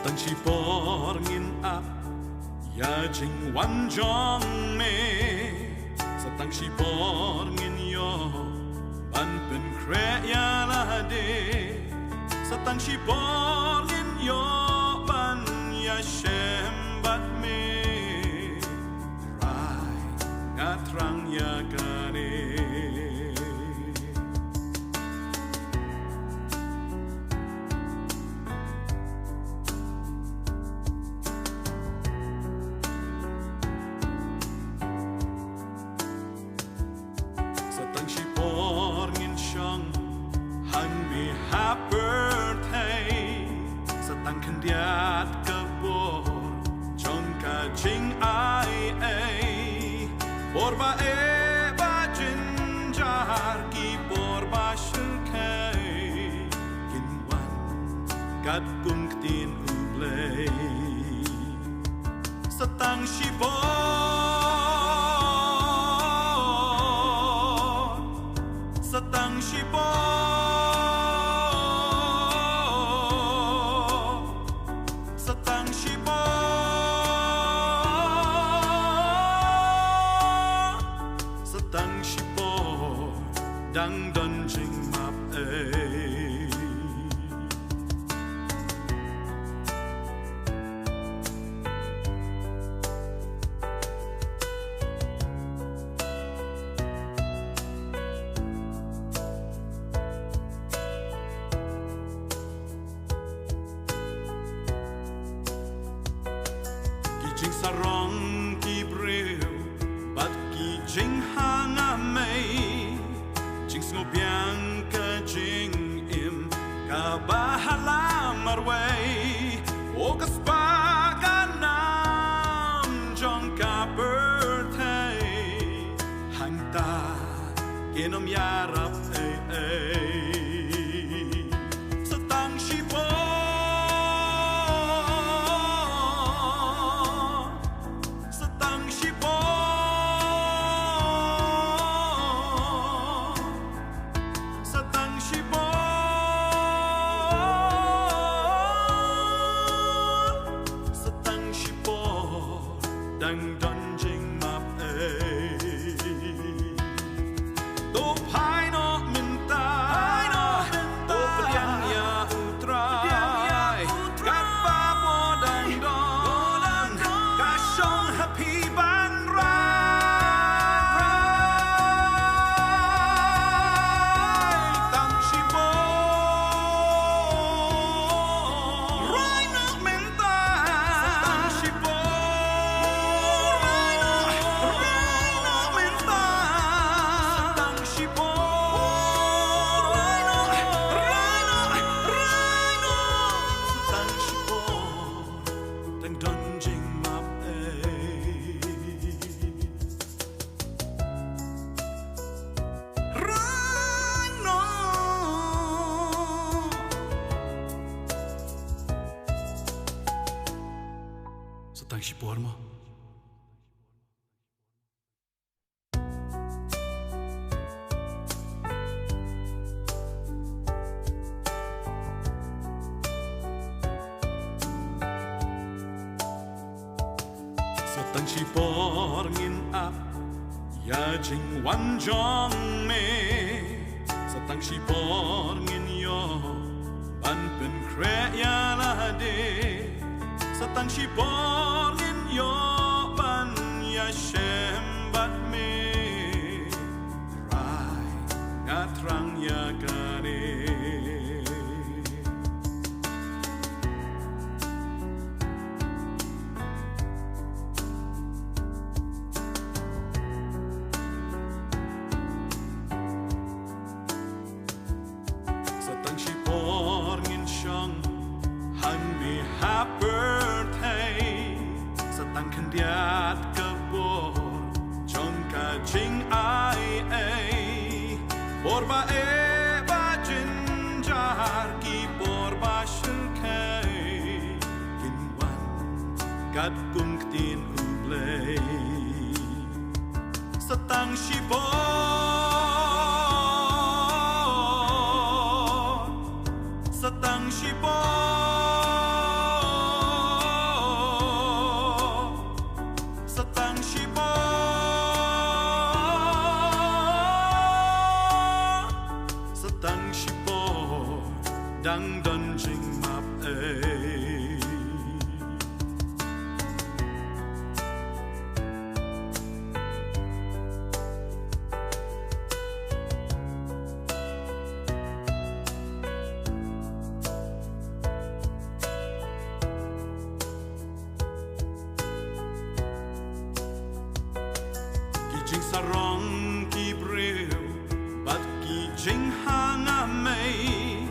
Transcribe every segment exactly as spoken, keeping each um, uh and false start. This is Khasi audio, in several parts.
Tang shipor ngin ap ïa jingwan jong me. Sa tang shipor ngin ïoh ban pynkhreh ïa lade. Sa tang shipor ngin ïoh ban ïashem bad me. Trai, nga thrang ïa kane. Sa tang shipor ngin shong hangne ha pyrthei. Sa tang khyndiat ka por jong ka jingai ei. Por ba eh ba jynjar, ki por ba shyrkhei kin wan kat kum ktien U Blei. Sa tang shipor, sa tang shipor, sa tang shipor, sa tang shipor dang don jingmap ei. Ki jingsarong ki briew bad ki jinghanga mei, jingsngewbiang ka jingim kaba ha la marwei. O ka spah ka nam jong ka pyrthei, hangta kin ym ïarap ei ei. Sa tang shipor, sa tang shipor, sa tang shipor, sa tang shipor dang don jingmap ei. To phai noh mynta, phai noh mynta. To pdiang ïa U Trai, pdiang ïa U Trai. Katba por dang don, ka shong ha phi ban rai. Tang shipor, rai noh mynta. Sa tang shipor, rai noh, rai noh mynta. Sa tang shipor, rai noh, rai noh, rai noh. Sa tang shipor dang don jingmap ei. Rai noh. Sa tang shipor mo. Sa tang shipor ngin ap ïa jingwan jong me. Sa tang shipor ngin ïoh ban pynkhreh ïa lade. Sa tang shipor ngin ïoh ban ïashem bad me. Trai, nga thrang ïa kane. Sa tang shipor ngin shong hangne ha pyrthei. Sa tang khyndiat ka por jong ka jingai ei. Por ba eh ba jynjar, ki por ba shyrkhei kin wan kat kum ktien U Blei. Sa tang shipor, sa tang shipor, Dang don jingmap ei. Ki jingsarong ki briew bad ki jinghanga mei,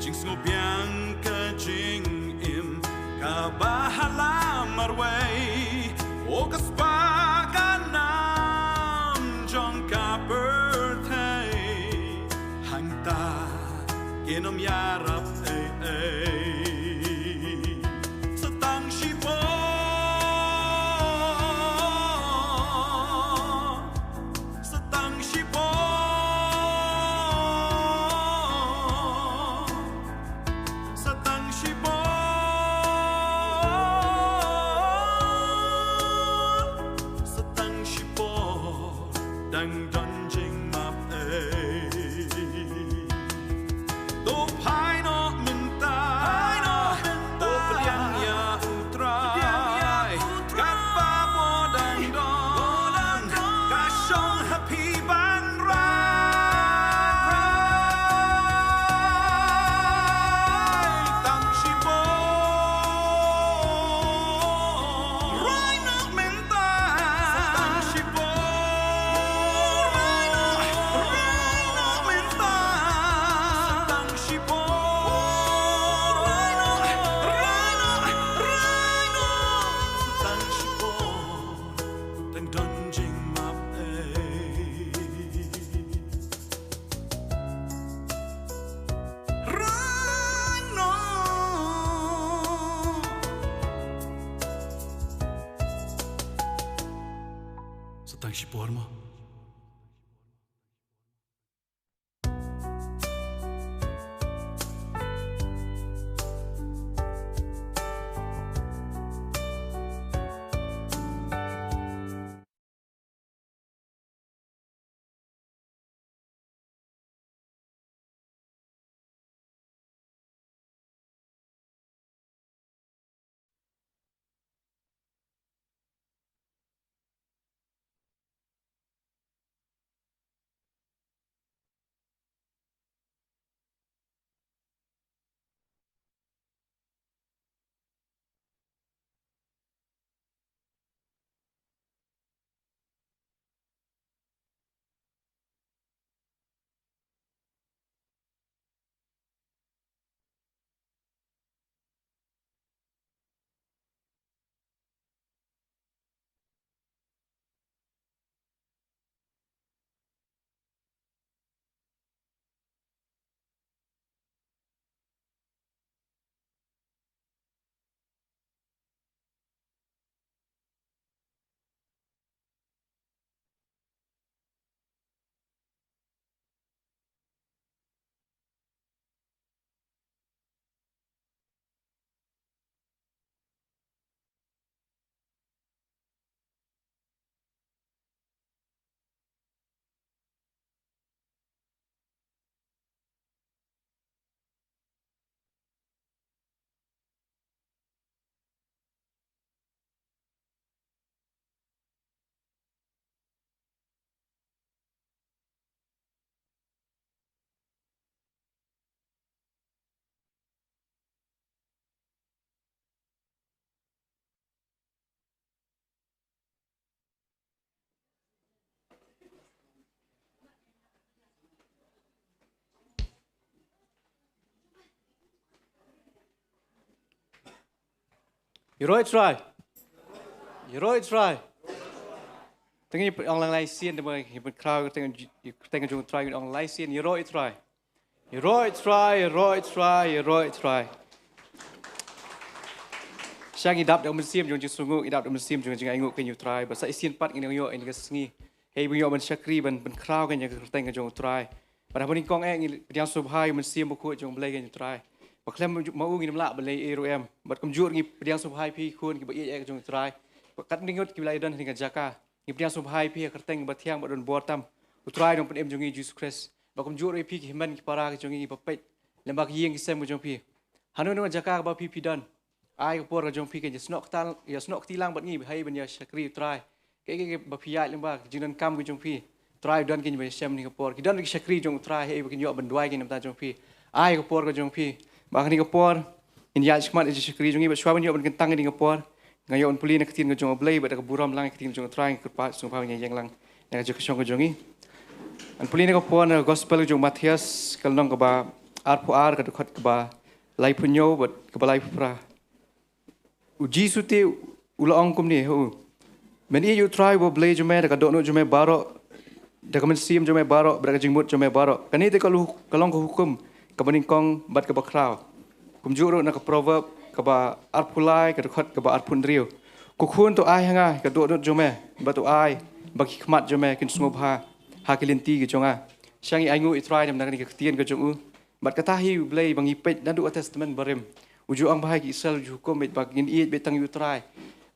jingsngewbiang ka jingim kaba ha la marwei. O ka spah ka nam jong ka pyrthei, hangta kin ym ïarap ei ei. Sa tang shipor, sa tang shipor, sa tang shipor, sa tang shipor, dang don jingmap ei. To phai noh mynta, to pdiang ïa U Trai, katba bor dang don, ka shong ha phi ban rai. Tang shipor, rai noh mynta. Sa tang shipor, rai noh, rai noh mynta. Sa tang shipor, rai noh, rai noh, rai noh. Sa tang shipor, dang don jingmap ei. Rai noh. Sa tang shipor mo. Ïaroh ïa U Trai. Ïaroh ïa U Trai. Tang ngi ong lang lai sien, te ba ngi pynkhraw ïa ka kyrteng, ïa ka kyrteng jong U Trai, ngi ong lai sien, ïaroh ïa U Trai. Ïaroh ïa U Trai, ïaroh ïa U Trai, ïaroh ïa U Trai. Sha ngi dap da u mynsiem jong jingsngewnguh, ngi dap da u mynsiem jong jingainguh kein ïa U Trai. Ba sa shisien pat ngin ïoh ïa kane ka sngi. Hei ba ngi ïoh ban shakri ban pynkhraw kein ïa ka kyrteng ka jong U Trai. Bad haba nyngkong eh ngi pdiang sngewbha ïa u Mynsiem Bakhuid jong U Blei kein ïa U Trai. Ba khlem ma u ngin ym lah ban leh ei ei ruh em. Bad kumjuh ruh ngi pdiang sngewbha ïa phi khun kiba ïeit eh ka jong U Trai. Bad katne ngut kiba la ïadon ha kane ka jaka. Ngi pdiang sngewbha ïa phi ha ka kyrteng kaba thiang bad don bor tam U Trai Nongpynim jong ngi Jisu Khrist. Bad kumjuh ruh ïa phi ki hynmen ki para ki jong ngi kiba peit lyngba ki ïing ki sem ka jong phi. Hano hano ka jaka kaba phi phi don, ai ka por ka jong phi, ka ïasnoh kti, ïasnoh kti lang bad ngi, haei ban ïa shakri U Trai. Kaei kaei ba phi ïaid lyngba ka jingdonkam ka jong phi, Trai, u don kein ba ïashem ha kane ka por. Ki don ki shakri jong U Trai, haei ba kin ïoh ban duwai kein na ka bynta jong phi. Ai ka por ka jong phi. Bad ha kane ka por ngin ïaid shakhmat ïa ki shakri jong ngi, bad shuwa ban ïoh ban kyntang ïa kane ka por, nga ïoh ban pule na ka ktien ka jong U Blei bad da ka burom lang ïa ka ktien ka jong U Trai, nga kyrpad sngewbha ïa ïeng lang na ka jingkyrshan ka jong ngi. Ngan pule na ka por na ka Gospel ka jong u Mathaios, ka lynnong kaba arphew ar, ka dkhot kaba laiphew hynñiew bad kaba laiphew phra. U Jisu te u la ong kumne ha u: Men ïeit ïa U Trai uba U Blei jong me da ka dohnud jong me baroh, da ka mynsiem jong me baroh, bad da ka jingmut jong me baroh. Kane te ka lu-, ka long ka hukum kaba nyngkong bad kaba khraw. Kumjuh ruh na ka Proverb kaba arphew lai, ka dkhot kaba arphew hynriew: Ko khun, to ai ha nga ka dohnud jong me, bad to ai ba ki khmat jong me kin sngewbha ha ki lynti ki jong nga. Sha ngi ainguh ïa U Trai namar kane ka ktien ka jong u. Bad kata hi U Blei ba ngi peit naduh ka Testament Barim. U ju ong ba ha ki Israel u ju hukum beit ba ngin ïeit beit tang ïa U Trai.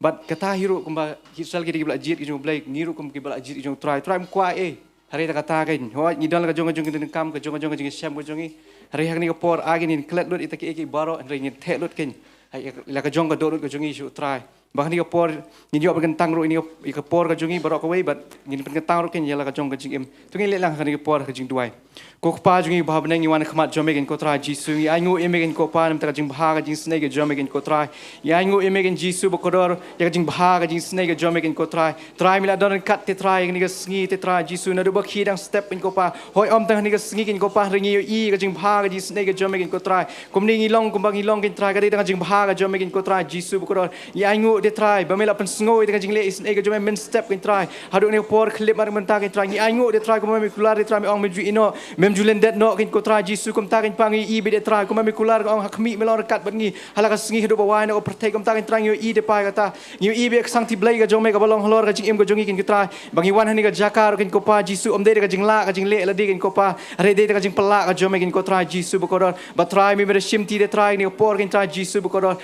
Bad kata hi ruh kumba ki Israel ki dei kiba la jied ki jong U Blei, ngi ruh kum kiba la jied ki jong U Trai. U Trai um kwah ei. Hynrei da kata kein, hooid, ngi don la ka jong ka jong ka jingdonkam, ka jong ka jong ka jingshem ka jong ngi. Hynrei ha kane ka por, ai ngin klet lut ïa kita kiei kiei baroh, hynrei ngin theh lut kein ha la ka jong ka dohnud ka jong ngi sha U Trai. Ba ha kane ka por ngin ïoh ban kyntang ruh ïa kane ka, ïa ka por ka jong ngi baroh kawei, bad ngin pynkyntang ruh kein ïa la ka jong ka jingim. To ngin leit lang ha kane ka por ha ka jingduwai. Ko Kpa jong ngi uba ha bneng, ngi wan ha khmat jong me kein ko Trai Jisu. Ngi ainguh ïa me kein ko Pa namar ka jingbha ka jingisynei ka jong me kein ko Trai. Ngi ainguh ïa me kein Jisu bakordor ïa ka jingbha ka jingisynei ka jong me kein ko Trai. Trai, me la don ryngkat te Trai ïa kane ka sngi te Trai Jisu, naduh ba khie dang step kein ko Pa. Hooid, ym tang ha kane ka sngi kein ko Pa, hynrei ngi ïohi ïa ka jingbha ka jingisynei ka jong me kein ko Trai. Kumne ngi long kumba ngi long kein Trai, ka dei tang ka jingbha ka jong me kein ko Trai Jisu bakordor. Ngi ainguh te Trai ba me la pynsngew ïa ka jingleh isynei ka jong me mynstep kein Trai. Haduh kane ka por khyllipmat mynta kein Trai, ngi ainguh te Trai kumba me kular te Trai, me ong mem ju ïehnoh, mem ju lyndet noh kein ko Trai Jisu. Kumta kein Pa ngi ïohi beit te Trai kumba me kular ka ong ha khmih me long ryngkat bad ngi ha la ka sngi haduh ba wai noh ka pyrthei. Kumta kein Trai ngi ïohi te Pa ïa kata. Ngi ïohi beit ïa ka sangti Blei ka jong me kaba long halor ka jingim ka jong ngi kein ko Trai. Ba ngi wan ha kane ka jaka ruh kein ko Pa Jisu, ym dei da ka jinglah ka jingleh lade kein ko Pa, hynrei dei da ka jingpynlah ka jong me kein ko Trai Jisu bakordor. Bad Trai, me ban da shimti te Trai ha kane ka por kein Trai Jisu bakordor.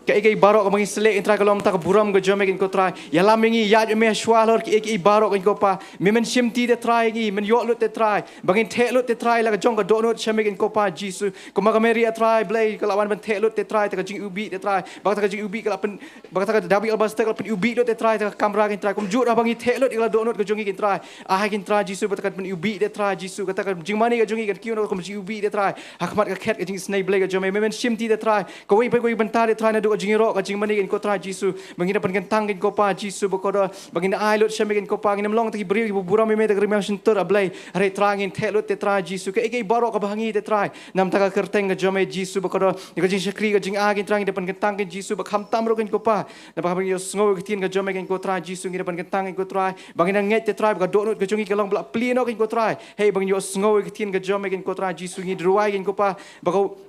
Kaei kaei baroh kaba ngi sylliej kein Trai ka long tang ka burom ka jong me kein ko Trai. Ïalam ïa ngi, ïaid ïa me shuwa halor kaei kaei baroh kein ko Pa. Me men shimti te Trai ïa ngi, men ïoh lut te Trai. Ba ngin theh lut te Trai la ka jong ka dohnud sha me kein ko Pa Jisu. Kumba ka Mary te Trai Blei ka la wan ban theh lut te Trai, te ka jingiwbih te Trai. Ba kata ka jingiwbih ka la pyn, ba kata ka dabi alabaster ka la pyniwbih lut te Trai, te ka kamra kein Trai. Kumjuh ruh ba ngi theh lut ïa la dohnud ka jong ngi kein Trai. Ai kein Trai Jisu ba kata ka pyniwbih te Trai Jisu. Kata ka jingmane ka jong ngi kan kiew noh kum jingiwbih te Trai ha khmat ka khet ka jingisynei Blei ka jong me. Me men shimti te Trai. Kawei pa kawei bynta te Trai naduh ka jingïaroh ka jingmane kein ko Trai Jisu. Ba ngin da pynkyntang kein ko Pa Jisu bakordor. Ba ngin da ai lut sha me kein ko Pa. Ngin ym long tang ki briew kiba burom ïa me da ka rmiang shyntur A Blei. Hynrei Trai ngin theh lut te Trai Jisu. Kaei kaei baroh kaba ha ngi te Trai, namar ka kyrteng ka jong me Jisu bakordor. Ïa ka jingshakri ka jingai kein Trai ngin da pynkyntang kein Jisu, ba khamtam ruh kein ko Pa. Naba haba ngi ïohsngew ïa ka ktien ka jong me kein ko Trai Jisu, ngi da pynkyntang kein ko Trai. Ba ngin da ngeit te Trai ba ka dohnud ka jong ngi ka long ba la plie noh kein ko Trai. Hei ba ngin ïohsngew ïa ka ktien ka jong me kein ko Trai Jisu, ngi da duwai kein ko Pa. Ba ka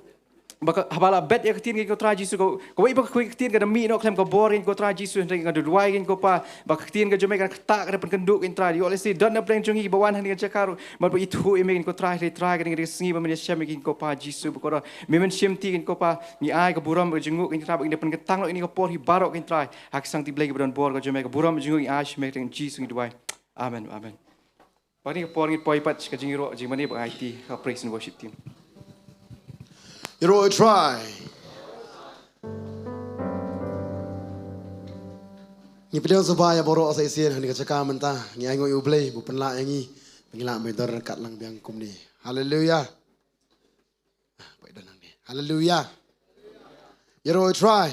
Ba ka, haba la bet ïa ka ktien kein ko Trai Jisu, ka, kawei pa kawei ka ktien ka da mih noh khlem ka bor kein ko Trai Jisu, hynrei nga da duwai kein ko Pa, ba ka ktien ka jong me kan ktah, ka da pynkynduh kein Trai. Ïoh lehse don na pdeng jong ngi kiba wan ha kane ka jaka ruh, bad ba ithuh ïa me kein ko Trai, hynrei Trai, ka dei ka sngi ba men ïashem ïa ngi kein ko Pa Jisu bakordor. Me men shimti kein ko Pa, ngi ai ka burom ka jingnguh kein Trai, ba ngin da pynkyntang noh ïa kane ka por hi baroh kein Trai ha ka sangti Blei kaba don bor ka jong me. Ka burom ka jingnguh ngi ai sha me, ha ka kyrteng Jisu ngi duwai. Amen, amen. Bad ha kane ka por ngin poi pat sha ka jingïaroh jingmane bad nga aiti ha ka praise and worship team. Ïaroh ïa U Trai. Ngi pdiang sngewbha ïa baroh sa shisien ha kane ka jaka mynta. Ngi ainguh ïa U Blei ba u pynlah ïa ngi ba ngin lah ban don ryngkat lang biang kumne. Haleluia. Haleluia. Ïaroh ïa U Trai.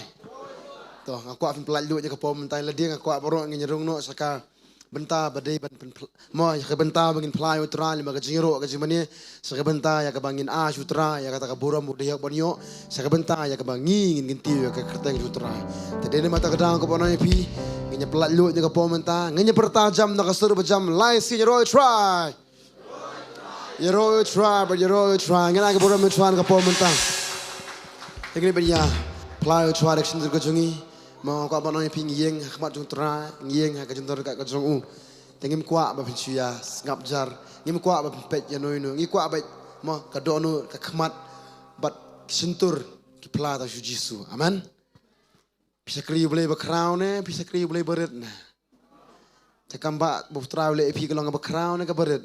To, nga kwah phin pyllait luid ïa ka por mynta, lada nga kwah baroh ngin ïa rung noh sha ka bynta ba dei ban pyn-, mo, sha ka bynta ba ngin phla ïa U Trai lyngba ka jingïaroh ka jingmane, sha ka bynta ïa kaba ngin ai sha U Trai ïa kata ka burom u dei hok ban ïoh, sha ka bynta ïa kaba ngi ngin kyntiew ïa ka kyrteng U Trai. Te dei na kata ka daw ko ba nang ïa phi, ngin ïa pyllait luid ïa ka por mynta, ngin ïa pyrta jam na ka sur ba jam, lai sien, ïaroh ïa U Trai. Ïaroh ïa U Trai, bad ïaroh ïa U Trai. Ngin ai ka burom ïa U Trai ka por mynta. Te ngin ïa pynïaid phla ïa U Trai da ka shyntur ka jong ngi. Mo, nga kwah ban ong ïa phi, ngi ïeng ha khmat jong U Trai, ngi ïeng ha ka jingdon ryngkat ka jong u. Te ngim kwah ba phin shu ïa sngap jar, ngim kwah ba phin peit ïa uno uno. Ngi kwah ba, mo, ka dohnud, ka khmat bad ka shyntur ki phla tang sha U Jisu. Amen. Phi shakri U Blei bakhraw ne phi shakri U Blei barit ne? Te kam ba ba U Trai u leh ïa phi ka long kaba khraw ne kaba rit?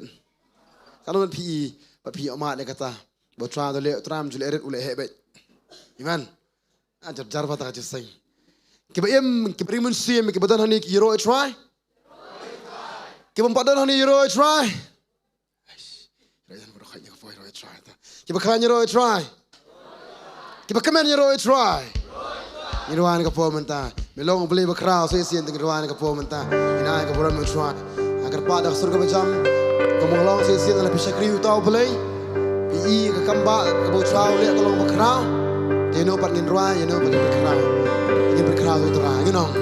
Ka long bad phi, bad phi ïohmad ïa kata. Ba u Trai u leh, u Trai um ju leh rit, u leh heh beit. Amen. Ah, jar jar ba ta ka jingïaseng. Kiba im, kiba ring mynsiem, kiba don hangne ki ïaroh ïa u Trai. Kiba ym pat don hangne ïaroh ïa u Trai. Kiba khlaiñ ïaroh ïa u Trai. Kiba kmen ïaroh ïa u Trai. Ngin wan ka por mynta. Me long U Blei bakhraw, sa shisien te ngin wan ka por mynta. Ngin ai ka burom ïa u Trai. Ha ka kyrpad da ka sur kaba jam. Kumba long sa shisien la phi shakri uta U Blei. Phi i ka kam ba kaba u Trai u leh ka long bakhraw. Te ïano pat ngin rwai, ïano pat ngin pynkhraw. Ngin pynkhraw ïa u Trai, ngin ong.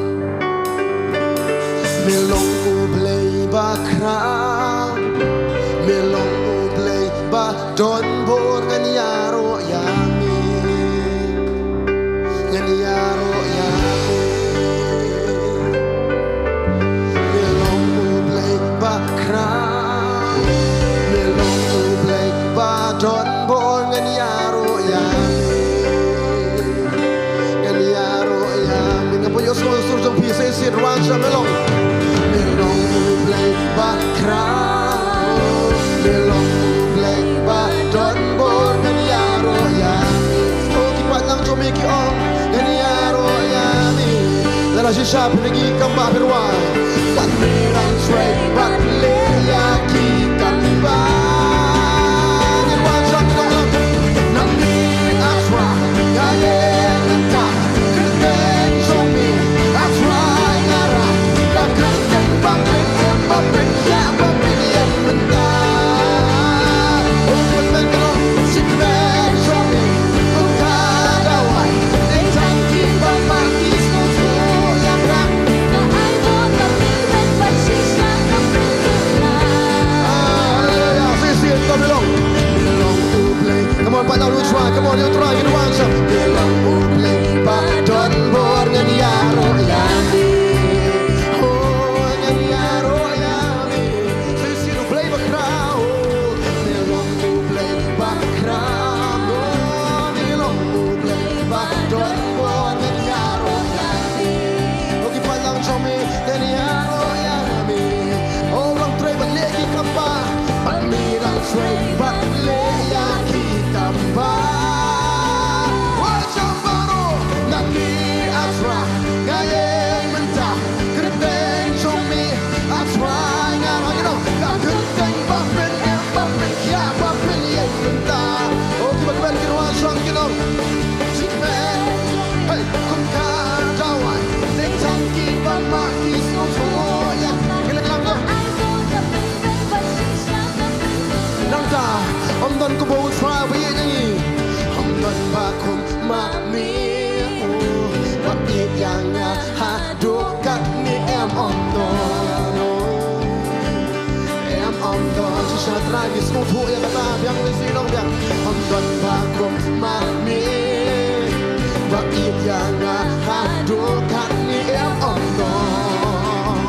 Me long U Blei bakhraw. Me long U Blei ba don bor, ngan ïaroh ïa me. Ngan ïaroh ïa me. Me long U Blei bakhraw. Me long U Blei ba don bor, ngan ïaroh ïa me. Ngan ïaroh ïa me. Nga poi ïohsngew sur jong phi sa shisien, rwai sha me long. Me long U Blei bakhraw. Me long U Blei ba don bor, ngan ïaroh ïa me. Oh, ki paidlang jong me ki ong, ngan ïaroh ïa me. Lada shisha phi ngi kam ba phi rwai. Bad me dang shrei bad leh ïa ki kam ba. Ngin wan sha ki nonglam. Nangne A Trai, nga ïeng mynta. Kyrteng jong me A Trai nga rah. Ka kyrteng ba pynïaid ba pynïaid ba pynïaid mynta. Oh, kyrteng jong me, kyrteng jong me. Kum ka dawai. Dei tang kiba ma ki sngewthuh ïa ka. Ka ai bor ka pynbeit bad shisha ka pynbeit. Haleluya, shisien ka long. Long U Blei. Come on, paidlang U Trai, come on, U Trai, ngin wan sha. Long U Blei ba don bor, ngan ïaroh ïa me. Oh, ngan ïaroh ïa me. Shisien U Blei bakhraw. Me long U Blei bakhraw. Oh, me long U Blei ba don bor, ngan ïaroh ïa me. Oh, ki paidlang jong me, ngan ïaroh ïa me. Oh, long trei bad leh ki kam ba. Bad me dang shrei bad leh ïa ki kam ba. Wa jam baroh, nangne A Trai, nga ïeng mynta. Kyrteng jong me A Trai nga rah, you know, ka kyrteng ba pynïaid, ba pynïaid, ba pynïaid mynta. Oh, kiba kmen ki rwai sha ki long. Jingkmen, hey, kum ka dawai, dei tang kiba ma ki sngewthuh ïa ka. Ngi leh lang. Nangta, ym don kumba U Trai ba ïeit ïa ngi. Ym don ba kum ma me, oh, ba ïeit ïa nga haduh katne, em, ym don, oh. Em, ym don. Shisha Trai ngi sngewthuh ïa kata, biang, Blessing, long biang. Ym don ba kum ma me, ba ïeit ïa nga haduh katne, em, ym don.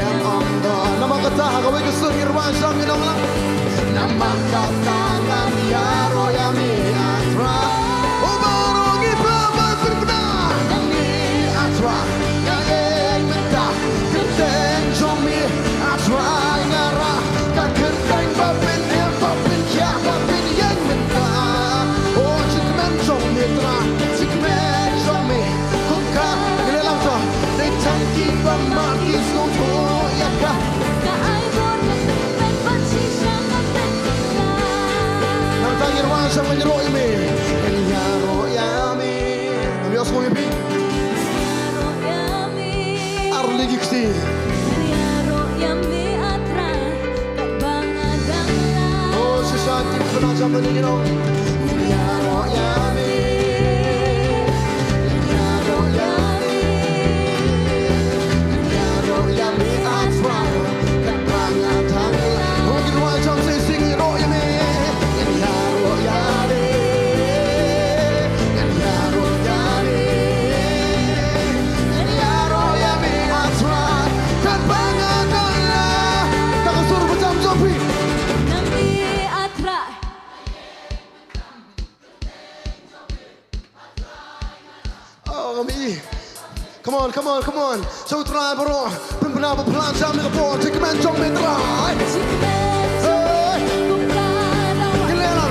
Em, ym don. Namar kata ha kawei ka sur ngi rwai sha me nonglang. Namar kata ngan ïaroh ïa me A Trai. Oh, baroh ngi ba ba pynbna. Ïa me A Trai, nga ïeng mynta. Kyrteng jong me A Trai nga rah. Ka kyrteng ba pynïaid, ba pynïaid, ba pynïaid mynta. Oh, jingkmen jong me Trai, jingkmen jong me. Kum ka, ngi leh lang to. Dei tang kiba ma ki sngewthuh ïa ka. Ka ai bor ka pynbeit bad shisha ka pynbeit. Nangta ngin wan sha, ngan ïaroh ïa me. Ngan ïaroh ïa me. Ngin ïohsngew ïa phi. Ngan ïaroh ïa me. Ar lei ki kti. Ngan ïaroh ïa me A Trai. Katba nga dang lah. Oh, shisha ki pynbna jam na ngi nong. Ngan ïaroh ïa me. Ngan ïaroh ïa me. Ngan ïaroh ïa me A Trai. Katba nga dang lah. Oh, ngi rwai jam shisha, ngan ïaroh ïa me. Ngan ïaroh ïa me. Ngan ïaroh ïa me. Ngan ïaroh ïa me A Trai. Katba nga dang lah. Ka sur ba jam jong phi. Nang i A Trai. Oh, ngam i. Come on, come on, come on. Sha u Trai baroh. Pynbna ba phla jam ne ka por. Jingkmen jong me Trai. Jingkmen jong me. Hey. Kum ka dawai. Ki leh la.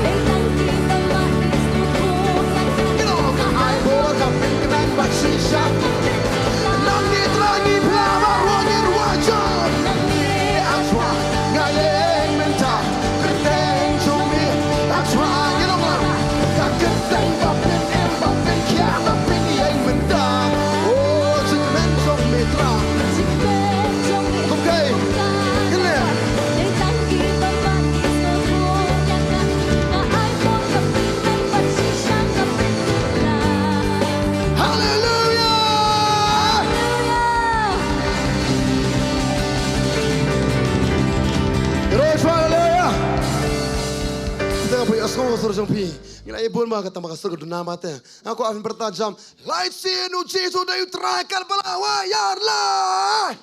Ko sur jong phi. Ngi la ïa bun ma kata ma ka sur ka duna ma te. Nga kwah phin pyrta jam. Lait sien U Jisu dei U Trai, kyrpad ba la wai ïar lait.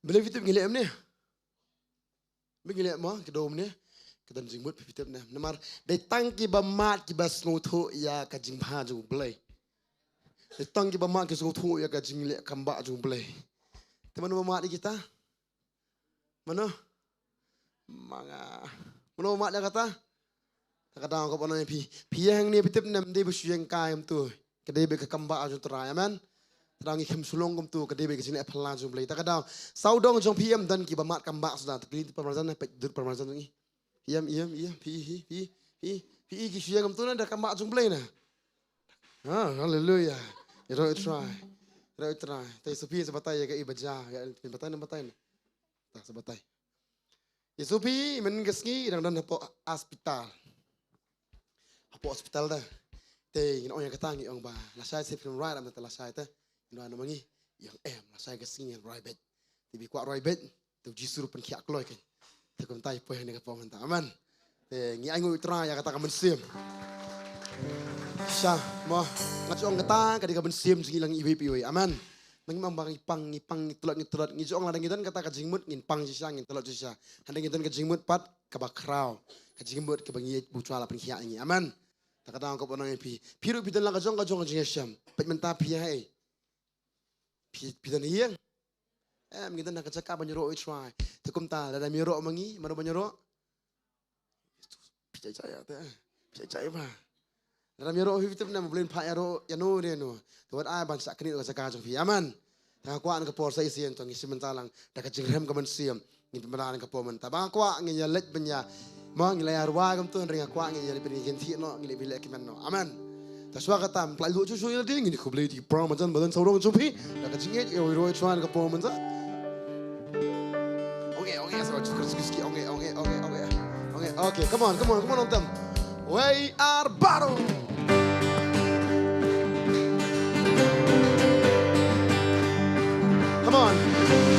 Balei phi tip ngi leh kumne? Ba ngi leh mo, ka dei kumne, ka don jingmut, phi tip ne. Namar dei tang kiba mad kiba sngewthuh ïa ka jingbha jong U Blei. Dei tang kiba mad ki sngewthuh ïa ka jingleh kambah jong U Blei. Te mano ba mad ïa kita? Mano? Ma nga. Mano ba mad ïa kata? Ta ka daw ka ba nang phi. Phi ïeng hangne phi tip ne, ym dei ba shu ïeng kai kumtu. Ka dei beit ka kambah jong U Trai, amen. Ta ka daw ngi khlem shu long kumtu, ka dei beit ka jingleh phylla jong U Blei. Ta ka daw sawdong jong phi ym don kiba mad kambah suda. Ta kylli pynmarjan ne, peit dur pynmarjan jong i. Ïam, ïam, ïam, phi, phi, phi, phi, phi, ki shu ïeng kumtu na da kambah jong U Blei na. Ah, haleluya. Ïaroh U Trai. Ïaroh U Trai. Te sa phi sa batai ïa ka i ba ja, ïa phi batai na batai na. Ta sa batai. Ïa sa phi mynta ka sngi i dang don hapoh hospital. Hapoh hospital da. Te ngin ong ïa kata ngi ong ba lashai sa phin rwai, ram ta lashai te. Ngin rwai na ma ngi. Ïa ong em lashai ka sngi ngin rwai beit. Te phi kwah rwai beit. Te U Jisu ruh pynkhiah kloi kein. Te kumta i poi hangne ka por mynta. Amen. Te ngi ainguh U Trai ïa kata ka mynsiem. Sha mo, nga ju ong kata ka dei ka mynsiem jong ngi lang iwei pa iwei. Amen. Ngi ym ong ba ngi pang, ngi pang, ngi tlot, ngi tlot. Ngi ju ong lada ngi don kata ka jingmut ngin pang shisha, ngin tlot shisha. Hynrei ngi don ka jingmut pat kaba khraw. Ka jingmut kaba ngi ïeit ba U Trai la pynkhiah ïa ngi. Amen. Ta ka daw ka ba nang ïa phi. Phi ruh phi don la ka jong ka jong ka jingïashem. Peit mynta phi ïa hei. Phi, phi don ïing. Em, ngi don ha ka jaka ban ïaroh U Trai. Te kumta lada me ïaroh ma ngi, mano ban ïaroh? Phi jai jai te. Phi jai jai ba. Lada me ïaroh phi tip ne, U Blei un phah ïaroh ïa no ne no. Te wat ai ban shah knieh ka jaka jong phi. Amen. Te nga kwah na ka por sa shisien to ngi shim bynta lang da ka jingrhem ka mynsiem. Ngin pynbna na ka por mynta ba nga kwah ngin ïa leit ban ïa. Mo ngi la ïa rwai kumto hynrei nga kwah ngin ïa leit ban ïa kynthih noh, ngin leit ban ïa leh kmen noh. Amen. Te shuwa kata ym kloi luh shuh shuh ïa lade, ngin ïa khublei ïa ki para marjan ba don sawdong jong phi da ka jingïeit ïa u ïaroh U Trai na ka por mynta. Ong e, ong e, sa ong e, ong e, ong e, ong e, ong e. Okay, come on, come on, come on, ong tem. Wei ar baroh. Come on.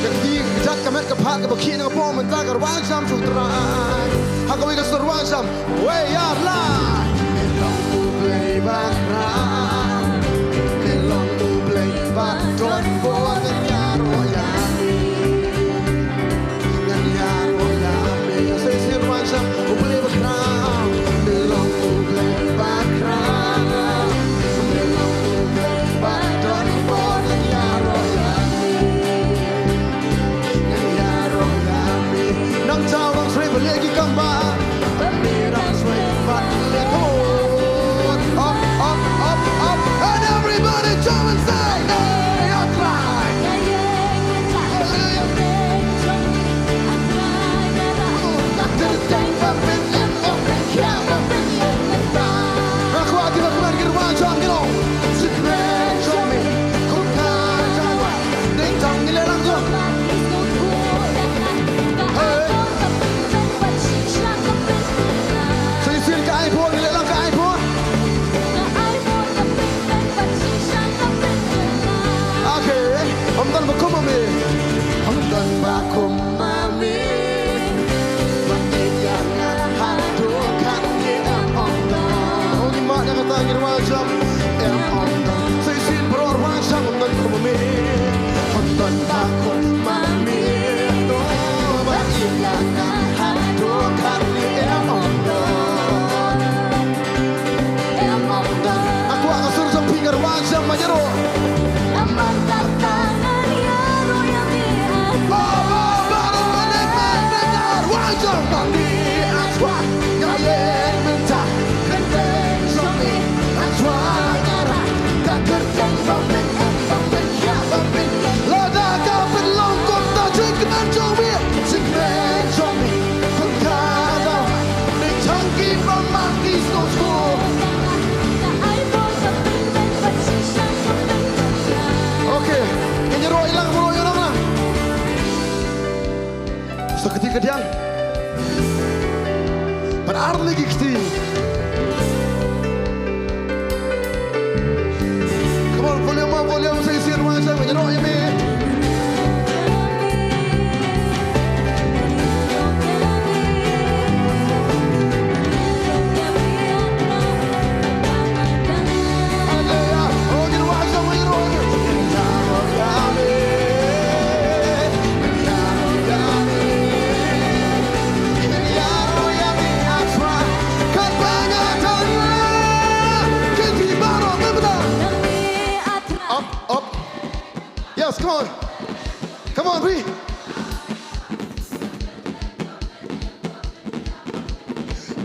Ka kti, ka jait, ka met, ka phad, kaba khih na ka por mynta ka rwai jam sha U Trai. Ha kawei ka sur rwai jam. Wei ar lai. Me long U Blei ba khraw. Me long U Blei ba don bor, ngan ïaroh ïa me. Ngan ïaroh ïa me. Sa shisien rwai jam. U Blei ba khraw. Me long U Blei ba khraw. Me long U Blei ba don bor, ngan ïaroh ïa me. Nang jaw nang shrei ba leh ki kam ba. Come on. Up, up, up, up. And everybody jump and say, hey, up high. Hallelujah. Sa shisien ka ai bor, ngi leh lang ka ai bor. Okay, ym don ba kum ma me. Ym don ba kum ma me. Ba ïeit ïa nga haduh katne em ong don. Oh, ngi mad ïa kata ngi rwai jam. Em ong don. Sa shisien baroh rwai jam ym don kum ma me. Ym don ba kum ma me. Ba ïeit ïa nga haduh katne em ong don. Nga kwah ka sur jong phi ka rwai jam ma ïaroh. Lada ka pynlong kumta jingkmen jong me, jingkmen jong me. Okay, ngin ïaroh ïa lang, ïaroh ïa lang. Sa kti kadiang. Bad ar lagi kti. Come on, volume up. Come on. Come on, Bree.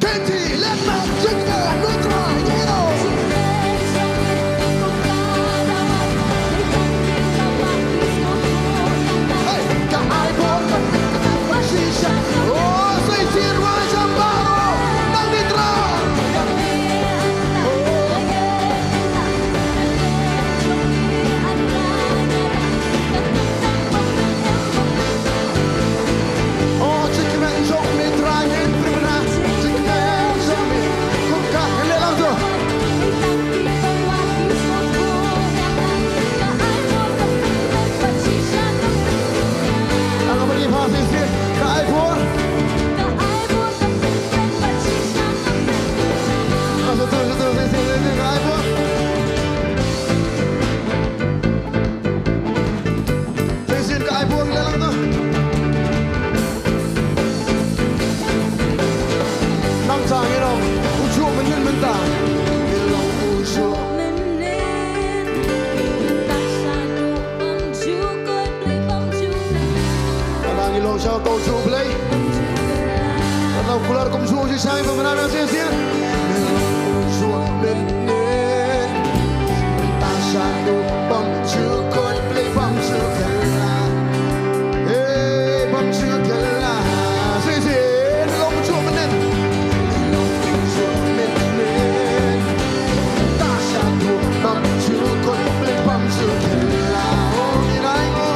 Kenji, let me check the Nutra, you know. Hey, ka ai bor ka pit ka pit ba shisha. Oh, sa shisien wa jam baroh. Nang Nutra. Oh, jingkmen jong me Trai, me Trai, jingkmen jong me. Kum ka, ngi leh lang to. Ang ka bani pha shisien, ka ai bor. Ang sa tu, sa tu, shisien, shisien, ka ai bor. Shisien ka ai bor, leh lang to. Nangta ngi long u juh mynnin mynta. Ngi long u juh mynnin. Mynta shaduh bym ju kut Blei bym ju. Mynta ngi long shaduh u juh Blei. Mynta u kular kumjuh shisha, ba mynta shisien. Ngi long u juh mynnin. Mynta shaduh bym ju kut Blei bym ju kylla. Hey, bym ju kylla. Shisien, long ju mynnin. Long ju mynnin. Ta shaduh bym ju kut Blei bym ju kylla. Oh, ngi nai ngo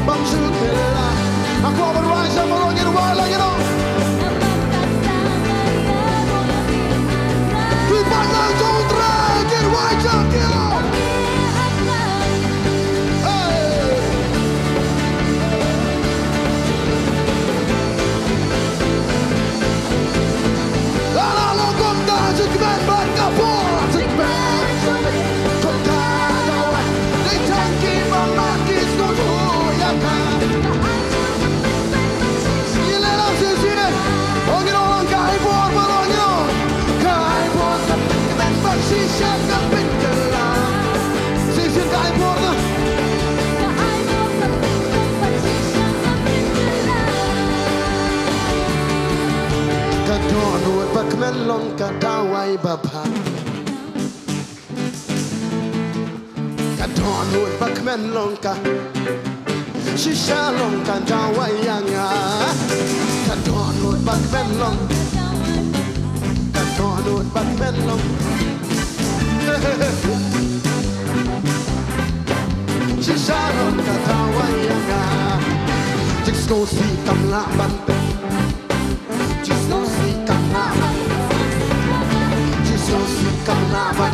bym ju kylla. Ako ba rwai sa mo long ngi rwai la ngi long. Ki paid lang jong U Trai, ki rwai jong ki. Hey. La la long kumta, jingkmen bad ka bor, jingkmen. Kumta da wai, dei tang ki ba ma ki sngewthuh ïa ka. Ngi leh lang shisien. Ong ngi long ka ai bor, ba long ngi long. Ka ai bor, ka pynkylla, shisha ka pynkylla. Shisien ka ai bor na. Ka dohnud ba kmen long ka dawai ba bha. Ka dohnud ba kmen long ka. Shisha long ka dawai ïa nga. Ka dohnud ba kmen long. Ka dohnud ba kmen long. Shisha long ka dawai ïa nga. Jingsngewsih kam lah ban pynkylla. Jingsngewsih kam lah ban. Jingsngewsih kam lah ban.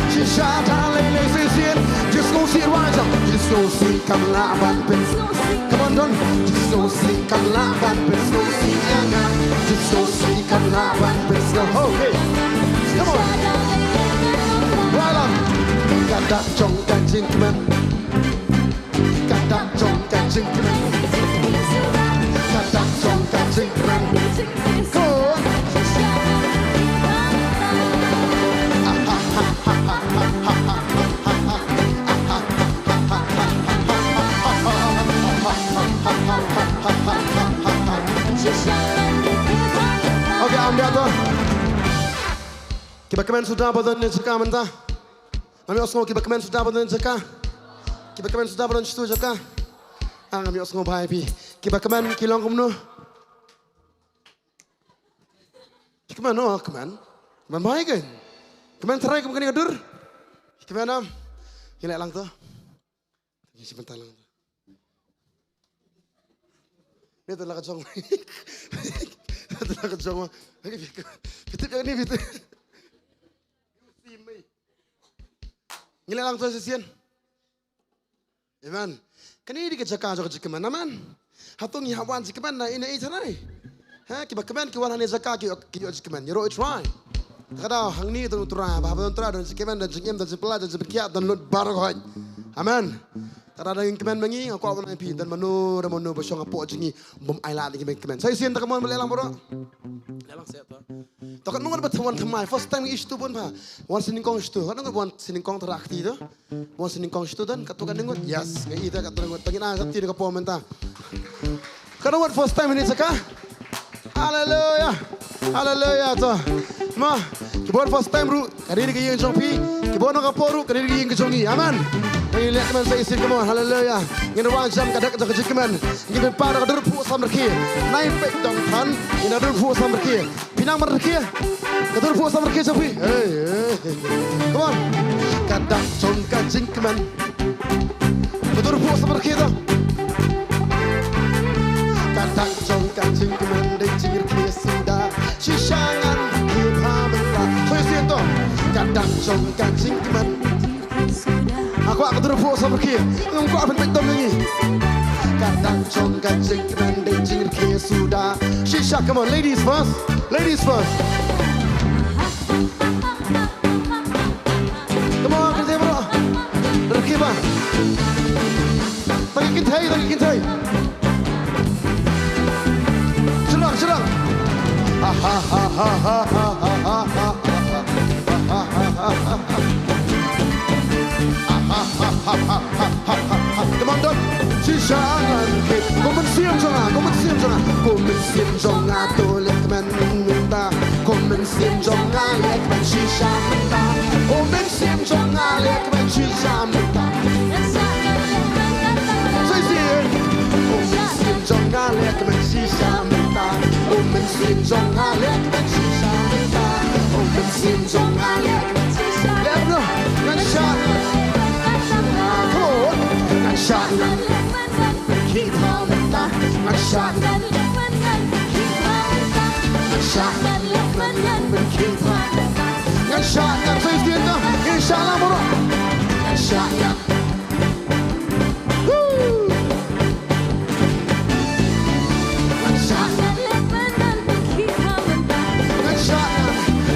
Shisha da lei lei shisien. Jingsngewsih rwai jam. Jingsngewsih kam lah ban pyn. Come on, Don. Jingsngewsih kam lah ban pynsngewsih ïa nga. Jingsngewsih kam lah ban pynsngew. Okay. Come on. Rwai lang. Ka dak jong ka jingkmen. Ka dak jong ka jingkmen. Ka dak jong ka jingkmen. Ko. Okay, am biang to. Kiba kmen suda ba don ne jaka mynta. Ngam ïohsngew kiba kmen suda ba don jaka. Kiba kmen suda ba don shuh jaka. Ah, ngam ïohsngew bha ïa phi. Kiba kmen ki long kumno? Ki kmen, oh, kmen. Kmen bha ïa ki. Kmen trai kum kane ka dur. Ki kmen, am. Ngi leh lang to. Ngi shu bynta lang to. Ni to la ka jong. Ni to la ka jong. Phi tip ïa kane phi tip. Ngi leh lang to shisien. Amen. Kane dei ka jaka jong ka jingkmen, amen. Hato ngi hap wan jingkmen na ine i tharai? Ha, kiba kmen ki wan hangne jaka ki ïoh, ki ïoh jingkmen. Ïaroh i Trai. Ka daw hangne don u Trai, ba hap don Trai, don jingkmen, don jingim, don jingpyllait, don jingpynkhiah, don lut baroh. Amen. Te lada ngin kmen ma ngi, nga kwah ban ai phi, don mano re mano ba shong hapoh jong ngi, bym ailad ïa ngi ban kmen. Sa shisien te, come on, ba leh lang baroh. Leh lang seh to. To katno ngut ba wan thymmai, first time ngi ïohi shatu bun ba. Wan sha nyngkong shatu. Katno ngut ba wan sha nyngkong, tara kti to. Wan sha nyngkong shatu don, katto katne ngut. Yes, nga ïohi te katto katne ngut. Te ngin ai sa kti na ka por mynta. Katno ngut first time hangne sha ka? Haleluya. Haleluya to. Ma, kiba wan first time ruh, ka dei ka ïing jong phi. Kiba wan ha ka por ruh, ka dei ka ïing jong ngi. Amen. Ngin leh kmen sa shisien, come on. Haleluya. Ngin wan jam ka dak jong ka jingkmen. Ngin pynpaw da ka dur phuh samrkhie. Nai peit dong than. Ngin da dur phuh samrkhie. Phi nang ban rkhie? Ka dur phuh samrkhie jong phi. Hey, hey, hey. Come on. Ka dak jong ka jingkmen. Ka dur phuh samrkhie to. Ka dak jong ka jingkmen dei jingrkhie suda. Shisha ngan rkhie bha mynta. Sa shisien to. Ka dak jong ka jingkmen. Nga kwah ka dur phuh samrkhie. Nga kwah ban peit dong ngi. Ka dak jong ka jingkmen dei jingrkhie suda. Shisha, come on, ladies first. Ladies first. Come on, kynthei baroh. Rkhie bha. Tang ki kynthei, tang ki kynthei. Shnong, shnong. Come on, don. Shisha ngan rkhie. Ko mynsiem jong nga, ko mynsiem jong nga. Ko mynsiem jong nga to leh kmen mynta. Ko mynsiem jong nga leh kmen shisha mynta. Ko mynsiem jong nga leh kmen shisha mynta. Sa shisien. Ko mynsiem jong nga leh kmen shisha mynta. Ko mynsiem jong nga leh kmen shisha mynta. Ko mynsiem jong nga leh kmen shisha. Leh noh. Ngan shah. Come on. Ngan shah. Ngan shah. Ngan shah. Ngan shah. Ngan shah. Ngan shah. Ngan shah. Ngan shah. Woo! Ngan shah. Ngan shah.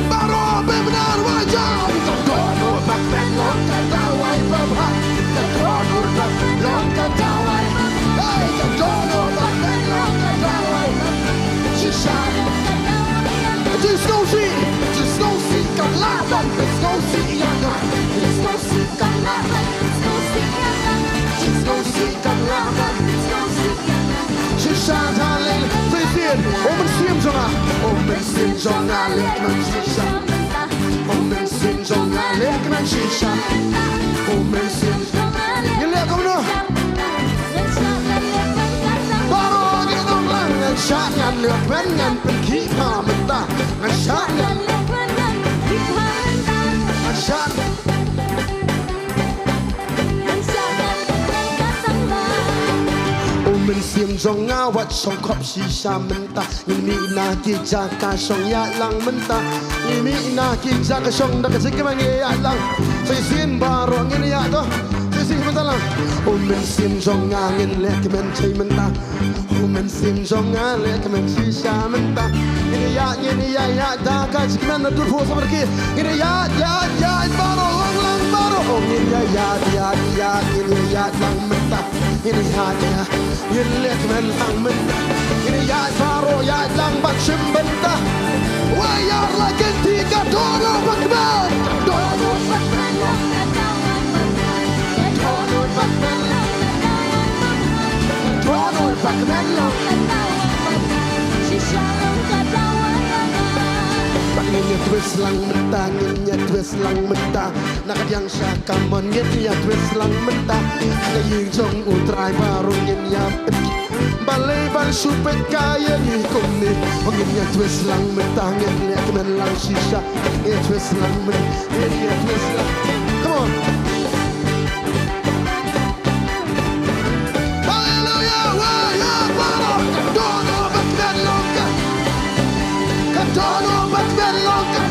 Baroh bad bad wai jam. Ka dohnud ba kmen long ka dawai babha. Ka dohnud ba kmen long ka dawai. Hey, ka dohnud ba kmen long ka dawai. Shisha. Jingsngewsih, jingsngewsih kam lah ban pynsngewsih ïa nga. Jingsngewsih kam lah ban pynsngewsih ïa nga. Jingsngewsih kam lah ban pynsngewsih ïa nga. Shisha darling, sa shisien. O mynsiem jong nga, o mynsiem jong nga leh kmen shisha. O mynsiem jong nga leh kmen shisha. O mynsiem jong nga leh. Ngi leh kumno? Baroh ngi ong lang, ngan shah ngan leh kmen ngan pynkhih bha mynta. Ngan shah ngan. Ngan shah. U mynsiem jong nga wat shong khop shisha mynta. Ngi mih na ki jaka shong ïaid lang mynta. Ngi mih na ki jaka shong da ka jingkmen ngi ïaid lang. Sa shisien baroh ngin ïaid to. Sa shisien mynta lang. U mynsiem jong nga ngin leh kmen shai mynta. U mynsiem jong nga leh kmen shisha mynta. Ngin ïaid, ngin ïaid, ïaid da ka jingkmen, naduh phuh samrkhie. Ngin ïaid, ïaid, ïaid baroh, long lang baroh. Ngin ïaid, ïaid, ïaid, ïaid, ngin ïaid lang mynta. Ngin ïaid, ïaid, ngin leh kmen lang mynta. Ngin ïaid baroh, ïaid lang bad shim bynta. Wei ïar la kynti ka dohnud ba kmen. Ka dohnud ba kmen long ka dawai. Ka dohnud ba kmen long ka dawai. Ka dohnud ba kmen long ka dawai. Shisha long ka dawai. Bad ngin ïa twist lang mynta, ngin ïa twist lang mynta. Na ka diang sha kamon ngin ïa twist lang mynta. Na ïing jong U Trai baroh ngin ïa pynkhih. Balei ban shu peit ka ïa ngi kumne? Ngin ïa twist lang mynta, ngin leh kmen lang shisha. Ngin ïa twist lang mynta, ngin ïa twist lang. Come on. Hallelujah, wei ïa baroh. Ka dohnud ba kmen long ka. Ka dohnud ba kmen long ka.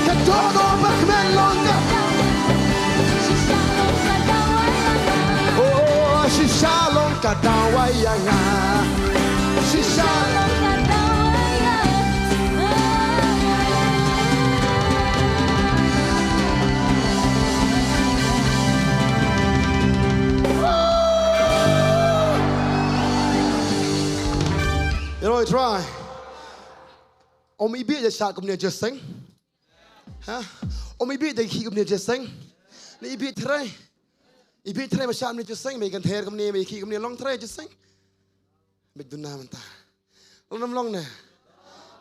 Ka dohnud ba kmen long ka. Oh, shisha long ka dawai ïa nga. Shisha long ka dawai ïa nga. Um ibi ja sha kumne ja seng. Ha? Um ibi ja ki kumne ja seng. Ni ibi trai. Ibi trai ma sha kumne ja seng, me kan ther kumne, me ki kumne long trai ja seng. Bek duna mynta. Long nam long ne.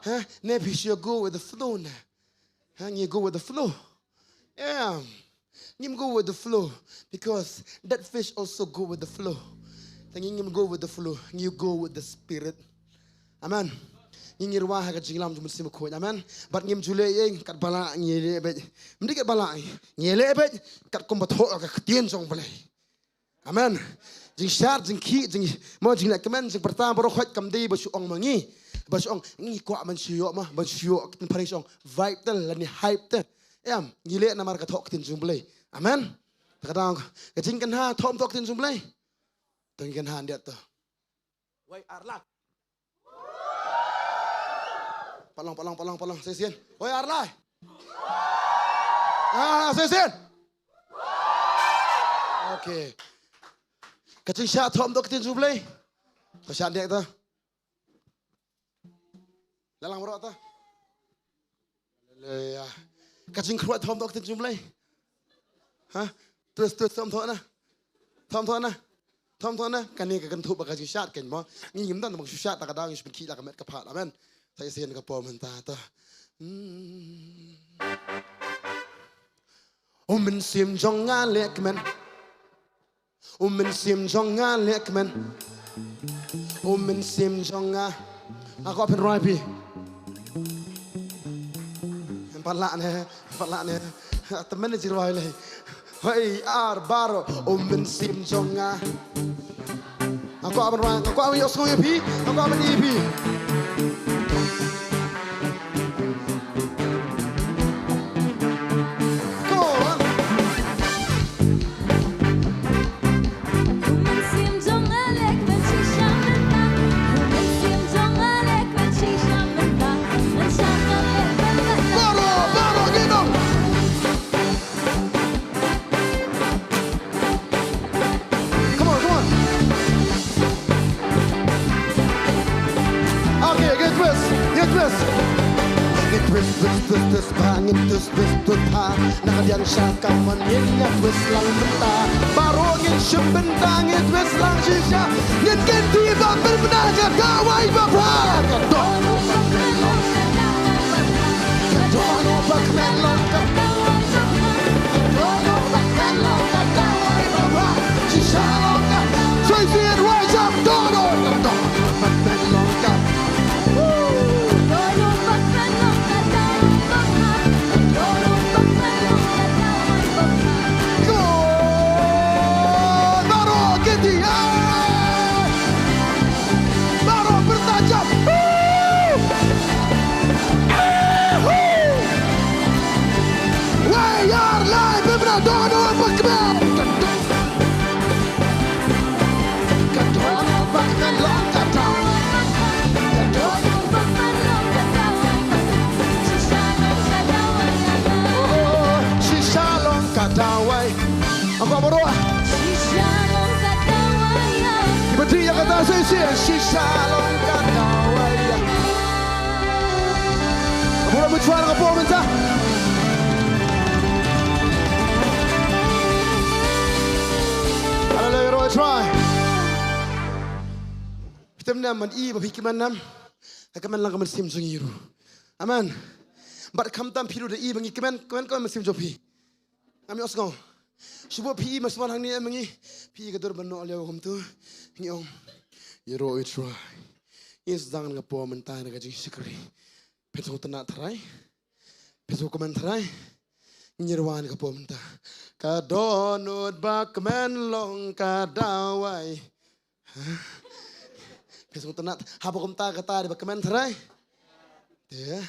Ha? Ne phi shu go with the flow ne. Ha? Ngi go with the flow. Yeah. Ngim go with the flow because that fish also go with the flow. Te ngi ngim go with the flow, ngi go with the spirit. Amen. Ngi ngi rwai ha ka jinglam jong u Mynsiem Bakhuid. Amen. Bad ngim ju leh ïa kat ba lah ngi leh beit. Ym dei kat ba lah ngi leh beit kat kum ba thoh ka ktien jong U Blei. Amen. Jingshad, jingkhih, jing, mo jingleh kmen, jingpyrta baroh khoit kam dei ba shu ong ma ngi. Ba shu ong ngi kwah ban shu ïoh ma, ban shu ïoh ktien phareng shu ong vibe te lane hype te. Em, ngi leh namar ka thoh ktien jong U Blei. Amen. Te ka dang ka jingkynha thoh ym thoh ktien jong U Blei. Te ngi kynha ndiat to. Wei ar lai. Palong, palong, palong, palong. Sesien. Wei ar lai. Ah, sesien. Okay. Ka jingshah thoh ym thoh ktien jong U Blei. To shah ndiat to. Lalang baroh to. Haleluya. Ka jingkhruat thoh ym thoh ktien jong U Blei. Ha? Twist, twist, thoh ym thoh na. Thoh ym thoh na. Thoh ym thoh na. Kane ka kynthup ba ka jingshad kein mo. Ngi ngim don ba ka jingshad, la ka dang ngi shu pynkhih la ka met ka phad. Amen. Sa ïa sien ka por mynta to. Hmm. U Mynsiem jong nga leh kmen. U Mynsiem jong nga leh kmen. U Mynsiem jong nga. Nga kwah pynrwai phi. Pat lah ne, pat lah ne. Tymmen ne jingrwai lei. Hoi ar baroh. U Mynsiem jong nga. Nga kwah pynrwai, nga kwah ïohsngew ïa phi, nga kwah ban ïa phi. Come on. Baroh, baroh, ngin ong. Come on, come on. Okay, get twist, get twist. Get twist, twist, twist, twist, bha, ngin twist, twist, twist, bha. Na ka diang sha kamon ngin ïa twist lang mynta. Baroh ngin shim bynta, ngin twist lang shisha. Ngin kynti ba pynbna ka dawai ba bha. Ka don. Baroh pyrta jam. Wei ar lai pynbna don u ba kmen. Ka don u ba kmen long ka dawai. Ka don u ba kmen long ka dawai. Oh, shisha long ka dawai. Angkor baroh. Shisha long ka dawai. Kiba dih ïa kata sa shisha long ka dawai. Ka burom u Trai ka por mynta. Haleluya, ro Trai. Phi tip ne em, ban i ba phi kmen ne em, ka kmen lang ka mynsiem jong ngi ruh. Amen. Bad khamtam phi ruh da i ba ngi kmen, kmen ka mynsiem jong phi. Ngam ïohsngew. Shu buh phi i, ma sngewbha hangne em ngi. Phi i ka dur ban noh ïa u kumtu. Ngi ong. Ïaroh ïa u Trai. Ngi sdang ka por mynta na ka jingshakri. Phin sngewtynnat tharai. Phin sngewkmen tharai. Ngi rwai ka por mynta. Ka dohnud ba kmen long ka dawai. Phi sngewtynnat haba kumta kata dei ba kmen tharai. Te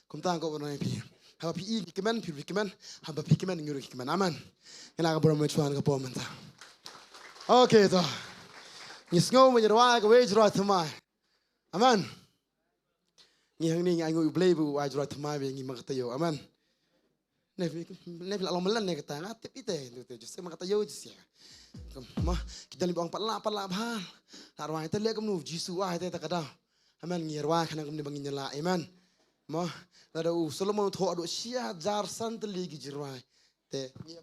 kumta ko ban phi. Haba phi i ki kmen, phi ruh ki kmen. Haba phi kmen, ngi ruh ki kmen. Amen. Ngi la ka burom me chuan ka por mynta. Okay to. Ngi sngew me rwai ka wei rwai thymmai. Amen. Ngi hangne ngi ainguh ïa u Blei ba u ai jroi thymmai ba ïa ngi man ka taïew. Amen. Ne phi, ne phi la long mlien ne kata, nga tip ite, ndu te, jose man ka taïew jose. Mo, ki don li ba ong pat lah, pat lah bha. La rwai te leh kumno, Jisu ai te ta ka daw. Amen, ngi rwai khnang kumne ba ngin ïa lah. Amen. Mo, lada u Solomon u thoh haduh shi hajar san tylli ki jingrwai. Te ngi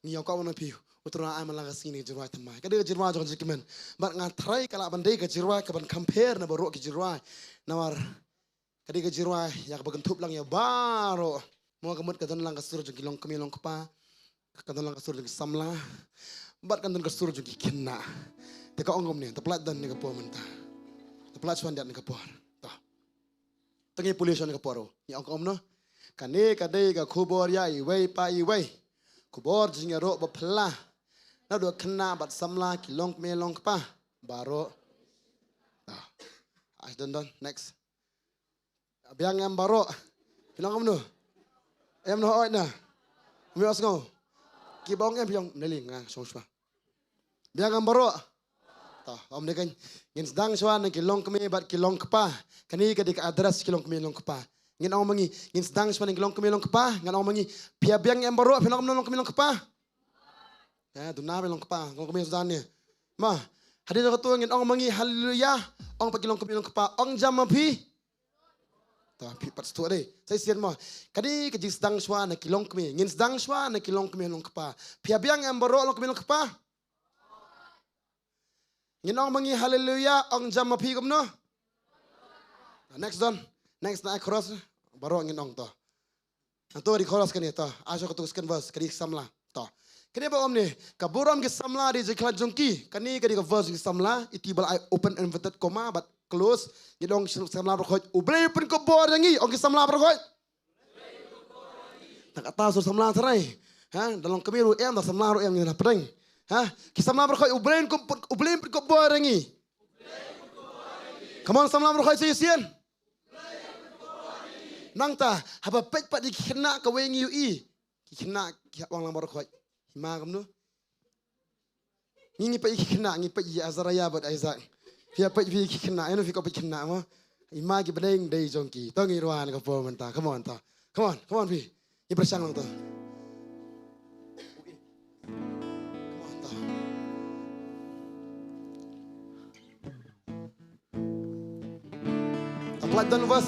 ïoh ka wan na phi, u Trai ai man la ka sngi na ka jingrwai thymmai. Ka dei ka jingrwai jong ka jingkmen. Bad nga tharai ka lah ban dei ka jingrwai ka ban compare na baroh ki jingrwai. Namar ka dei ka jingrwai ïa kaba kynthup lang ïa baroh. Mo, ka mut ka don lang ka sur jong ki longkmie longkpa, ka don lang ka sur jong ki samla, bad ka don ka sur jong ki khynnah. Te ka ong kumne, to pyllait don ne ka por mynta. To pyllait shuwa ne ka por. To. To ngi pule shuwa ne ka por. Ngi ong kumno. Kane ka dei ka khubor ïa iwei pa iwei. Khubor jingïaroh ba phylla. Naduh khynnah bad samla, ki longkmie longkpa baroh. To. Ai don don, next. Biang em baroh. Phi long kumno? Em noh oi na. Ym ïohsngew. Kiba ong em phi ong, ym lei lei, nga sngew shuwa. Biang em baroh. To, ym dei kan. Ngin sdang shuwa na ki longkmie bad ki longkpa. Kane ka dei ka address ki longkmie longkpa. Ngin ong ma ngi, ngin sdang shuwa na ki longkmie longkpa, ngan ong ma ngi. Phi ïa biang em baroh, phi long kumno longkmie longkpa? Eh, duna phi longkpa, longkmie Sudan ne. Mo, hadien jong kata ngin ong ma ngi haleluya, ong pat ki longkmie longkpa, ong jam ma phi. To, phi pat sdang dei. Sa shisien mo. Ka dei ka jingsdang shuwa na ki longkmie. Ngin sdang shuwa na ki longkmie longkpa. Phi ïa biang em baroh longkmie longkpa? Ngin ong ma ngi haleluya, ong jam ma phi kumno? Next don. Next na chorus. Baroh ngin ong to. Nangta dei chorus kane to. Ai shuwa katu ka second verse, ka dei ka samla. To. Kane ba ong ne, ka burom ki samla dei jingkhlaiñ jong ki. Kane ka dei ka verse ki samla, iti ba la ai open inverted comma, bad close. Ngi ong ki samla baroh khoit. U Blei un pynkupbor ïa ngi, ong ki samla baroh khoit. Na kata sur samla tharai. Ha, da longkmie ruh em, da samla ruh em ngi na pdeng. Ha, ki samla baroh khoit U Blei un pynkupbor ïa ngi. Come on, samla baroh khoit sa shisien. Nangta, haba peit pat ïa ki khynnah kawei ngi ïohi. Ki khynnah ki hap ong lang baroh khoit. Hima kumno? Ngi ngi peit ïa ki khynnah, ngi peit ïa Azariah bad Isaac. Phi ïa peit phi ïa ki khynnah, ïa no phi kwah peit khynnah mo. Hima ki bneng dei jong ki. To ngi rwai na ka por mynta. Come on to. Come on, come on phi. Ngi pyrshang lang to. Come on to. Taklait don vas.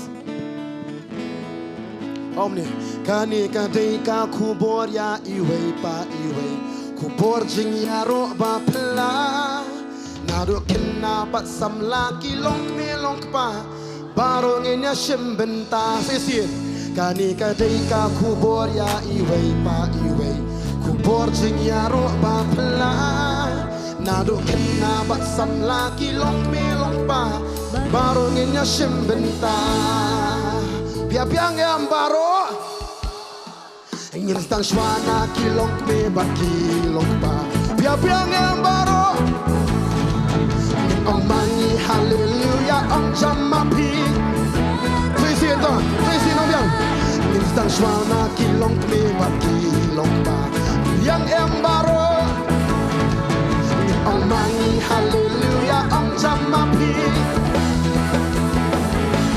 Omni. Kane ka dei ka khubor ïa iwei pa iwei. Khubor jingïaroh ba phylla. Naduh khynnah bad samla ki longkmie longkpa. Baroh ngin ïa shim bynta. Sa shisien. Kane ka dei ka khubor ïa iwei pa iwei. Khubor jingïaroh ba phylla. Naduh khynnah bad samla ki longkmie longkpa. Baroh ngin ïa shim bynta. Phi ïa biang em baroh. Ngin sdang shuwa na ki longkmie bad ki longkpa. Phi ïa biang em baroh. Ong ma ngi haleluya, ong jam ma phi. Sa shisien to, sa shisien ong biang. Ngin sdang shuwa na ki longkmie bad ki longkpa. Biang em baroh. Ong ma ngi haleluya, ong jam ma phi.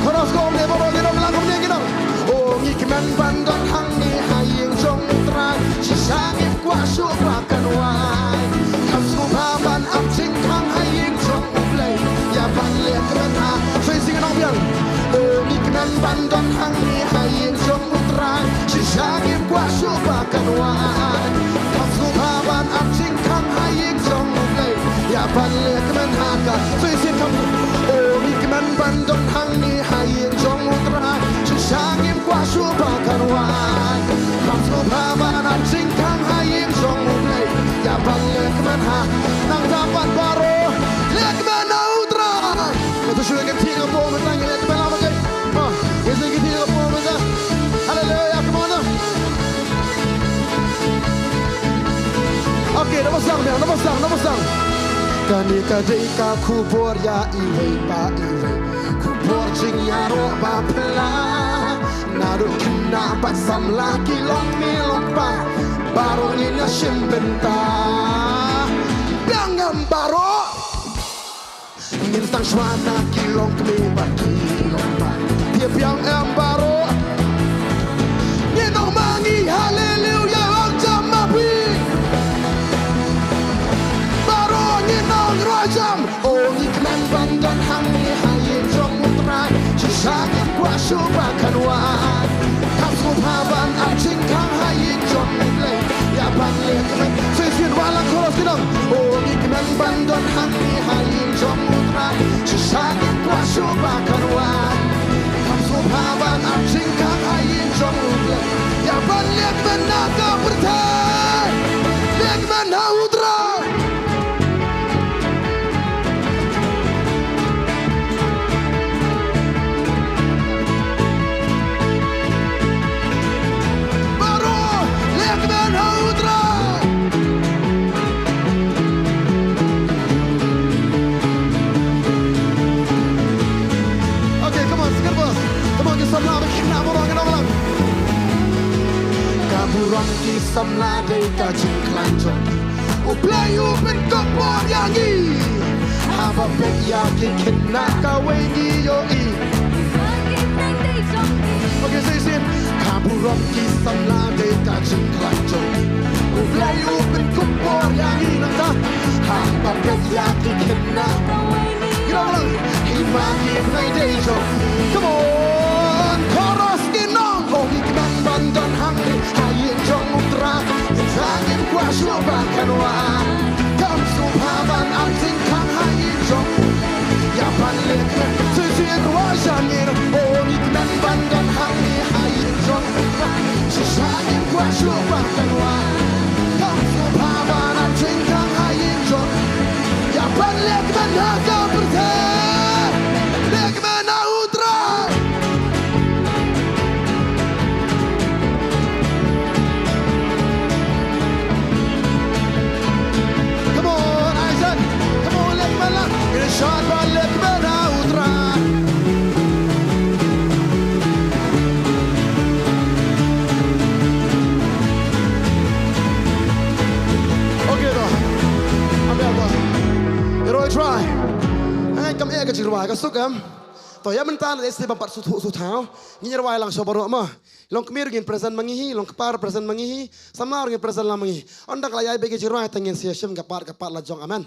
Chorus ko ong ne baroh ngi ong lang kumne ngi ong. O ngi kmen ban don hangne ha ïing jong U Trai. Shisha ngim kwah shuh ba kan wai. Kham sngewbha ban ap jingkhang ha ïing jong U Blei. Ïa ban leh kmen ha. Sa shisien ngi ong biang. O ngi kmen ban don hangne ha ïing jong U Trai. Shisha ngim kwah shuh ba kan wai. Kham sngewbha ban ap jingkhang ha ïing jong U Blei. Ïa ban leh kmen ha ka. Sa shisien kham. O ngi kmen ban don hangne ha ïing jong U Trai. Shisha ngim kwah shuh ba kan wai. Kham sngewbha ban ap jingkhang ha ïing jong U Blei. Ïa ban leh kmen ha. Nangta pat baroh. Leh kmen ha U Trai. Kata shu ïa ka thik ka por mynta ngi leh kmen ha U Blei. Ha, ïa ka thik ka por mynta. Haleluya, come on. Okay, naba sdang biang, naba sdang, naba sdang. Kane ka dei ka khubor ïa iwei pa iwei. Khubor jingïaroh ba phylla. Naduh khynnah bad samla ki longkmie longkpa. Baroh ngin ïa shim bynta. Biang em baroh. Ngin sdang shuwa na ki longkmie bad ki longkpa. Phi ïa biang em baroh. Ngin ong ma ngi haleluya, ong jam ma phi. Baroh ngin ong rwai jam. O ngi kmen ban don hangne ha ïing Shisha ngim kwah shuh ba kan wan. Kam sngewbha ban ap jingkhang ha ïing jong U Blei. Ïa ban leh kmen. Shisien, wa lang chorus ki nong. O ngi kmen ban don hangne ha ïing jong U Trai. Shisha ngim kwah shuh ba kan wan. Kam sngewbha ban ap jingkhang ha ïing jong U Blei. Ïa ban leh kmen na ka pyrthei. Leh kmen ha U Trai. Baroh, leh kmen ha U Trai. Okay, come on, second verse. Come on, ki samla, ki khynnah baroh, ki nonglang. Ka burom ki samla dei ka jingkhlaiñ jong ki. U Blei u pynkup bor ïa ngi. Haba peit ïa ki khynnah kawei ngi ïohi. Okay, say it again. Ka burom ki samla dei ka jingkhlaiñ jong ngi. U Blei u pynkup bor ïa ngi nangta. Haba peit ïa ki khynnah. Ki nonglang. Ki ma ki bnai dei jong. Come on. Chorus ki nong. O ngi kmen ban don hangne ha ïing jong U Trai. Ngim kwah shuh ba kan wan. Kam sngewbha ban ap jingkhang ha ïing jong U Blei. Ïa ban leh kmen. Shisien wa sha ngi. O ngi kmen ban don hangne ha ïing jong U Trai. Shisha ngim kwah shuh ba kan wan. Kam sngewbha ban ap jingkhang ha ïing jong. Ïa ban leh kmen ha ka pyrthei. Leh kmen ha U Trai. Come on, Isaac. Come on, leh kmen la. Ngin shad ba leh kmen ha U Trai. Okay, to. Am ïa to. Hero try. Ai, kam eh ka jingrwai, ka suk em. To, ïa mynta lada sdang ban pat sngewthuh sngewthaw. Ngin ïa rwai lang shuwa baroh mo. Longkmie ruh ngin present ma ngi hi, longkpa ruh present ma ngi hi, samla ruh ngin present lang ma ngi hi. Ynda ka la ïai beh ki jingrwai te ngin sa ïa shim ka part, ka part la jong, amen.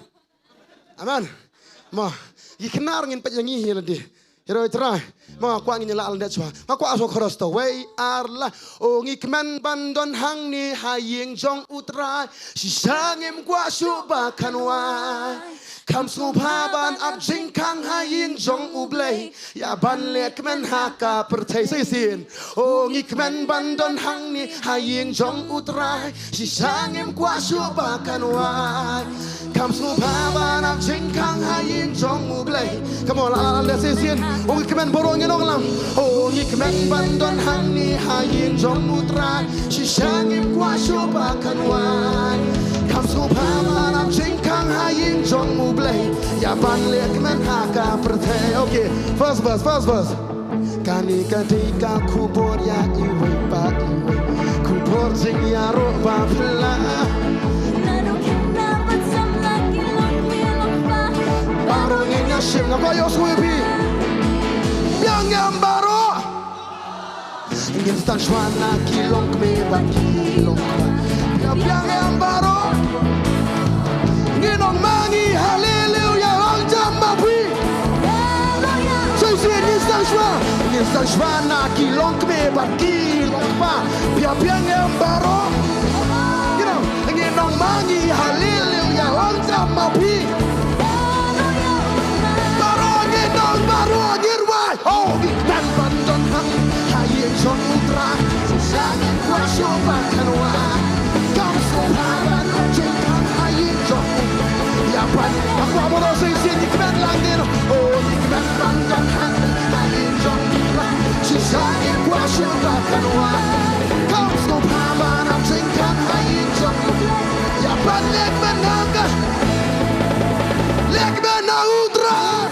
Amen. Mo, ki khynnah ruh ngin peit ïa ngi hi lade. Hero try. Mo, kwah ngin ïa lah lade shuwa. Mo, kwah shuwa chorus to. Wei ar la. O ngi kmen ban don hangne ha ïing jong U Trai. Shisha ngim kwah shuh ba kan wan. Kam sngewbha ban ap jingkhang ha ïing jong U Blei. Ïa ban leh kmen ha ka pyrthei. Shisien. O ngi kmen ban don hangne ha ïing jong U Trai. Shisha ngim kwah shuh ba kan wan. Kam sngewbha ban ap jingkhang ha ïing jong U Blei. Come on, la la la, shisien. O ngi kmen baroh ngin ong lang. O ngi kmen ban don hangne ha ïing jong U Trai. Shisha ngim kwah shuh ba kan wan. Kam sngewbha ban ap jingkhang ha ïing jong U Blei. Ïa ban leh kmen ha ka pyrthei. Okay, first verse, first verse. Kane ka dei ka khubor ïa iwei pa iwei. Khubor jingïaroh ba phylla. Naduh khynnah bad samla, ki longkmie longkpa. Baroh ngin ïa shim, nga kwah ïohsngew ïa phi. Biang em baroh. Ngin sdang shuwa na ki longkmie bad ki longkpa. Biang em baroh. Ngin ong ma ngi haleluya, ong jam ma phi. Shisien ngin sdang shuwa. Ngin sdang shuwa na ki longkmie bad ki longkpa. Biang em baroh. Ngin ong, ngin ong ma ngi haleluya, ong jam ma phi. Baroh ngin ong, baroh ngin rwai. Oh, ngi kmen ban don hangne ha ïing jong U Trai. Shisha ngim kwah shuh ba kan wan. Kam sngewbha ban ap jingkhang ha ïing jong U Trai. Ïa ban, nga kwah baroh shisien ngi kmen lang ngin. Oh, ngi kmen ban don hangne ha ïing jong U Trai. Shisha ngim kwah shuh ba kan wan. Kam sngewbha ban ap jingkhang ha ïing jong U Trai. Ïa ban leh kmen ha ka. Leh kmen ha U Trai.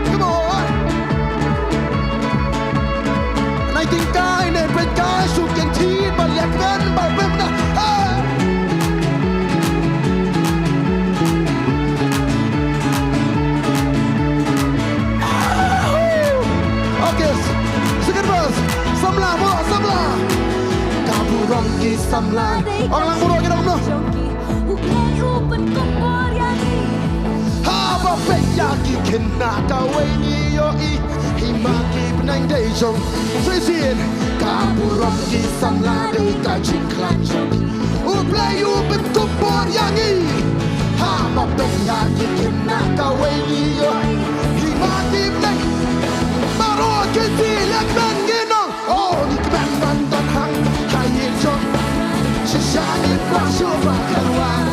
Come on. Nai ting kai, nai peit kai, suk ken ti, ba leh kmen, ba pem na. Hey. Okay. Second verse. Samla, mo, samla. Ka burom ki samla. Ong lang burom ki dong no. Ha, Peit ïa ki khynnah kawei ngi ïohi, hi ma ki bneng dei jong. Shisien ka burom ki samla dei ka jingkhlaiñ jong ki. U Blei u pynkup bor ïa ngi. Haba peit ïa ki khynnah kawei ngi ïohi, hi ma ki bneng. Baroh ki jingkhlaiñ ngi nong. Oh, ngi kmen ban don hangta ha ïing jong. Shisha ngin kwah shuh ba khlaiñ.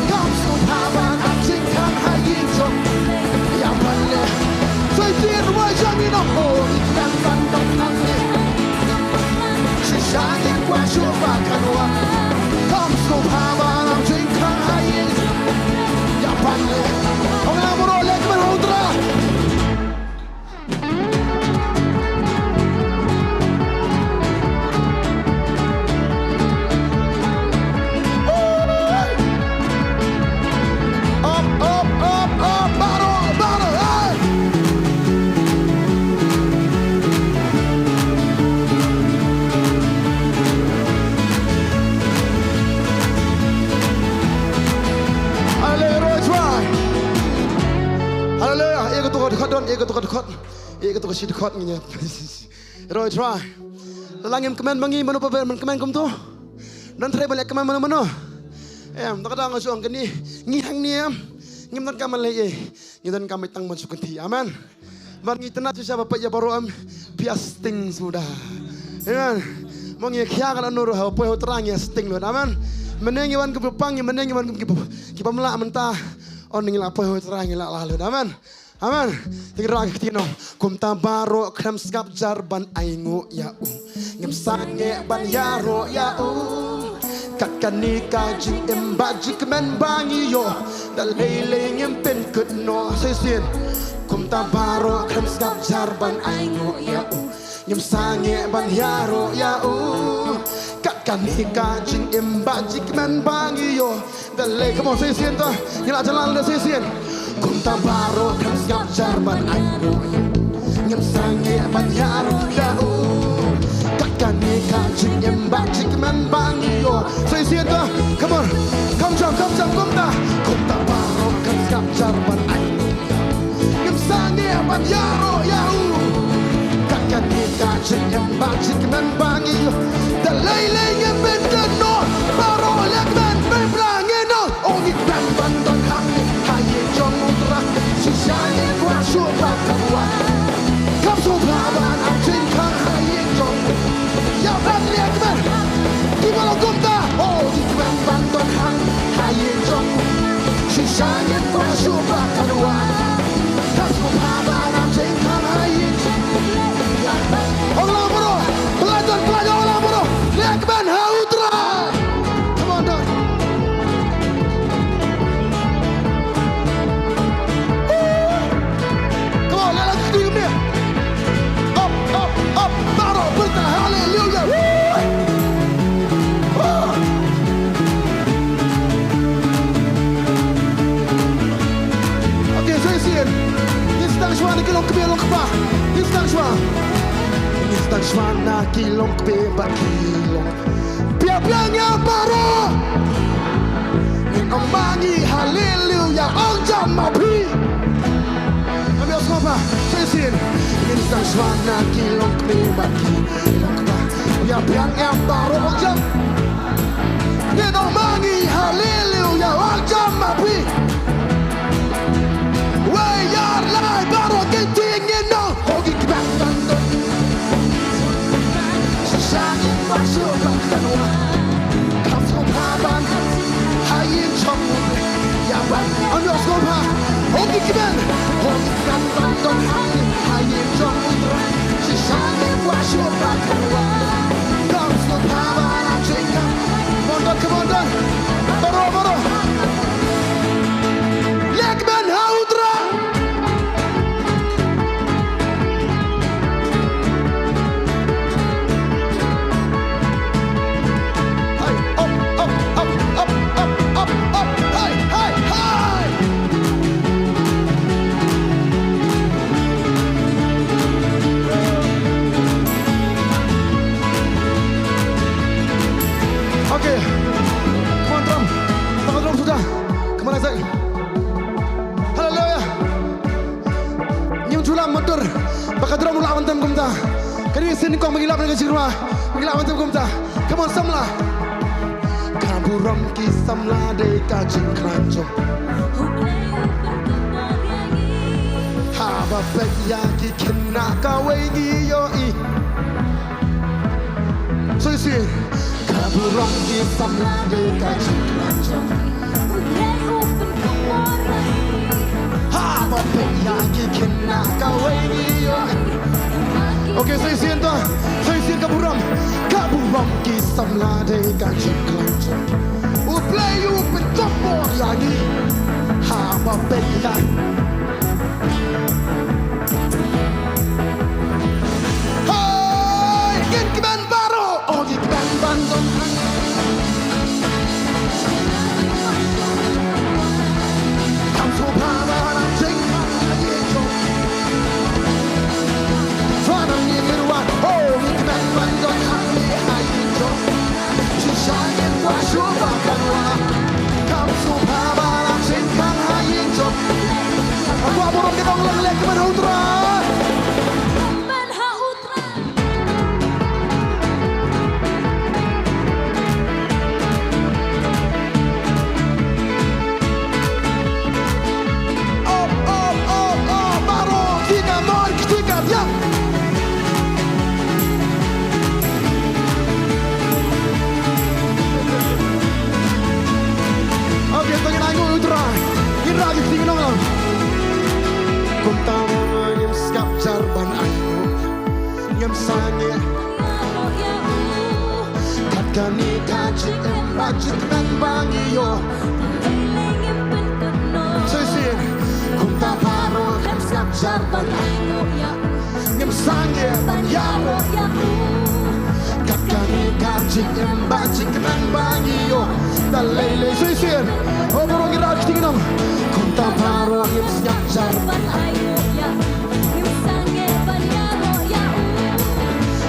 Kam sngewbha ban ai jingkhang ha ïing jong. Ïa ban leh. Shisien ruh ïa ngi nong. Oh, ngi kmen ban don hangne. Shisha ngin kwah shuh ba khlaiñ. Kam sngewbha ban ai jingkhang ha ïing jong. Ïa ban leh. Ong lang baroh leh kmen ha u Trai. Up, up, up, up, baroh, baroh, hey! Hallelujah, Roy Trai. Hallelujah. Ïa katu ka dkhot don, ïa katu ka dkhot. Ïa katu ka shi dkhot ngi ïa. Roy Trai. Lada ngim kmen ma ngi mano ba ban kmen kumto. Don trai ba leh kmen mano mano. Em, ta ka dang nga shu ong kane. Ngi hangne em. Ngim donkam ban leh ei. Ngi donkam ban tang ban shu kynthih. Amen. Ban ngi tynat shisha ba peit ïa baroh em. Phi ïa sting suda. Amen. Mo ngi khia ka lano ruh ha poi ha u Trai ngi ïa sting lut. Amen. Mynne ngi wan ki bapang ngi mynne ngi wan ki bapang. Ki bym lah mynta. On ngi la poi ha u Trai ngi la lah lut. Amen. Amen. Te ngi rah ki kti nong. Kumta baroh khlem sngap jar ban ainguh ïa u. Ngim sangeh ban ïaroh ïa u. Kat kane ka jingim bad jingkmen ba ngi ïoh. Da lei lei ngim pynkut noh shisien. Kumta baroh khlem sngap jar ban ainguh ïa u. Ngim sangeh ban ïaroh ïa u. Kat kane ka jingim bad jingkmen ba ngi ïoh. Da lei, come on, shisien to. Ngi la jalan da shisien. Kumta baroh khlem sngap jar ban ainguh. Ngim sangeh ban ïaroh ïa u. Kat kane ka jingim bad jingkmen ba ngi ïoh. Shisien to. Come on. Come jam, come jam, kumta. Kumta baroh khlem sngap jar ban ainguh. Ngim sangeh ban ïaroh ïa u. Kat kane ka jingim bad jingkmen ba ngi ïoh. Da lei lei ngim pynkut noh. Baroh leh kmen pynbna ngi noh. Oh ngi kmen ban don hangne ha ïing jong u Trai. Shisha ngi kwah shuh ba khlaiñ. Kam sngewbha ban ai jingkhang ha ïing jong u. Ïa ban leh kmen. Kiba long kumta. Oh ngi kmen ban don hangne ha ïing jong u. Shisha ngin kwah shuh ba khlaiñ. Kam sngewbha ban ai jingkhang ha ïing jong u. Ong lang baroh. Pynlait don pynlait ong lang baroh. Leh kmen ha u Trai. Come on, don. Come on, let us sing this. Up, up, up, baroh, pynta, hallelujah. Woo! Okay, so you see it. Ngin sdang shuwa na ki longkmie longkpa. Ngin sdang shuwa. Ngin sdang shuwa na ki longkmie bad ki long Biang biang ïa baroh. Ngin ong ma ngi haleluya, ong jam ma phi. Ngam ïohsngew pha, shisien. Ngin sdang shuwa na ki longkmie bad ki longkpa. Biang biang ïa baroh, ong jam. Ngin ong ma ngi haleluya, ong jam ma phi. Wei ïar lai baroh ki jingin ong. Ho ki kbang ban don. Shisha ngin wan shuh ban kynnoh. Kam sngewbha ban ha ïing jong u Blei. Ïa ban, ngam ïohsngew pha. Ho ki kbang, ho ki kbang ban don ha ïing, ha ïing jong u Blei. Shisha ngin wan shuh ban kynnoh. Kam sngewbha ban ha jingkam. Come on, don, come on, don. Baroh, baroh. Matur, ba ka drum u lah ban tem kumta. Kane ka sien kong ba ngi lap na ka jingrwai, ba ngi lah ban tem kumta. Come on, samla. Ka burom ki samla dei ka jingkhlaiñ jong. Haba peit ïa ki khynnah kawei ngi ïohi. Soi sien. Ka burom ki samla dei ka jingkhlaiñ jong. Haba peit ïa ki khynnah kawei ngi ïohi. Okay, soi sien to. Soi sien ka burom. Ka burom ki samla dei ka jingkhlaiñ jong. U Blei u pynjopor ïa ngi. Haba peit ïa. Hei, ngin kmen baroh. Oh, ngin kmen ban don. Op, op, op, op, baroh, kti katno, kti katno, ïa. Okay, to ngin ainguh U Trai. Ngin rah ki kti nong lang. Kumta ma ngim sngap jar ban ainguh. Ngim sangeh. Kat kane ka jingim bad jingkmen ba ngi ïoh. Shisien. Kumta baroh ngim sngap jar ban ainguh ïa u. Ngim sangeh ban ïaroh ïa u. Kat kane ka jingim bad jingkmen ba ngi ïoh. Da lei lei shisien. O baroh ngi rah ki kti nong. Kumta baroh ngim sngap jar ban ainguh ïa u.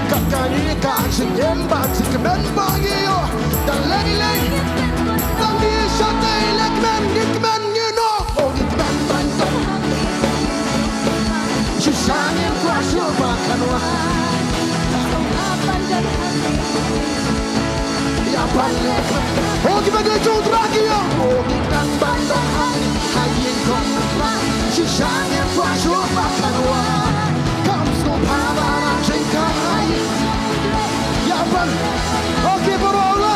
Kat kane ka jingim bad jingkmen ba ngi ïoh. Da lei lei. Da ngi shatei lei kmen, ngi kmen ngi noh. Oh, ngi kmen ban don. Shisha ngim kwah shuh ba kan wan. Ïa ban leh. Oh, ngi ban leh jong U Trai ki ïa. Oh, ngi kmen ban don. Ha ïing jong U Trai. Shisha ngim kwah shuh ba kan wan. Kam sngewbha ba na jingkha ha ïing. Ïa ban. Okay, baroh la.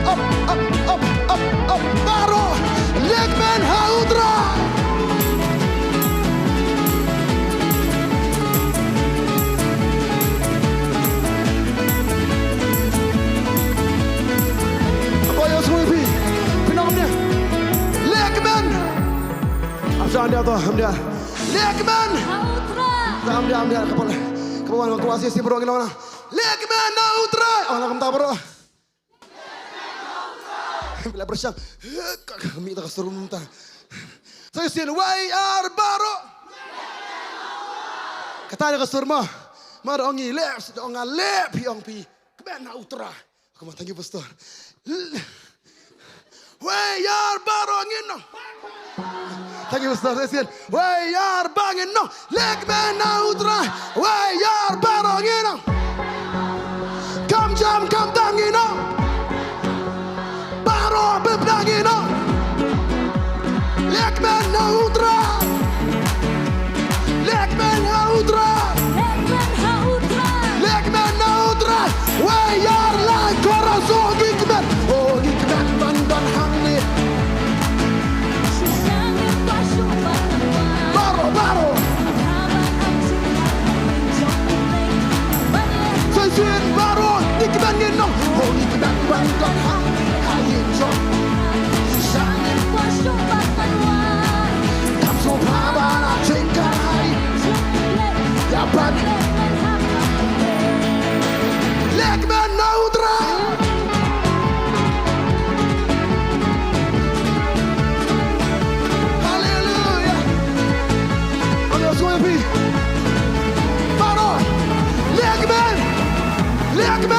Up, up, up, up, up, up, baroh. Leh kmen ha U Trai. Apo ïa sngewbha phi. Phi nang kumne. Leh kmen. Asa anda to, anda. Leh kmen. Ha U Trai. Anda, anda, anda, kapal. Kapal, kapal, shisien baroh ngi long na. Leh kmen ha U Trai. Oh, la kumta baroh. Bila bersyang. Ka, ka, mi ta ka sur mynta. Shisien wei ar baroh. Kata ka sur mo. Mar ong i leh, ong a leh, phi ong phi. Kmen ha U Trai. Come on, thank you, Pastor. L-, wei ar baroh ngin noh. Thank you, Pastor. Shisien. Wei ar ba ngin noh. Leh kmen ha U Trai. Wei ar baroh ngin noh. Kam jam, kam dang ngin noh. Baroh bym dang ngin noh. Leh kmen ha U Trai. Leh kmen ha U Trai. Leh kmen ha U Trai. Leh kmen ha U Trai. Wei ar lai corazón ngi kmen. Oh, ngi kmen ban don hangne. Baroh, baroh. Shisien baroh, ngi kmen ngin noh. Oh, ngi kmen ban don hangne. Kam sngewbha ba na jingkha ha ïing. Ïa ban. Leh kmen ha U Trai. Haleluya. Alo, sngewbha phi. Baroh. Leh kmen. Leh kmen.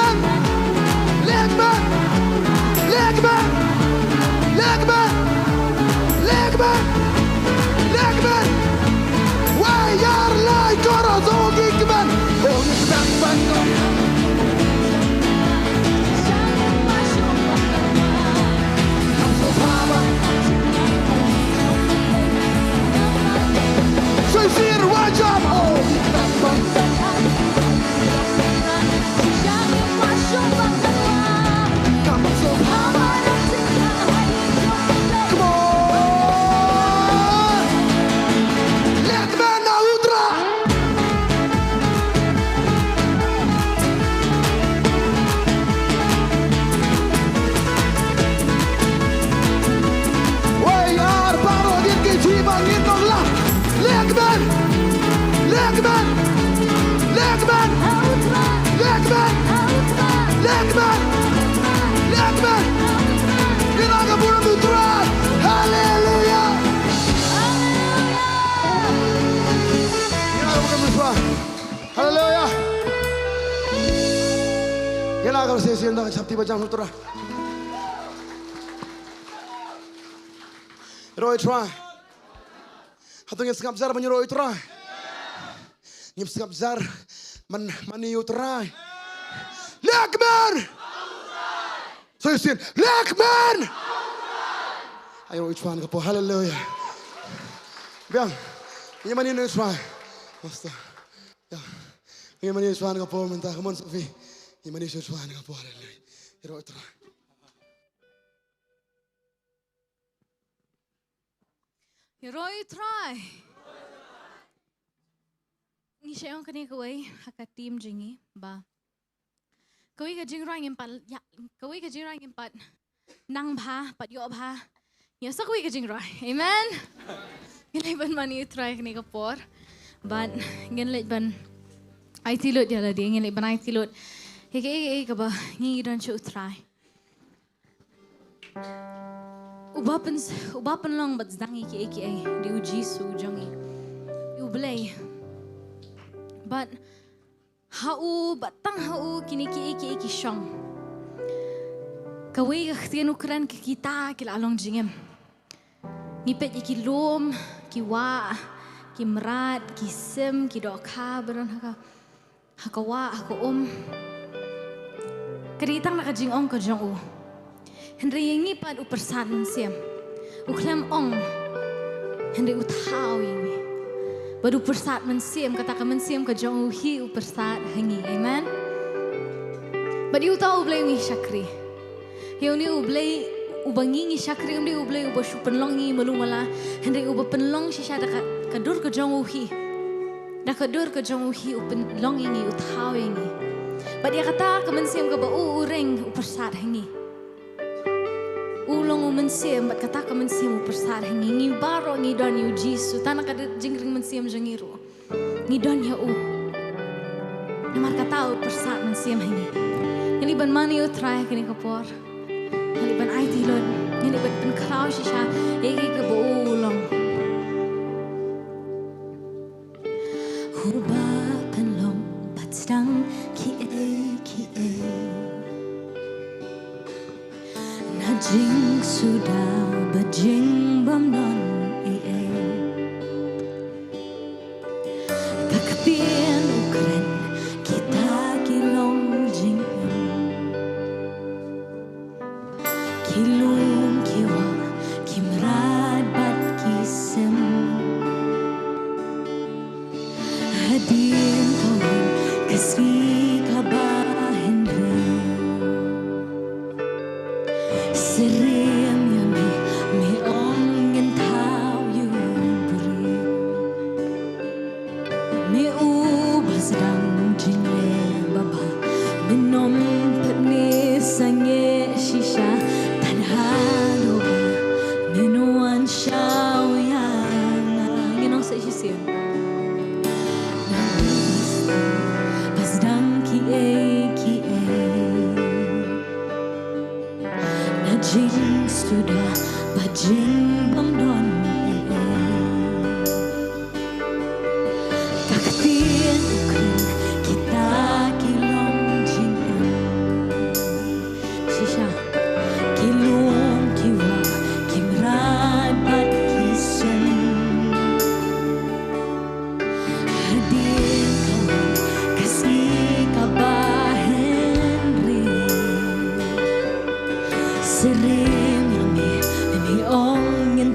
Ka shisien da ka chapti ba jam u Trai. Ïaroh ïa u Trai. Hato ngin sngap jar ban ïaroh ïa u Trai? Ngim sngap jar ban mane ïa u Trai. Leh kmen. Sa shisien. Leh kmen. Ïaroh ïa u Trai ka por. Haleluia. Biang. Ngin mane ïa u Trai. Master. Ïa. Ngin mane ïa u Trai ka por mynta. Come on, Sophie. Ngin mane ïa u Trai ka por. Haleluia. Ïaroh ïa u Trai. Ïaroh ïa u Trai. Ngi shah ong kane kawei ha ka team jong ngi ba kawei ka jingrwai ngim pat, ïa, kawei ka jingrwai ngim pat nang bha, pat ïoh bha. Ïa sa kawei ka jingrwai. Amen. Ngin leit ban mane ïa u Trai kane ka por. Bad ngin leit ban aiti lut ïa lade, ngin leit ban aiti lut ïa kaei kaei kaba ngi don sha u Trai. Uba pyn, uba pynlong bad sdang ïa kiei kiei, dei u Jisu jong ngi. U Blei. Bad ha u, bad tang ha u kine kiei kiei ki shong. Kawei ka ktien u kren, ki kita ki la long jingim. Ngi peit ïa ki lum, ki wah, ki mrad, ki sim, ki dohkha ba don ha ka, ha ka wah, ha ka um. Ka dei tang na ka jingong ka jong u. Hynrei ïa ngi pat u pyrsad mynsiem. U khlem ong. Hynrei u thaw ïa ngi. Bad u pyrsad mynsiem, kata ka mynsiem ka jong u hi u pyrsad ha ngi. Amen. Bad ïa uta u Blei ngi shakri. Ïa une u Blei uba ngi ngi shakri, um dei u Blei uba shu pynlong ngi malu mala, hynrei uba pynlong shisha da ka, ka dur ka jong u hi. Da ka dur ka jong u hi u pynlong ïa ngi, u thaw ïa ngi. Bad ïa kata ka mynsiem kaba u, u reng u pyrsad ha ngi. U long u mynsiem, bad kata ka mynsiem u pyrsad ha ngi. Ngi baroh ngi don ïa u Jisu, tang na ka jingring mynsiem jong ngi ruh. Ngi don ïa u. Namar kata u pyrsad mynsiem ha ngi. Ngi leit ban mane ïa u Trai kane ka por. Ngi leit ban aiti lut. Ngi leit ban pynkhraw shisha ïa kaei kaba u long. Uba pynlong bad sdang kiei kiei. Na jingsuda bad jingbymdon ei ei. Ka ktien u kren kita ki long jingim. Ki lum ki wah ki mrad bad ki sim. Hadien ka wan ka sngi kaba hynriew. Syriem ïa me, me ong ngin thaw ïa u briew. Me uba sdang jingleh babha, me nym pep ne sangeh shisha, tang haduh ba men wan shaw ïa nga. Ngin ong sa shisien. Ba sdang kiei kiei. Na jingsuda bad jingbymdon ei ei. Ka ktien u kren kita ki long jingim. Shisha. Ki lum ki wah ki mrad bad ki sim. Hadien ka wan ka sngi kaba hynriew. Syriem ïa me, me ong ngin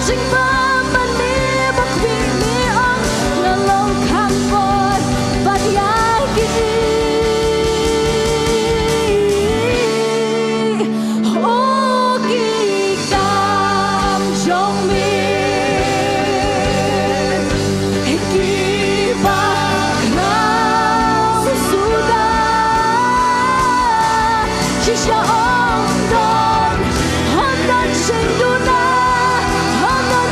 Jingbam mane ba khmih me ong nga long kham bor bad ïa ki. O ki kam jong me kiba khraw suda. Shisha ong don, hon don shen duna, hon don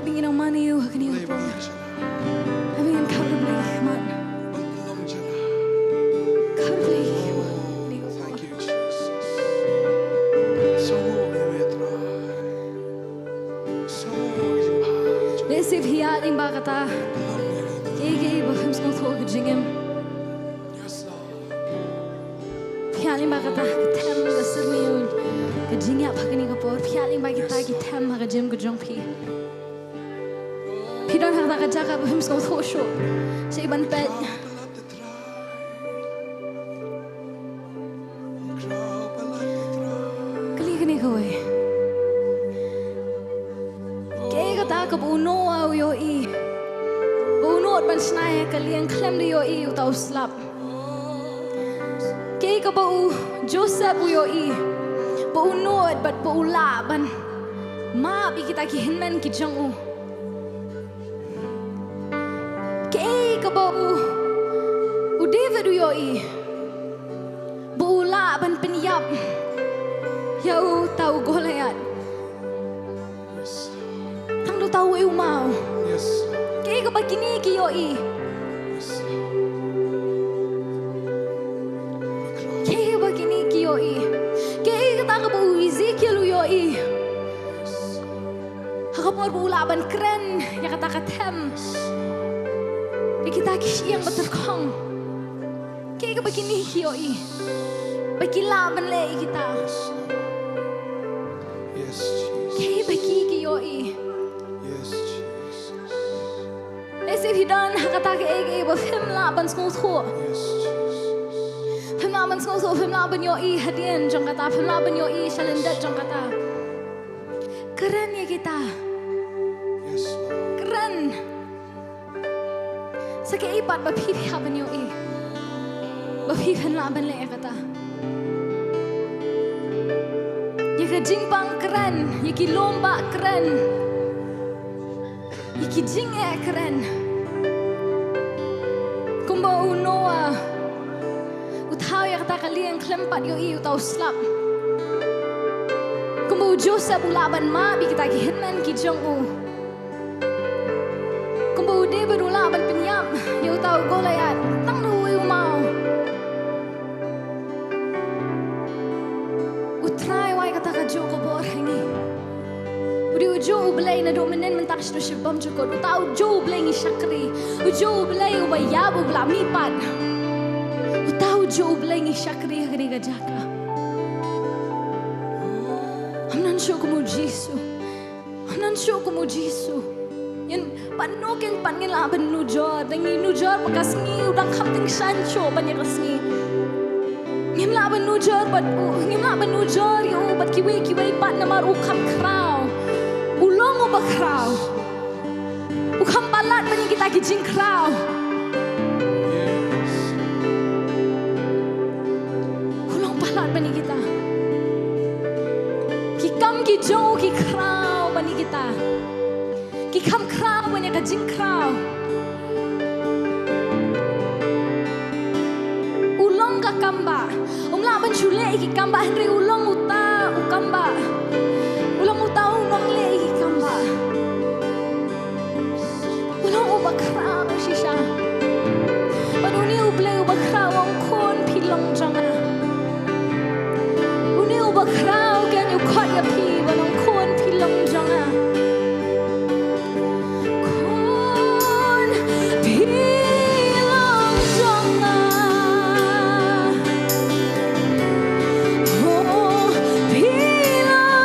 Ba ngin ïa mane ïa u ha kane ka por. Ba ngin khap da Blei ki khmat. Khap da Blei ki khmat. Thank you, Jesus. Lehse phi ïaid lyngba kata. Kiei kiei ba phim sngewthuh ha ka jingim. Phi ïaid lyngba kata ka them ka syrngiew, ka jingïap ha kane ka por. Phi ïaid lyngba kita ki them ha ka jingim ka jong phi. Phi don ha kata ka jaka ba phim sngewthuh shuh shaei ban peit. Kylli kane kawei. Kaei kata kaba u Noah u ïohi, ba u Noah ban shna ïa ka lieng khlem da ïohi uta u slap? Kaei kaba u Joseph u ïohi, ba u Noah bad ba u lah ban map ïa kita ki hynmen ki jong u? Kaei kaba u, u David u ïohi, ba u lah ban pynïap ïa uta u Goliath? Tang da uta uwei u maw. Kaei kaba kine ki ïohi? Kaei kaba kine ki ïohi? Kaei kata kaba u Ezekiel u ïohi? Ha ka por ba u lah ban kren ïa kata ka them, ïa kita ki shyieng ba tyrkhong. Kaei kaba kine ki ïohi, ba ki lah ban leh ïa kita? Kaei ba ki, ki ïohi? Lehse phi don ha kata kaei kaei ba phim lah ban sngewthuh. Phim lah ban sngewthuh, phim lah ban ïohi hadien jong kata, phim lah ban ïohi sha lyndet jong kata. Kren ïa kita. Kren. Sa kaei pat ba phi, phi hap ban ïohi, ba phi phin lah ban leh ïa kata? Ïa ka jingpang kren, ïa ki lum ba kren, ïa ki jingeh kren. Kumba u Noah u thaw ïa kata ka lieng khlem pat ïohi uta u slap. Kumba u Joseph u lah ban map ïa kita ki hynmen ki jong u. Kumba u David u lah ban pynïap ïa uta u Goliath tang da uwei u maw. U Trai u ai kata ka juh ka bor ha ngi. U dei u juh U Blei naduh mynnin mynta shaduh shibun jukut. Uta u juh U Blei ngi shakri. U juh U Blei uba ïap uba la mihpat. Uta u juh U Blei ngi shakri ha kane ka jaka. Ngam nang shuh kum u Jisu. Ngam nang shuh kum u Jisu. Ngin pat, no kin pat ngin lah ban nujor, da ngi nujor bad ka sngi, u dang kham tyngshaiñ shuh ban ïa ka sngi. Ngim lah ban nujor bad u, ngim lah ban nujor ïa u bad kiwei kiwei pat namar u kham khraw. U long uba khraw. U kham palat ban ïa kita ki jingkhraw. U long palat ban ïa kita. Ki kam ki jong u ki khraw ban ïa kita. Ki kham khraw ban ïa ka jingkhraw. U long ka kambah. Um lah ban shu leh ïa ki kambah hynrei u long uta u kambah. U long uta u nongleh ïa ki kambah. U long uba khraw shisha. Bad une U Blei uba khraw u ong, khun, phi long jong nga. Une uba khraw u kren, u khot ïa phi, u ong, khun, phi long jong nga. Khun, phi long jong nga. Oh, phi long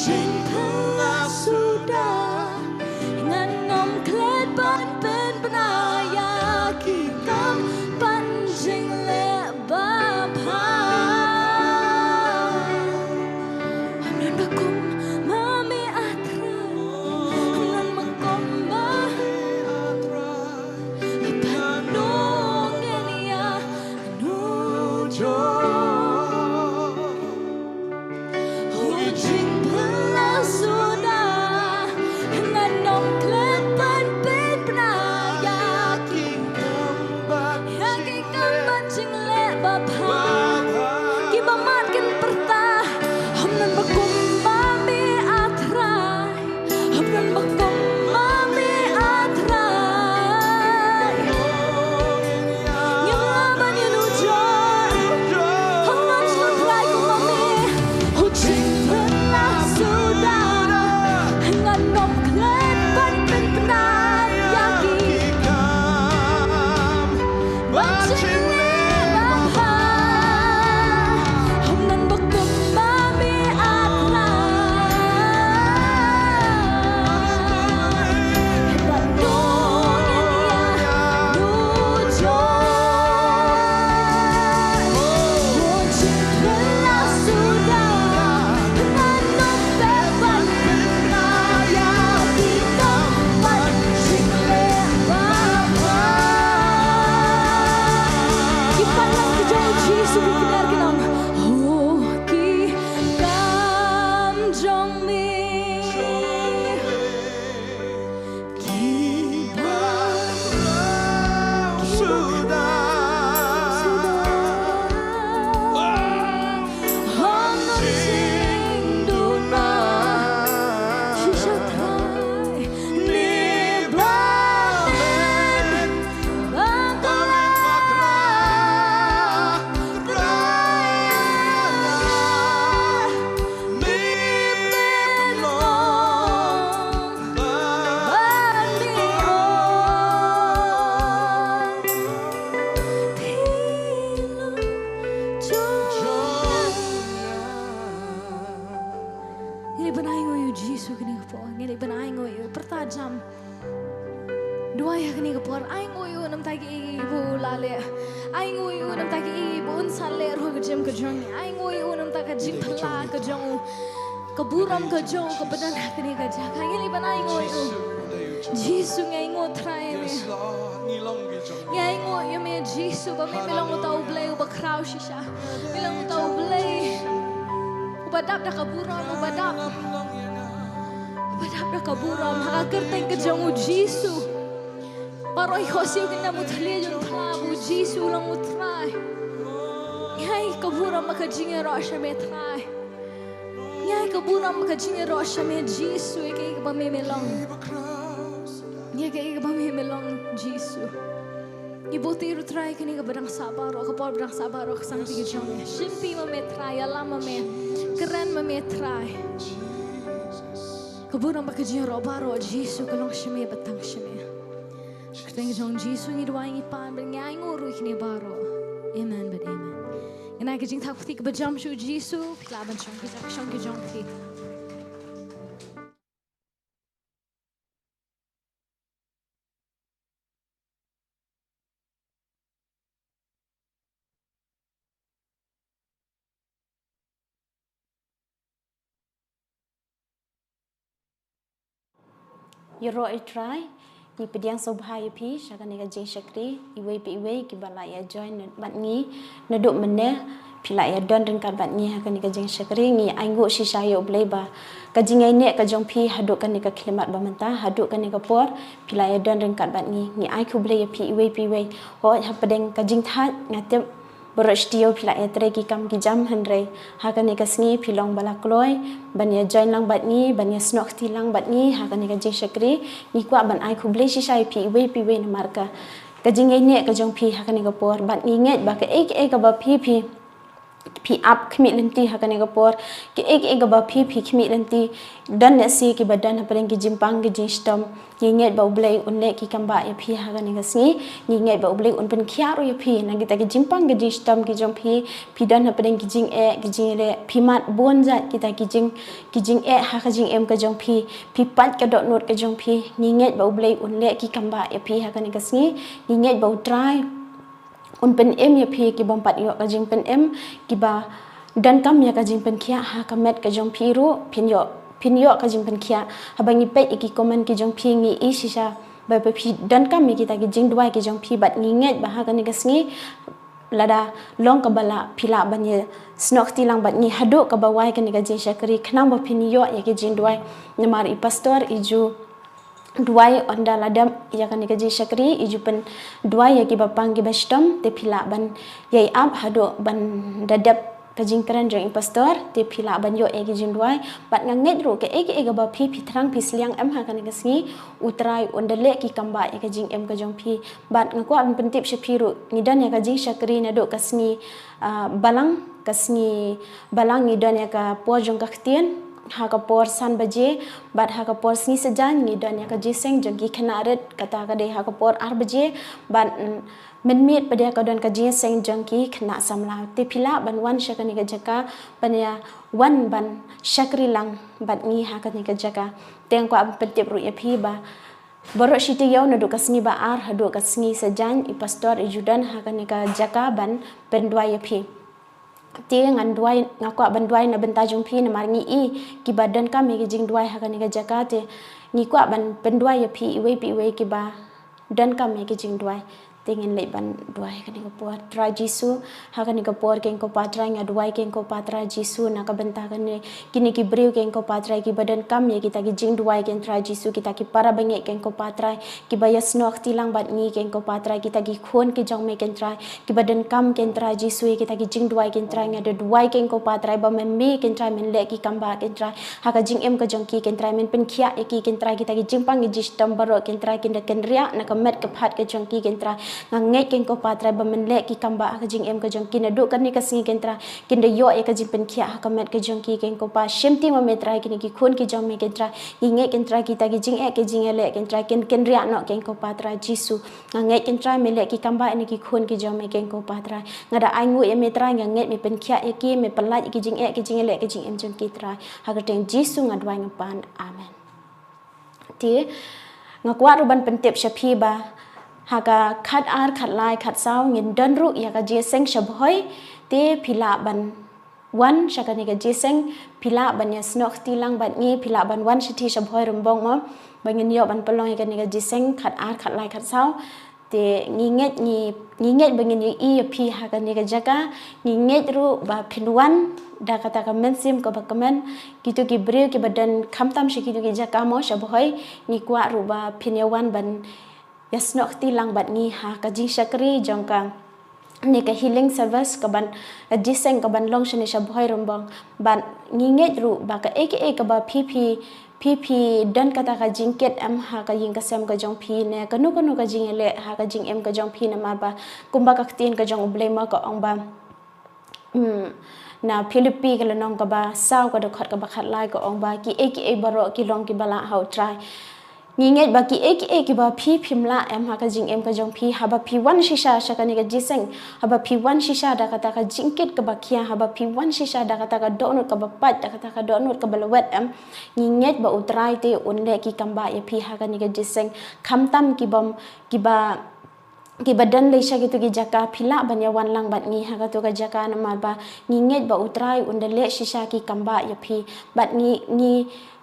Pynphylla suda, ngan ym klet ban pynbna ïa ki kam ban jingleh babha. Ym don ba kum ma me, ah Trai. Ym don ba kum ma me, ah Trai. Ban ong ïa u jong. Hooid, pynphylla suda, ngan ym klet ban pynbna ïa ki kam ban, ïa ki kam ban jingleh babha. Kiba mad kin pyrta, ym don ba kum ma me, ah Trai. Ym don ba kum ma me, ah Trai. Ngim lah ban ïanujor. Ym don shuh Trai kum ma me. Hooid, pynphylla suda, ngan ym klet ban pynbna ïa ki kam ban jingleh babha. Ym don ba kum ma me, ah Trai. Ban ong ïa u jong. Hooid, pynphylla suda, ngan ym klet ban pynbna ïa ki kam ban jingleh babha. Ki paidlang ki jong u Jisu ki kner ki ong, oh, ki kam jong me. Ki ba khraw suda. Hooid, shisha Trai. Ni ba men bakla. Ngi dei ban ainguh ïa u Jisu kane ka por. Ngi dei ban ainguh ïa u, pyrta jam. Duwai ha kane ka por, ainguh ïa u namar ki ei ba u la leh. Ainguh ïa u namar ki ei ba un sa leh ruh ha ka jingim ka jong ngi. Ainguh ïa u namar ka jingphylla ka jong u. Ka burom ka jong u kaba don ha kane ka jaka. Ngi dei ban ainguh ïa u. Jisu, ngi ainguh Trai ïa me. Ngi ainguh ïa me Jisu ba me, me long uta u Blei uba khraw shisha. Me long uta u Blei uba dap da ka burom, uba dap, uba dap da ka burom ha ka kyrteng ka jong u Jisu. Baroh i khohsiew kin nym u thylliej u thlap, u Jisu u long u Trai. Ngi ai ka burom bad ka jingïaroh sha me Trai. Ngi ai ka burom bad ka jingïaroh sha me Jisu, ïa kaei kaba me me long. Ïa kaei kaba me me long Jisu. Ngi buh ïa u Trai kane kaba dang sah baroh, ka por ba dang sah baroh, ka sangti ka jong me. Shim phi ma me Trai, ïalam ma me. Kren ma me Trai. Ka burom bad ka jingïaroh baroh Jisu ka long sha me bad tang sha me. Kyrteng jong Jisu ngi duwai ngi pan bad ngi ainguh ruh ïa kine baroh. Amen bad amen. Ngin ai ka jingthap kti kaba jam sha u Jisu, phi lah ban shong ki jong, shong ki jong phi. Ïaroh ïa u Trai, ngi pdiang sngewbha ïa phi sha kane ka jingshakri, iwei pa iwei kiba la ïa join bad ngi naduh mynne, phi la ïa don ryngkat bad ngi ha kane ka jingshakri, ngi ainguh shisha ïa U Blei ba ka jingïaineh ka jong phi haduh kane ka khyllipmat ba mynta, haduh kane ka por, phi la ïa don ryngkat bad ngi, ngi ai khublei ïa phi iwei pa iwei. Hooid hapdeng ka jingthait nga tip baroh shi taïew phi la ïatrei ki kam ki jam, hynrei ha kane ka sngi phi long ba la kloi ban ïa join lang bad ngi, ban ïa snoh kti lang bad ngi ha kane ka jingshakri. Ngi kwah ban ai khublei shisha ïa phi iwei pa iwei namar ka, ka jingïaineh ka jong phi ha kane ka por, bad ngi ngeit ba kaei kaei kaba phi, phi phi ap khmih lynti ha kane ka por, kiei kiei kaba phi phi khmih lynti, don ne si kiba don hapdeng ki jingpang ki jingshitom, ngi ngeit ba U Blei un leh ki kambah ïa phi ha kane ka sngi. Ngi ngeit ba U Blei un pynkhiah ruh ïa phi na kita ki jingpang ki jingshitom ki jong phi. Phi don hapdeng ki jingeh ki jingeh, phi mad bun jait kita ki jing ki jingeh ha ka jingim ka jong phi, phi pait ka dohnud ka jong phi. Ngi ngeit ba U Blei un leh ki kambah ïa phi ha kane ka sngi. Ngi ngeit ba U Trai un pynim ïa phi ki bym pat ïoh ka jingpynim, kiba donkam ïa ka jingpynkhiah ha ka met ka jong phi ruh phin ïoh, phin ïoh ka jingpynkhiah. Haba ngi peit ïa ki comment ki jong phi ngi i shisha ba phi donkam ïa kita ki jingduwai ki jong phi, bad ngi ngeit ba ha kane ka sngi lada long kaba lah phi lah ban ïa snoh kti lang bad ngi haduh kaba wai kane ka jingshakri khnang ba phin ïoh ïa ki jingduwai. Namar i pastor i ju duwai ynda la dep ïa kane ka jingshakri, i ju pynduwai ïa kiba pang kiba shitom, te phi lah ban ïai ap haduh ban da dep ka jingkren jong i pastor, te phi lah ban ïoh ïa ki jingduwai. Bad nga ngeit ruh kaei kaei kaba phi phi thrang phi sliang em ha kane ka sngi, U Trai un da leh ki kambah ïa ka jingim ka jong phi. Bad nga kwah ban pyntip sha phi ruh, ngi don ïa ka jingshakri naduh ka sngi, ah, balang, ka sngi balang ngi don ïa ka por jong ka ktien ha ka por san baje, bad ha ka por sngi sajan ngi don ïa ka jingïaseng jong ki khynnah rit, kata ka dei ha ka por ar baje, bad, mm, mynmiet pat de ka don ka jingïaseng jong ki khynnah samla. Te phi lah ban wan sha kane ka jaka, ban ïa wan ban shakri lang bad ngi ha kane ka jaka. Te nga kwah ban pyntip ruh ïa phi ba baroh shi taïew naduh ka sngi ba ar haduh ka sngi sajan i pastor i ju don ha kane ka jaka ban pynduwai ïa phi. Te ngan duwai, nga kwah ban duwai na bynta jong phi namar ngi i kiba donkam ïa ki jingduwai ha kane ka jaka, te ngi kwah ban pynduwai ïa phi iwei pa iwei kiba donkam ïa ki jingduwai. Te ngin leit ban duwai ha kane ka por. Trai Jisu, ha kane ka por keiñ ko Pa Trai nga duwai keiñ ko Pa Trai Jisu na ka bynta kane, kine ki briew keiñ ko Pa Trai kiba donkam ïa kita ki jingduwai keiñ Trai Jisu, kita ki para bangeit keiñ ko Pa Trai kiba ïa snoh kti lang bad ngi keiñ ko Pa Trai, kita ki khun ki jong me keiñ Trai kiba donkam keiñ Trai Jisu ïa kita ki jingduwai keiñ Trai. Nga da duwai keiñ ko Pa Trai ba me, me keiñ Trai men leh ki kambah keiñ Trai ha ka jingim ka jong ki keiñ Trai, men pynkhiah ïa ki keiñ Trai, kita ki jingpang ki jingshitom baroh keiñ Trai kin da kynriah na ka met ka phad ka jong ki keiñ Trai. Nga ngeit keiñ ko Pa Trai ba men leh ki kambah ha ka jingim ka jong ki naduh kane ka sngi keiñ Trai, kin da ïoh ïa ka jingpynkhiah ha ka met ka jong ki keiñ ko Pa. Shim ti ma me Trai kine ki khun ki jong me keiñ Trai. Ngi ngeit keiñ Trai kita ki jingeh ki jingeh leh keiñ Trai kin kynriah noh keiñ ko Pa Trai Jisu. Nga ngeit keiñ Trai me leh ki kambah ïa ki khun ki jong me keiñ ko Pa Trai. Nga da ainguh ïa me Trai, nga ngeit me pynkhiah ïa ki, me pyllait ïa ki jingeh ki jingeh leh ki jingim jong ki Trai. Ha ka kyrteng Jisu nga duwai nga pan. Amen. Te nga kwah ruh ban pyntip sha phi ba ha ka khat ar, khat lai, khat saw ngin don ruh ïa ka jingïaseng sha Bhoi. Te phi lah ban wan sha kane ka jingïaseng, phi lah ban ïa snoh kti lang bad ngi, phi lah ban wan sha ti sha Bhoi Rymbong mo, ba ngin ïoh ban pynlong ïa kane ka jingïaseng khat ar, khat lai, khat saw. Te ngi ngeit, ngi, ngi ngeit ba ngin ïa i ïa phi ha kane ka jaka. Ngi ngeit ruh ba phin wan da kata ka mynsiem kaba kmen. Kito ki briew kiba don khamtam sha kito ki jaka mo sha Bhoi, ngi kwah ruh ba phin ïa wan ban ïa snoh kti lang bad ngi ha ka jingshakri jong kane ka healing service kaban, ka jingïaseng kaban long shane sha Bhoi Rymbong. Bad ngi ngeit ruh ba kaei kaei kaba phi phi, phi phi don kata ka jingkit em ha ka ïing ka sem ka jong phi ne kano kano ka jingïaleh ha ka jingim ka jong phi, namar ba kumba ka ktien ka jong U Blei ma ka ong ba, hmm, na Philippi ka lynnong kaba saw ka dkhot kaba khat lai ka ong ba kiei kiei baroh ki long kiba lah ha U Trai. Ngi ngeit ba kiei kiei kiba phi phim lah em ha ka jingim ka jong phi, haba phi wan shisha sha kane ka jingïaseng, haba phi wan shisha da kata ka jingkit kaba khia, haba phi wan shisha da kata ka dohnud kaba pait, da kata ka dohnud kaba lawet em, ngi ngeit ba U Trai te un leh ki kambah ïa phi ha kane ka jingïaseng. Khamtam ki bym, kiba kiba don lei sha kito ki jaka, phi lah ban ïa wan lang bad ngi ha kato ka jaka, namar ba ngi ngeit ba U Trai un da leh shisha ki kambah ïa phi. Bad ngi, ngi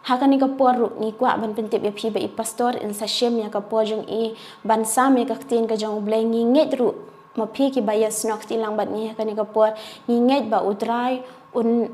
ha kane ka por ruh ngi kwah ban pyntip ïa phi ba i pastor in sa shim ïa ka por jong i ban sam ïa ka ktien ka jong U Blei. Ngi ngeit ruh ma phi kiba ïa snoh kti lang bad ngi ha kane ka por, ngi ngeit ba U Trai un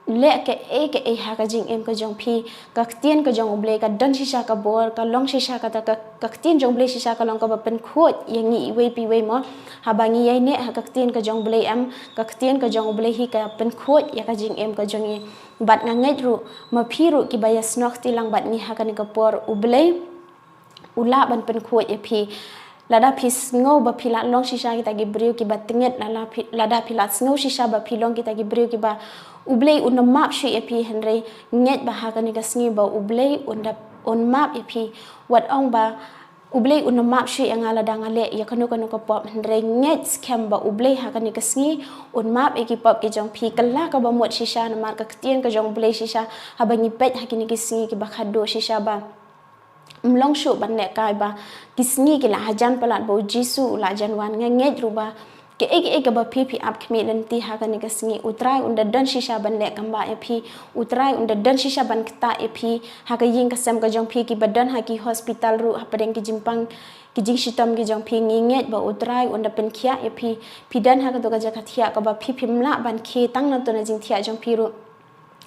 leh kaei kaei ha ka jingim ka jong phi. Ka ktien ka jong U Blei ka don shisha ka bor, ka long shisha kata ka, ka ktien jong U Blei shisha ka long kaba pynkhuid ïa ngi iwei pa iwei mo. Haba ngi ïaineh ha ka ktien ka jong U Blei em, ka ktien ka jong U Blei hi ka pynkhuid ïa ka jingim ka jong ngi. Bad nga ngeit ruh ma phi ruh kiba ïa snoh kti lang bad ngi ha kane ka por, U Blei u lah ban pynkhuid ïa phi. Lada phi sngew ba phi la long shisha kita ki briew kiba tngit, lada phi, lada phi la sngew shisha ba phi long kita ki briew kiba U Blei un ym map shuh ïa phi, hynrei ngeit ba ha kane ka sngi ba U Blei un da, un map ïa phi. Wat ong ba U Blei un ym map shuh ïa nga lada nga leh ïa kano kano ka pop, hynrei ngeit skhem ba U Blei ha kane ka sngi un map ïa ki pop ki jong phi. Kylla kaba mut shisha, namar ka ktien ka jong U Blei shisha, haba ngi peit ha kine ki sngi kiba khadduh shisha ba ym long shuh ban lehkai ba ki sngi ki la hajan palat ba U Jisu u la jan wan. Nga ngeit ruh ba kaei kaei kaba phi phi ap khmih lynti ha kane ka sngi, U Trai un da don shisha ban leh kambah ïa phi. U Trai un da don shisha ban ktah ïa phi ha ka ïing ka sem ka jong phi, kiba don ha ki hospital ruh hapdeng ki jingpang ki jingshitom ki jong phi. Ngi ngeit ba U Trai un da pynkhiah ïa phi. Phi don ha kato ka jaka thiah kaba phi phim lah ban khie tang na to na jingthiah jong phi ruh.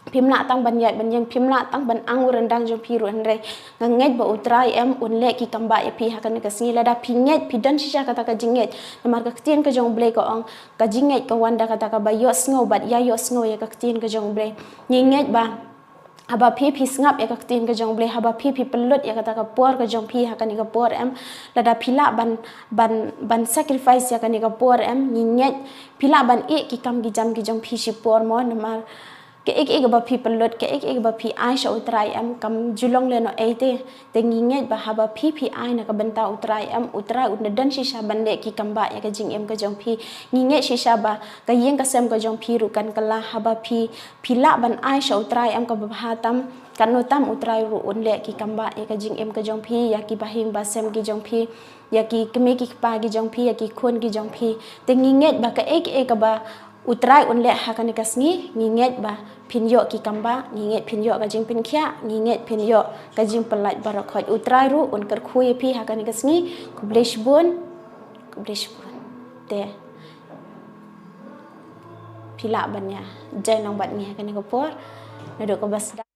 Phim lah tang ban ïaid ban ïeng, phim lah tang ban ang u ryndang jong phi ruh, hynrei nga ngeit ba U Trai em un leh ki kambah ïa phi ha kane ka sngi. Lada phi ngeit, phi don shisha kata ka jingngeit, namar ka ktien ka jong U Blei ka ong, ka jingngeit ka wan da kata kaba ïohsngew bad ïa ïohsngew ïa ka ktien ka jong U Blei. Ngi ngeit ba haba phi phi sngap ïa ka ktien ka jong U Blei, haba phi phi pynlut ïa kata ka por ka jong phi ha kane ka por em, lada phi lah ban, ban, ban sacrifice ïa kane ka por em, ngi ngeit phi lah ban ïeh ki kam ki jam ki jong phi shipor mo, namar kaei kaei kaba phi pynlut, kaei kaei kaba phi ai sha U Trai em, kam ju long lehnohei te. Te ngi ngeit ba haba phi phi ai na ka bynta U Trai em, U Trai un da don shisha ban leh ki kambah ïa ka jingim ka jong phi. Ngi ngeit shisha ba ka ïing ka sem ka jong phi ruh kan kylla haba phi phi lah ban ai sha U Trai em kaba bha tam, katno tam U Trai ruh un leh ki kambah ïa ka jingim ka jong phi, ïa ki bahing bahsem ki jong phi, ïa ki kmie ki kpa ki jong phi, ïa ki khun ki jong phi. Te ngi ngeit ba kaei kaei kaba U Trai un leh ha kane ka sngi, ngi ngeit ba phin ïoh ki kambah, ngi ngeit phin ïoh ka jingpynkhiah, ngi ngeit phin ïoh ka jingpyllait baroh khoit. U Trai ruh un kyrkhu ïa phi ha kane ka sngi. Khublei shibun, khublei shibun. Te phi lah ban ïa join lang bad ngi ha kane ka por. Naduh kaba sdang.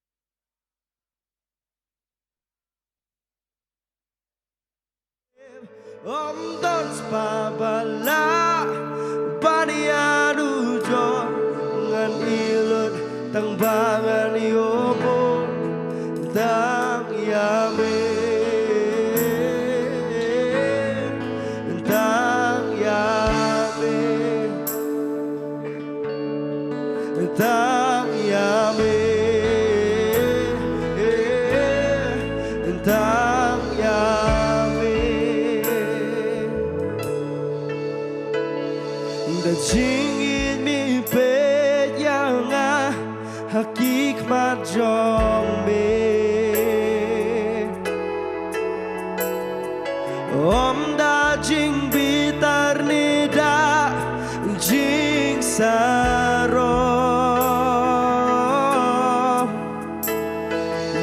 Ym don spah ba lah ban ïanujor, ngan ïeh lut tang ba ngan ïoh bun tang ïa me, tang ïa me. Tang ïa me, tang ïa me. Da jingïeit me peit ïa nga ha ki khmat jong me. Ym da jingbitar ne da jingsarom.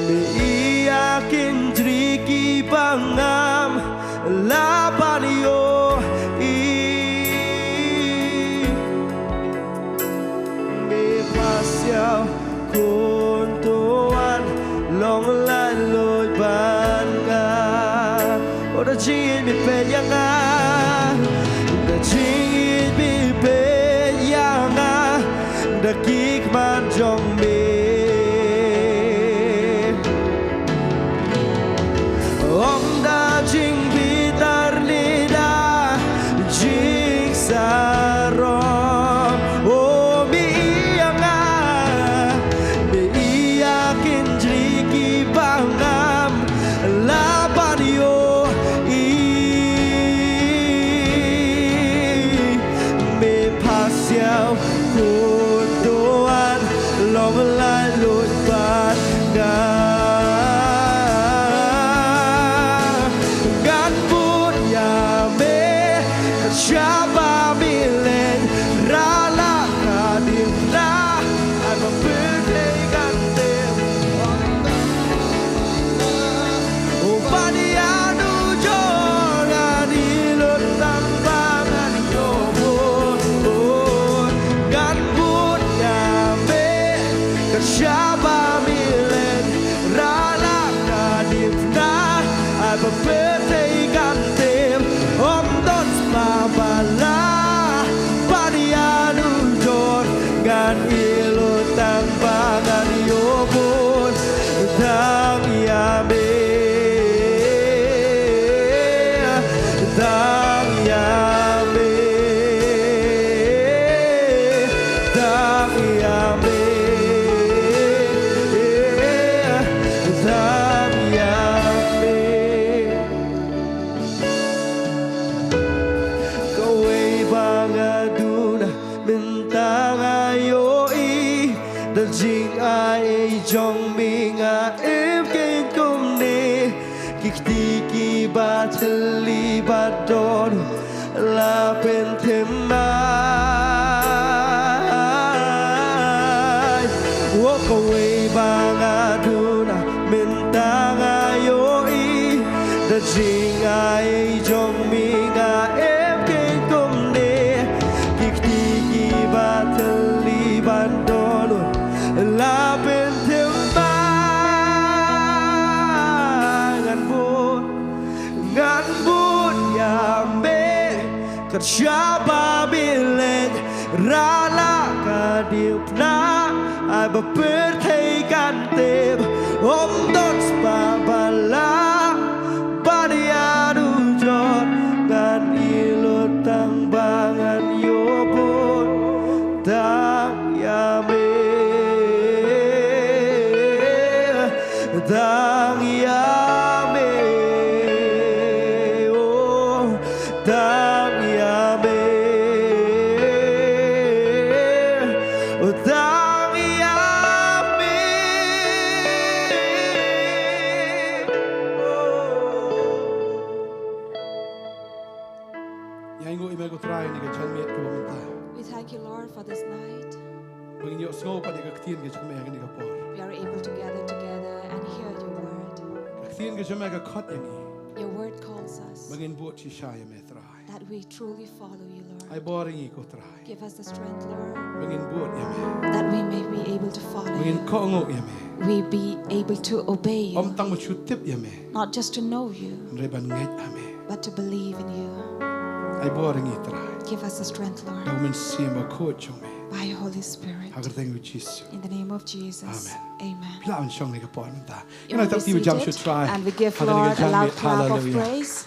Me ïa kyndri kiba ngam lah ban ïohi. Me pasiaw khun to wan long laitluid ban nga. O da jingïeit me peit ïa nga, da jingïeit me peit ïa nga da ki khmat jong me. Ym da jingbitar Mi nga im kein kumne, ki kti kiba thylli ba don la pynthymmai. Wok kawei ba nga duna mynta nga ïohi, da jingai jong mi nga im kein kumne, ki kti kiba thylli ba don la pynthymmai. Ngan bud, ngan bud ïa me, kat shaba me leit, ra la ka diengphna, ai ba pyrthei kan tip, ym don spah ba lah ban ïanujor. Ngan ïeh lut tang ba ngan ïoh bud tang ïa me, tang ïa me, oh, tang ïa me, oh, tang ïa me. Oh. Ngi ainguh ïa me ko Trai ïa kane ka janmiet kaba mynta. We thank you, Lord, for this night. Ba ngin ïohsngew pat ïa ka ktien ka jong me ha kane ka por. We are able to gather together and hear your word. Ka ktien ka jong me ka khot ïa ngi. Your word calls us. Ba ngin bud shisha ïa me Trai. That we truly follow you, Lord. Ai bor ïa ngi ko Trai. Give us the strength, Lord. Ba ngin bud ïa me. That we may be able to follow you. Ba ngin kohnguh ïa me. We be able to obey you. Ym tang ban shu tip ïa me. Not just to know you. Hynrei ban ngeit ha me. But to believe in you. Ai bor ïa ngi Trai. Give us the strength, Lord. Da u Mynsiem Bakhuid jong me. By your Holy Spirit. Ha ka kyrteng u Jisu. In the name of Jesus. Amen. Amen. Phi lah ban shong ha kane ka por mynta. You may be seated, and we give Lord a loud clap of praise.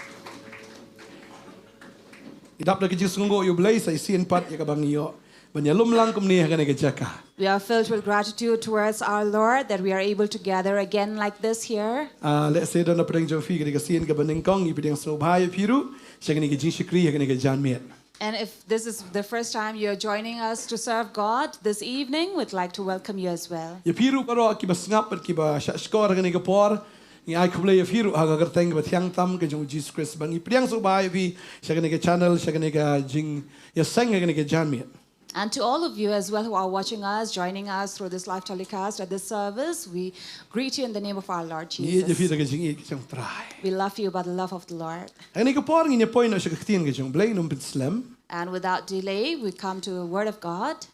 Ngi dap da ka jingsngewnguh ïa U Blei sa shisien pat ïa kaba ngi ïoh ban ïalum lang kumne ha kane ka jaka. We are filled with gratitude towards our Lord that we are able to gather again like this here. Ah, lehse don na pdeng jong phi ka dei ka sien kaba nyngkong ïa phi dang sngewbha ïa phi ruh sha kane ka jingshakri ha kane ka janmiet. And if this is the first time you're joining us to serve God this evening, we'd like to welcome you as well. Ïa phi ruh baroh kiba sngap bad kiba shah shkor ha kane ka por, ngi ai khublei ïa phi ruh ha ka kyrteng kaba thiang tam ka jong u Jisu Khrist ba ngi pdiang sngewbha ïa phi sha kane ka channel, sha kane ka jingïaseng ha kane ka janmiet. And to all of you as well who are watching us, joining us through this live telecast at this service, we greet you in the name of our Lord Jesus. Ngi ïeit ïa phi da ka jingïeit ka jong u Trai. We love you by the love of the Lord. Ha kane ka por ngin ïa poi noh sha ka ktien ka jong u Blei, ngin ym pynslem. And without delay, we come to the word of God.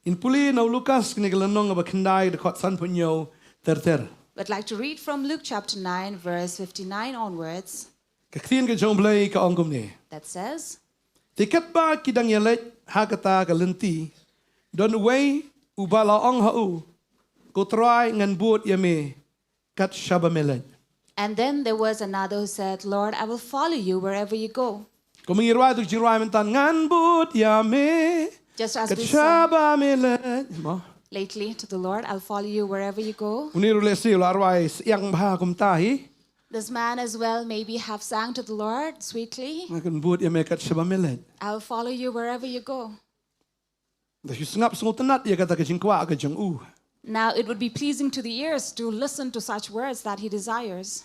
Ngin pule na u Lukas kane ka lynnong kaba khyndai, dkhot sanphew hynñiew ter ter. I'd like to read from Luke chapter nine, verse fifty-nine onwards. Ka ktien ka jong u Blei ka ong kumne. That says, Te katba ki dang ïaleit ha kata ka lynti, don uwei uba la ong ha u, Ko Trai, ngan bud ïa me kat shaba me leit. And then there was another who said, Lord, I will follow you wherever you go. Kumba ngi rwai tu ka jingrwai mynta, ngan bud ïa me kat shaba me leit. Just as we sang lately to the Lord, I'll follow you wherever you go. Une ruh lehse u la rwai syiang bha kumta hi. This man as well maybe have sang to the Lord sweetly. Ngan bud ïa me kat shaba me leit. I'll follow you wherever you go. Da shu sngap sngewtynnat ïa kata ka jingkwah ka jong u. Now it would be pleasing to the ears to listen to such words that he desires.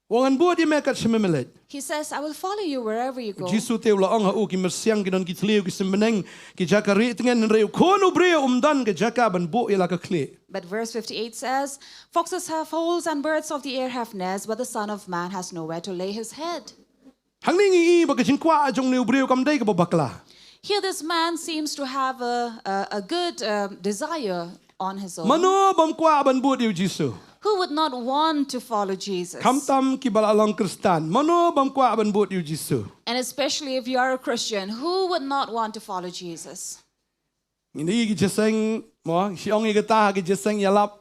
U ong, ngan bud ïa me kat shaba me leit. He says, I will follow you wherever you go. U Jisu te u la ong ha u, ki mynsiem ki don ki thliew ki symneng, ki jaka rieh tngen, hynrei u Khun u briew um don ka jaka ban buh ïa la ka khlieh. But verse fifty-eight says, Foxes have holes and birds of the air have nests, but the Son of Man has nowhere to lay his head. Hangne ngi i ba ka jingkwah jong une u briew kam dei kaba bakla. Here this man seems to have a, a, a good, um, desire on his own. Mano bym kwah ban bud ïa u Jisu? Who would not want to follow Jesus? Khamtam kiba la long Khristan, mano bym kwah ban bud ïa u Jisu? And especially if you are a Christian, who would not want to follow Jesus? Ngi i ki jingïaseng, mo, shi ong ïa kata ha ki jingïaseng ïalap,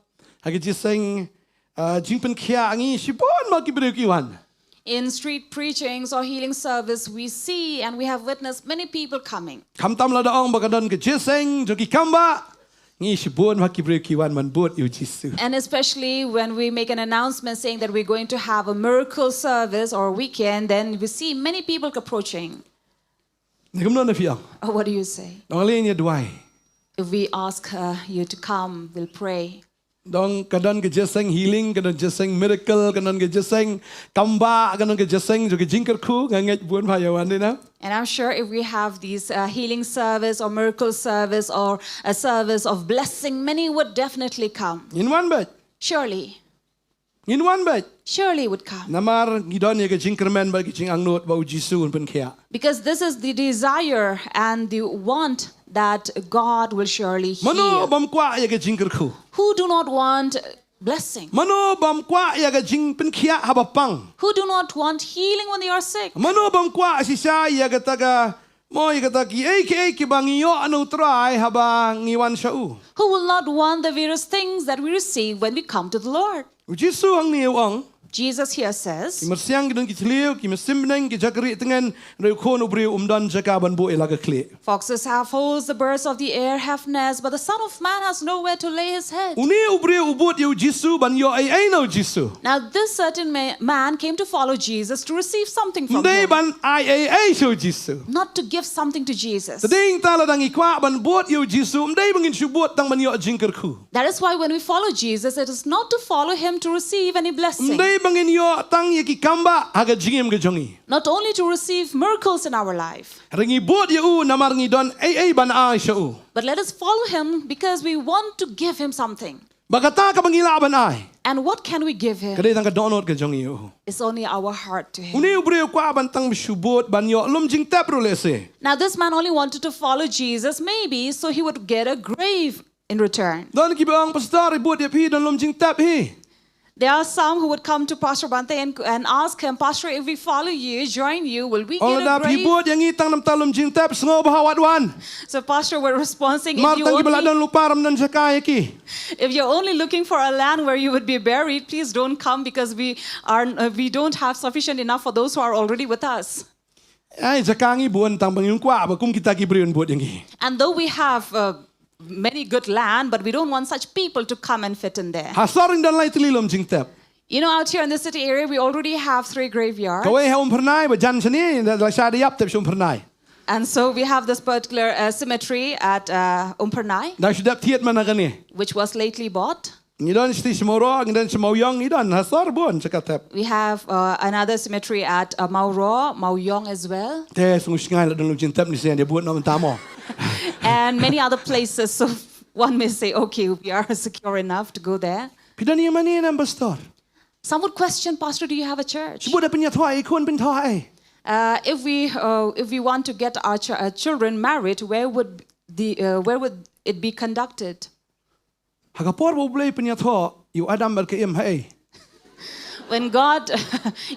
ha ki jingïaseng, ah, jingpynkhiah, ngi i shibun ma ki briew ki wan. In street preachings or healing service, we see and we have witnessed many people coming. Khamtam lada ong ba ka don ka jingïaseng jong ki kambah, ngi i shibun ma ki briew ki wan ban bud ïa u Jisu. And especially when we make an announcement saying that we're going to have a miracle service or weekend, then we see many people approaching. Kumno na phi ong? Oh, what do you say? Ong lei ngi duwai. If we ask, uh, you to come, we'll pray. Dong ka don ka jingïaseng healing, ka don jingïaseng miracle, ka don ka jingïaseng kambah, ka don ka jingïaseng jong ka jingkyrkhu, nga ngeit bun ba ïa wan dei na. And I'm sure if we have these uh, healing service or miracle service or a service of blessing, many would definitely come. Ngin wan bad. Surely. Ngin wan bad. Surely would come. Namar ngi don ïa ka jingkyrmen bad ka jingangnud ba u Jisu un pynkhiah. Because this is the desire and the want that God will surely heal. Mano bym kwah ïa ka jingkyrkhu? Who do not want blessing? Mano bym kwah ïa ka jingpynkhiah haba pang? Who do not want healing when they are sick? Mano bym kwah shisha ïa kata ka, mo ïa kata kiei kiei kiba ngi ïoh na u Trai haba ngi wan sha u? Who will not want the various things that we receive when we come to the Lord? U Jisu hangne u ong. Jesus here says, ki myrsiang ki don ki thliew, ki mynsiem bneng ki jaka rieh tngen, hynrei u khun u briew um don jaka ban buh ïa la ka khlieh. Foxes have holes, the birds of the air have nests, but the Son of Man has nowhere to lay his head. Une u briew u bud ïa u Jisu ban ïoh ei ei na u Jisu. Now this certain ma- man came to follow Jesus to receive something from him. Ym dei ban ai ei ei sha u Jisu. Not to give something to Jesus. Te dei nangta lada ngi kwah ban bud ïa u Jisu, ym dei ba ngin shu bud tang ban ïoh jingkyrkhu. That is why when we follow Jesus, it is not to follow him to receive any blessing. Ym dei ba ngin ïoh tang ïa ki kambah ha ka jingim ka jong ngi. Not only to receive miracles in our life. Hynrei ngi bud ïa u namar ngi don ei ei ban ai sha u. But let us follow him because we want to give him something. Bad kata kaba ngi lah ban ai. And what can we give him? Ka dei tang ka dohnud ka jong ngi ïa u. It's only our heart to him. Une u briew u kwah ban tang shu bud ban ïoh lum jingtep ruh lehse. Now this man only wanted to follow Jesus, maybe so he would get a grave in return. Don kiba ong, Pastor, i bud ïa phi, don lum jingtep hi. There are some who would come to Pastor Bhante and, and ask him, Pastor, if we follow you, join you, will we get a grave? Ong lada phi bud ïa ngi tang namar lum jingtep, sngewbha wat wan. So Pastor would respond saying, if you only, namar tang kiba la don lypa ruh ym don jaka ïa ki. If you're only looking for a land where you would be buried, please don't come because we are uh, we don't have sufficient enough for those who are already with us. Ai jaka ngi bun tang ba ngim kwah ba kum kita ki briew yn bud ïa ngi. And though we have uh, many good land, but we don't want such people to come and fit in there. Ha sor ngi don lai tylli lum jingtep. You know, out here in the city area, we already have three graveyards. Kawei ha Umphyrnai, ba jan shane da la shah da ïap tep sha Umphyrnai. And so we have this particular uh, cemetery at uh, Umphyrnai, da shu dep thied mynta kane, which was lately bought. Ngi don shi sha Mawroh, ngi don sha Mawïong, ngi don ha sor bun jaka tep. We have uh, another cemetery at uh, Mawroh, Mawïong as well. Te sngewsih ngai la don lum jingtep ni sien ïa bud noh mynta mo. And many other places. So one may say, okay, we are secure enough to go there. Phi don ïingmane ne em, Pastor? Some would question, Pastor, do you have a church? Shu bud da pynïathoh ïa i khun, pynïathoh ei? Uh, if we uh, if we want to get our ch- uh, children married, where would the uh, where would it be conducted? Ha ka por ba U Blei pynïathoh ïa u Adam bad ka Im, haei? When God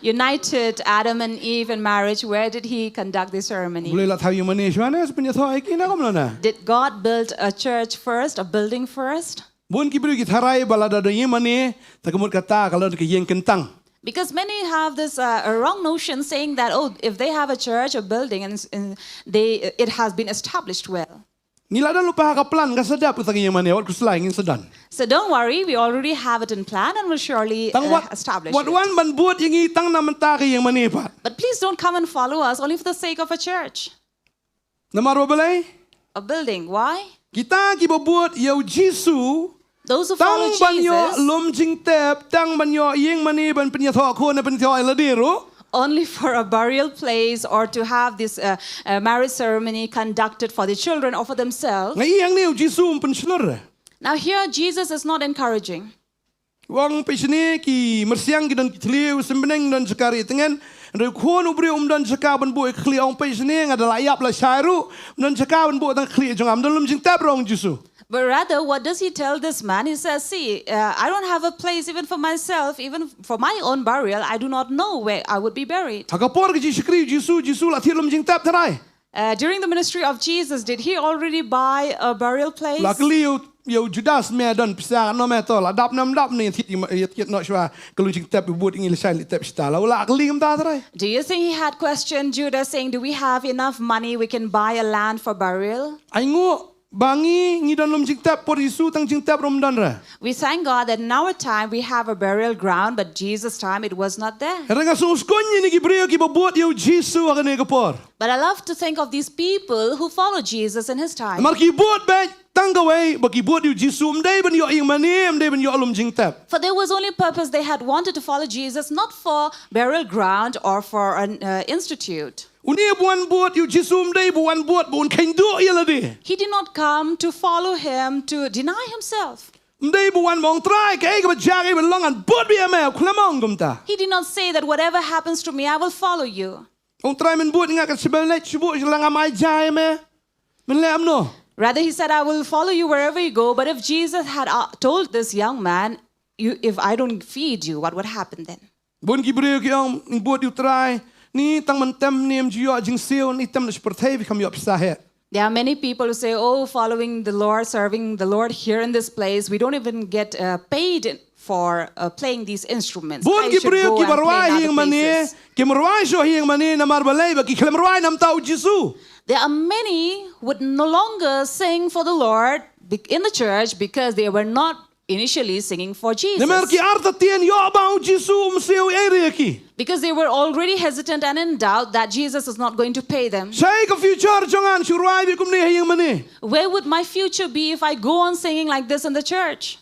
united Adam and Eve in marriage, where did he conduct the ceremony? U Blei la thaw ïingmane shuwa ne, sa pynïathoh ïa ki ne kumno ne? Did God build a church first, a building first? Bun ki briew ki tharai ba lada don ïingmane, te ka mut kata ka long ka ïing kyntang. Because many have this uh, a wrong notion saying that, oh, if they have a church, a building, and, and they it has been established well. Ngi la don lypa ha ka plan, ka sa dep kata ka ïingmane, wat khuslai, ngin sa don. So don't worry, we already have it in plan and will surely tang uh, wat, establish wat it. Wan ban bud ïa ngi tang namar ka ïingmane pat. But please don't come and follow us only for the sake of a church. Namar ba balei? A building. Why? Kita kiba bud ïa u Jisu, those who follow Jesus, tang ban ïoh lum jingtep, tang ban ïoh ïingmane ban pynïathoh khun, pynïathoh ïa lade ruh. Only for a burial place or to have this uh, uh, marriage ceremony conducted for the children or for themselves. Nga ïohi hangne u Jisu um pynshlur. Now here Jesus is not encouraging. U ong peit shane, ki myrsiang ki don ki thliew, symneng don jaka rieh tngen, hynrei u khun u briew um don jaka ban buh ïa ka khlieh. U ong peit shane, nga da la ïap la shai ruh, um don jaka ban buh tang ka khlieh jong nga, um don lum jingtep ruh, ong u Jisu. But rather, what does he tell this man? He says, see, uh, I don't have a place even for myself, even for my own burial, I do not know where I would be buried. Ha ka por ka jingshakri u Jisu, u Jisu la thied lum jingtep tharai? Uh, during the ministry of Jesus, did he already buy a burial place? La kylli ïa u Judas, me don pisa katno me, to la dap ne ym dap ne thied, thied noh shuwa ka lum jingtep, bud ïa ngi lashai leh tep shata. La u la kylli kumta tharai? Do you think he had questioned Judas saying, do we have enough money we can buy a land for burial? Ai nguh ba ngi, ngi don lum jingtep, por Jisu tang jingtep ruh ym don re. We thank God that in our time we have a burial ground, but Jesus' time it was not there. Hynrei nga sngewskuñ ïa kine ki briew kiba bud ïa u Jisu ha kane ka por. But I love to think of these people who follow Jesus in his time. Namar ki bud beit. tang kawei ba ki bud ïa u Jisu, ym dei ban ïoh ïing mane, ym dei ban ïoh lum jingtep. For there was only purpose they had wanted to follow Jesus, not for burial ground or for an uh, institute. Une ba wan bud ïa u Jisu ym dei ba wan bud ba un kheiñ duh ïa lade. He did not come to follow him to deny himself. Ym dei ba wan ba ong Trai, kaei kaba jia ïa ngi ban long ngan bud ïa me, u khlem ong kumta. He did not say that whatever happens to me, I will follow you. Ong Trai, men bud ïa nga, kat shaba leit shuh buh sha la, ngam ai ja ïa me. Men leh kumno? Rather, he said, I will follow you wherever you go. But if Jesus had uh, told this young man, you, if I don't feed you, what would happen then? Bun ki briew ki ong, ngi bud ïa u Trai, ngi tang ban tem, ngi ym ju ïoh jingsiew, ngi tem na shi pyrthei, phi kham ïoh pisa heh. There are many people who say, oh, following the Lord, serving the Lord here in this place, we don't even get uh, paid for uh, playing these instruments. Bun ki briew ki ba rwai ha ïing mane, ki ym rwai shuh ha ïing mane namar balei? Ba ki khlem rwai na bynta u Jisu. There are many who would no longer sing for the Lord be- in the church because they were not initially singing for Jesus. Namar ki artatien ïoh ba u Jisu um siew ei ei ïa ki. Because they were already hesitant and in doubt that Jesus is not going to pay them. Shaei ka future jong nga shu rwai beit kumne ha ïing mane? Where would my future be if I go on singing like this in the church?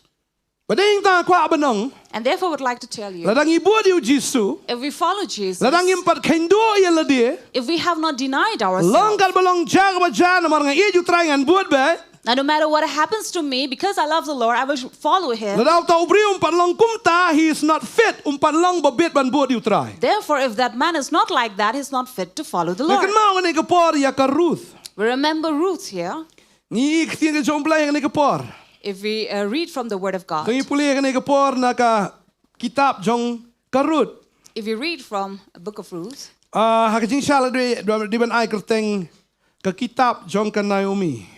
Ba dei nga kwah ban ong. And therefore would like to tell you. Lada ngi bud ïa u Jisu. If we follow Jesus. Lada ngim pat kheiñ duh ïa lade. If we have not denied ourselves. Long katba long jia kaba jia namar nga ïeit ïa u Trai ngan bud beit. Now, no matter what happens to me, because I love the Lord, I will follow him. Lada uta u briew um pat long kumta, he is not fit, um pat long ba bit ban bud ïa u Trai. Therefore, if that man is not like that, he's not fit to follow the Lord. Kynmaw kane ka por ïa ka Ruth. We remember Ruth here. Ngi ktien ka jong U Blei kane ka por. If we uh, read from the Word of God. Ka ngi pule kane ka por na ka kitab jong ka Ruth. If we read from the book of Ruth. Ah, ha ka jingshah la dei, dei ban ai kyrteng ka kitab jong ka Naomi.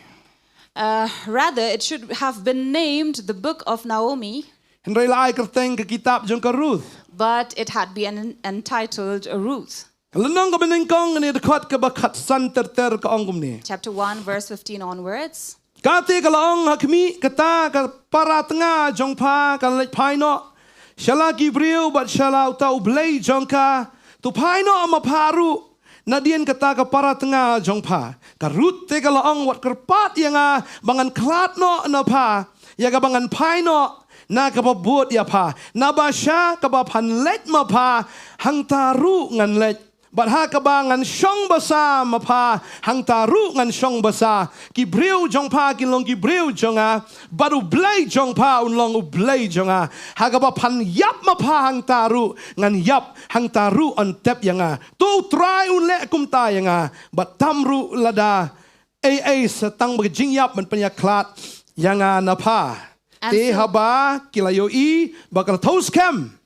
Uh, rather, it should have been named the book of Naomi. Hynrei la ai kyrteng ka kitab jong ka Ruth. But it had been entitled Ruth. Lynnong kaba nyngkong, kane dkhot kaba khatsan ter ter ka ong kumne. Chapter one, verse fifteen onwards. Kata ka la ong, ha khmih, kata ka para tnga jong pha kan leit phai noh sha la ki briew bad sha la uta u blei jong ka, to phai noh ma pha ruh nadien kata ka para tnga jong pha. Ka Ruth te ka la ong, wat kyrpad ïa nga ba ngan khlad noh na pha ïa kaba ngan phai noh na kaba bud ïa pha, naba sha kaba phan leit ma pha, hangta ruh ngan leit. Bad ha kaba ngan shong basa ma pha, hangta ruh ngan shong basa. Ki briew jong pha kin long ki briew jong nga, bad u blei jong pha un long u blei jong nga. Ha kaba phan ïap ma pha, hangta ruh ngan ïap, hangta ruh yn tep ïa nga. To u Trai un leh kumta ïa nga, bad tam ruh lada ei ei sa tang ba ka jingïap ban pynïakhlad ïa nga na pha. Te haba ki la ïohi ba ka la thew skhem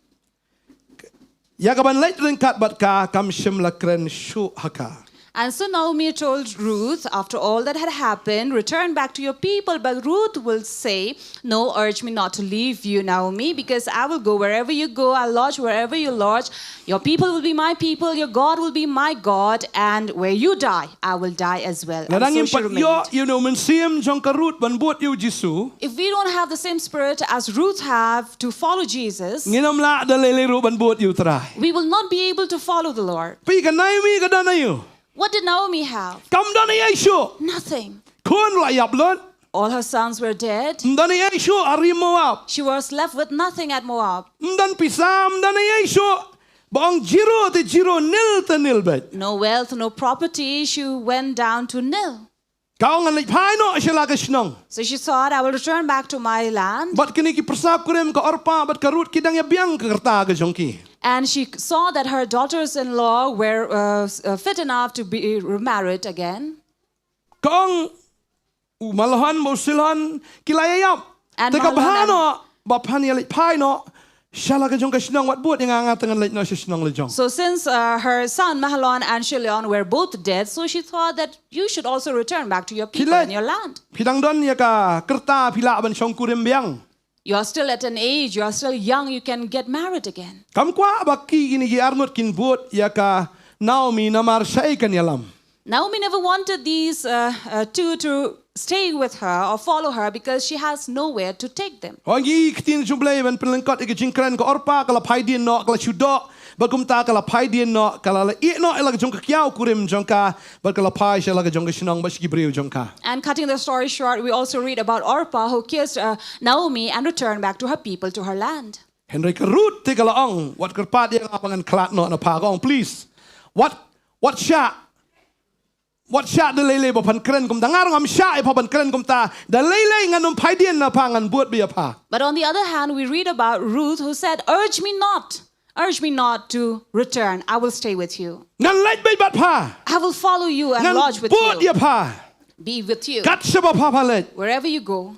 ïa ka ban leit ryngkat bad ka, kam shym la kren shuh ha ka. And so Naomi told Ruth, after all that had happened, return back to your people. But Ruth will say, no, urge me not to leave you, Naomi, because I will go wherever you go, I'll lodge wherever you lodge. Your people will be my people, your God will be my God, and where you die, I will die as well. Lada ngim pat ïoh ïa u mynsiem jong ka Ruth ban bud ïa u Jisu. If we don't have the same spirit as Ruth have to follow Jesus, ngin ym lah da lei lei ruh ban bud ïa u Trai. We will not be able to follow the Lord. Phi, ka Naomi ka don aïu? What did Naomi have? Kam don ei ei shuh. Nothing. Khun la ïap lut. All her sons were dead. Ym don ei ei shuh ha ri Moab. She was left with nothing at Moab. Ym don pisa, ym don ei ei shuh. Ba ong zero te zero, nil te nil beit. No wealth, no property, she went down to nil. Ka ong, ngan leit phai noh sha la ka shnong. So she thought, I will return back to my land. Bad kine ki pyrsa kurim, ka Orpah bad ka Ruth, ki dang ïa biang ka rta ka jong ki. And she saw that her daughters-in-law were uh, s- uh, fit enough to be remarried again. Ka ong, u Mahlon bad u Chilion ki la ïa ïap. And te ka Mahlon bha and- noh ba phan ïa leit phai noh sha la ka jong ka shnong, wat bud ïa nga, nga te ngan leit noh sha shnong la jong. So since uh, her son Mahlon and Chilion were both dead, so she thought that you should also return back to your people and your land. Phi dang don ïa ka rta, phi lah ban shong kurim biang. You are still at an age, you are still young, you can get married again. Kam kwah ba ki, kine ki arngut kin bud ïa ka Naomi, namar shaei kan ïalam. Naomi never wanted these uh, uh, two to stay with her or follow her because she has nowhere to take them. Ong ki ktien jong U Blei ban pynlyngkot ïa ka jingkren ka Orpah, ka la phai dien noh, ka la shu doh, bad kumta ka la phai dien noh, ka la leit noh ïa la ka jong ka kiaw kurim jong ka, bad ka la phai sha la ka jong ka shnong bad sha ki briew jong ka. And cutting the story short, we also read about Orpah who kissed uh, Naomi and returned back to her people, to her land. Hynrei ka Ruth te ka la ong, wat kyrpad ïa nga ba ngan khlad noh na pha, ka ong, please. Wat, wat shah, wat shah da lei lei ba phan kren kumta, nga ruh ngam shah ïa pha ban kren kumta, da lei lei ngan ym phai dien na pha, ngan bud beit ïa pha. But on the other hand, we read about Ruth who said, urge me not, urge me not to return. I will stay with you. Ngan leit beit bad pha. I will follow you and lodge with you. Ngan bud ïa pha. Be with you. Kat shaba pha pha leit. Wherever you go.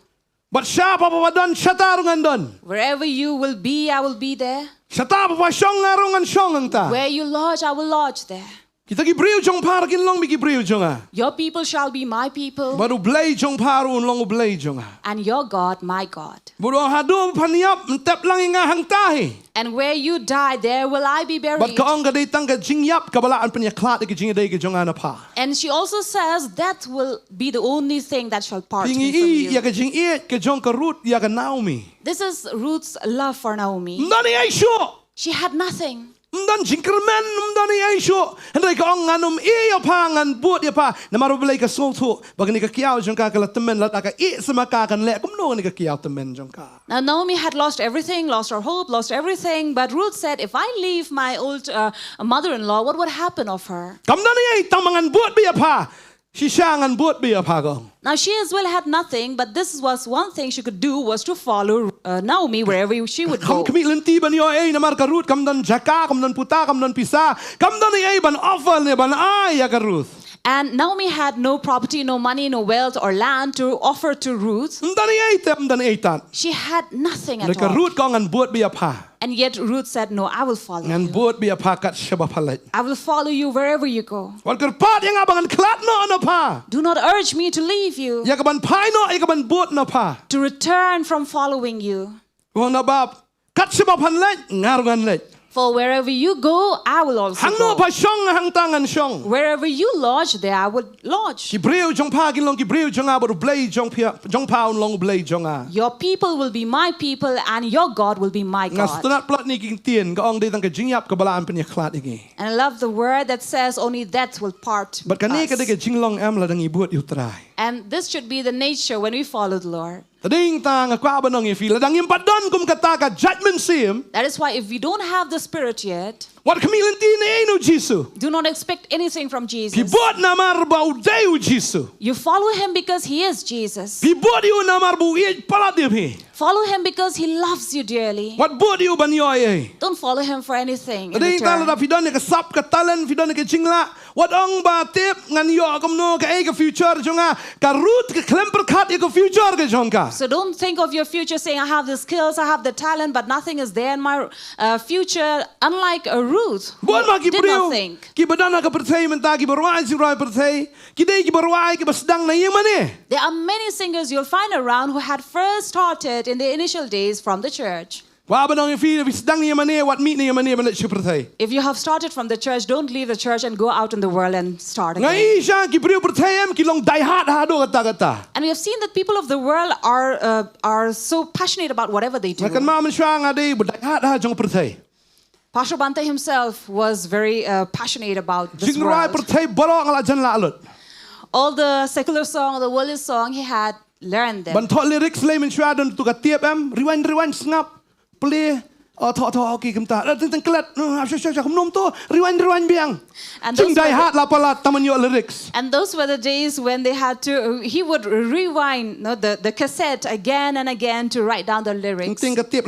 Bad shaba pha don, shata ruh ngan don. Wherever you will be, I will be there. Shata pha pha shong, nga ruh ngan shong hangta. Where you lodge, I will lodge there. Kita ki briew jong pha ruh kin long beit ki briew jong nga. Your people shall be my people. Bad U Blei jong pha ruh un long U Blei jong nga. And your God, my God. Bad haduh phan ïap, ym tep lang ïa nga hangta hi. And where you die, there will I be buried. Bad ka ong ka dei tang ka jingïap kaba lah ban pynïakhlad ïa ka jingïadei ka jong nga na pha. And she also says, death will be the only thing that shall part me from you. Phi ngi ïa ka jingïeit ka jong ka Ruth ïa ka Naomi. This is Ruth's love for Naomi. Ym don ei ei shuh. She had nothing. Ym don jingkyrmen, ym don ei ei shuh. Hynrei ka ong, ngan ym ïeh ïa pha, ngan bud ïa pha. Namar U Blei ka sngewthuh ba kane ka kiaw jong ka ka la tymmen, lada ka ïeh sa ma ka kan leh kumno kane ka kiaw tymmen jong ka. Now Naomi had lost everything, lost her hope, lost everything. But Ruth said, if I leave my old uh, mother-in-law, what would happen of her? Kam don ei ei, tang ba ngan bud beit ïa pha. Shisha ngan bud beit ïa pha, ka ong. Now she as well had nothing, but this was one thing she could do, was to follow uh, Naomi wherever she would go. Kam khmih lynti ban ïoh ei ei namar ka Ruth, kam don jaka, kam don puta, kam don pisa, kam don ei ei ban offer ne ban ai ïa ka Ruth. And Naomi had no property, no money, no wealth or land to offer to Ruth. Ym don ei ei te, ym don ei ei tad. She had nothing at all. Hynrei ka Ruth ka ong, ngan bud beit ïa pha. And yet Ruth said, no, I will follow you. Ngan bud beit ïa pha kat shaba pha leit. I will follow you wherever you go. Wat kyrpad ïa nga ba ngan khlad noh na pha. Do not urge me to leave you. Ïa kaban phai noh, ïa kaban bud na pha. To return from following you. Ka ong, namar kat shaba phan leit, nga ruh ngan leit. For wherever you go, I will also go. Hangno pha shong, hangta ngan shong. Wherever you lodge, there I will lodge. Ki briew jong pha kin long ki briew jong nga, bad U Blei jong pha, jong pha un long U Blei jong nga. Your people will be my people and your God will be my God. Nga sngewtynnat palat ïa kine ki ktien, ka ong dei tang ka jingïap kaba lah ban pynïakhlad ïa ngi. And I love the word that says only death will part us. Bad kane ka dei ka jinglong em lada ngi bud ïa U Trai. And this should be the nature when we follow the Lord. Te dei tang nga kwah ban ong ïa phi, lada ngim pat don kum kata ka judgment seat. That is why if we don't have the Spirit yet, wat khmih lynti na ei ei na U Jisu. Do not expect anything from Jesus. Phi bud namar ba u dei U Jisu. You follow him because he is Jesus. Phi bud ïa u namar ba u ïeit palat ïa phi. Follow him because he loves you dearly. Wat bud ïa u ban ïoh ei ei. Don't follow him for anything in return. Te dei tang lada phi don ïa ka sap ka talent, phi don ïa ka jinglah. Wat ong ba tip ngan ïoh kumno, kaei ka future jong nga. Ka Ruth ka khlem pyrkhat ïa ka future ka jong ka. So don't think of your future saying, I have the skills, I have the talent, but nothing is there in my uh, future. Unlike uh, Ruth, who did not think. Bun ma ki briew kiba don ha ka pyrthei mynta, kiba rwai jingrwai pyrthei, ki dei kiba rwai kiba sdang na ïingmane. There are many singers you'll find around who had first started in the initial days from the church. Kwah ban ong ïa phi, phi sdang na ïingmane, wat mih na ïingmane ban leit sha pyrthei. If you have started from the church, don't leave the church and go out in the world and start again. Nga ïohi sha ki briew pyrthei em, ki long die hard haduh katta katta. And we have seen that people of the world are uh, are so passionate about whatever they do. Nga kynmaw mynshuwa nga dei ba die hard ha jong pyrthei. Pastor Bhante himself was very uh, passionate about this world. Jingrwai pyrthei baroh nga la jan lah lut. All the secular song, the worldly song, he had learned them. Ban thoh lyrics lei mynshuwa don tu ka tape em, rewind, rewind, sngap. Play. Oh, thoh, thoh, okay, kumta. Teng teng klet. Shah shah shah, kumno to. Rewind, rewind biang. Jing die hard la palat, tang ban ïoh lyrics. And those were the days when they had to, he would rewind no, the, the cassette again and again to write down the lyrics. Teng teng ka tape,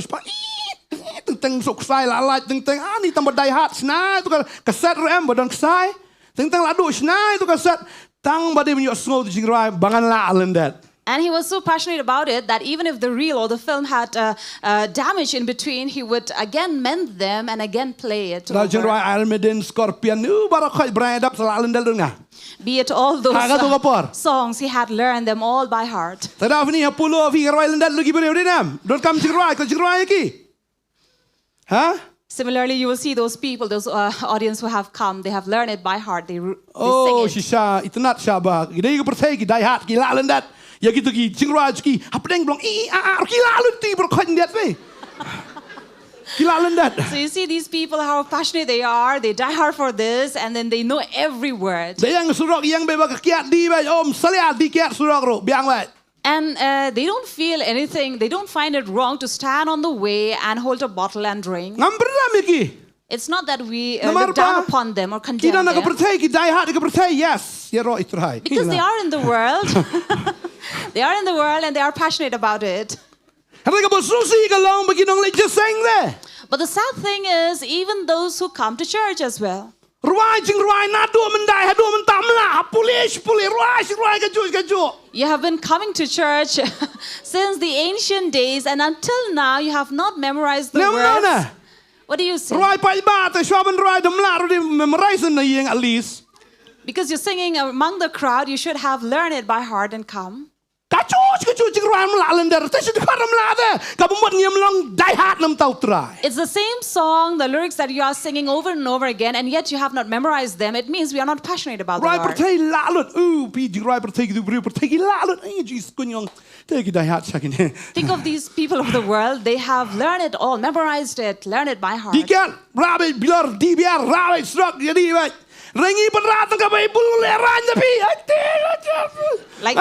teng teng suk ksai la lait, teng teng, ani tang ba die hard, shna ïa tu ka cassette ruh em, ba don ksai. Teng teng la duh, shna ïa tu ka cassette. Tang ba dei ban ïoh sngew tu jingrwai, ba ngan lah lyndet. And he was so passionate about it that even if the reel or the film had uh, uh, damage in between, he would again mend them and again play it. Jingrwai Iron Maiden, Scorpion, u baroh khoit Bryan Adams la lyndet lut nga. Be it all those uh, songs, he had learned them all by heart. Te da phi ha Polo phi rwai lyndet lut ki briew, dei ne em? Don kam jingrwai, ko jingrwai ïa ki. Ha? Similarly, you will see those people, those uh, audience who have come, they have learned it by heart. They, ru- they sing Oh, it. Shisha, itynnad shaba. Ki dei ki pyrthei ki die hard, ki la lyndet. Ïa kito ki jingrwai jong ki hapdeng blong i a a ki la lyndet bro khot ndet be. Ki la lyndet. So you see these people, how passionate they are. They die hard for this, and then they know every word. Dei ïa surok ïa ba ka kiad di ba om salia di kiad surok ro biang ba. And uh, they don't feel anything. They don't find it wrong to stand on the way and hold a bottle and drink. Ngam pyrda miki. It's not that we uh, look down upon them or condemn them. Ki na ka pyrthei ki die hard ka pyrthei yes. Ïa ro i Trai. Because they are in the world. They are in the world and they are passionate about it. Hynrei ka ba sngewsih ka long ba ki nongleit jingïaseng de. But the sad thing is, even those who come to church as well. Rwai jingrwai naduh mynta haduh mynta mla pule pule rwai jingrwai kajuh kajuh. You have been coming to church since the ancient days, and until now you have not memorized the words. What do you say? Rwai paidbah te shuwa ban rwai da mla ruh di memorize na ïing at least. Because you're singing among the crowd, you should have learned it by heart and come. Kajuh kajuh jingrwai mla lyndet te shu dkhot mla de. Ka bym mut ngim long die hard namar U Trai. It's the same song, the lyrics that you are singing over and over again, and yet you have not memorized them. It means we are not passionate about the Lord. Rwai pyrthei la lut. U pi jingrwai pyrthei ki briew pyrthei ki la lut. Ai jis kunyong. Te ki die hard sha kine. Think of these people of the world. They have learned it all, memorized it, learned it by heart. Di kiad rabbit bilor di biar rabbit srok ya di bai. Rengi pynrap tang ka Baibl le ran da pi. Ai te. Like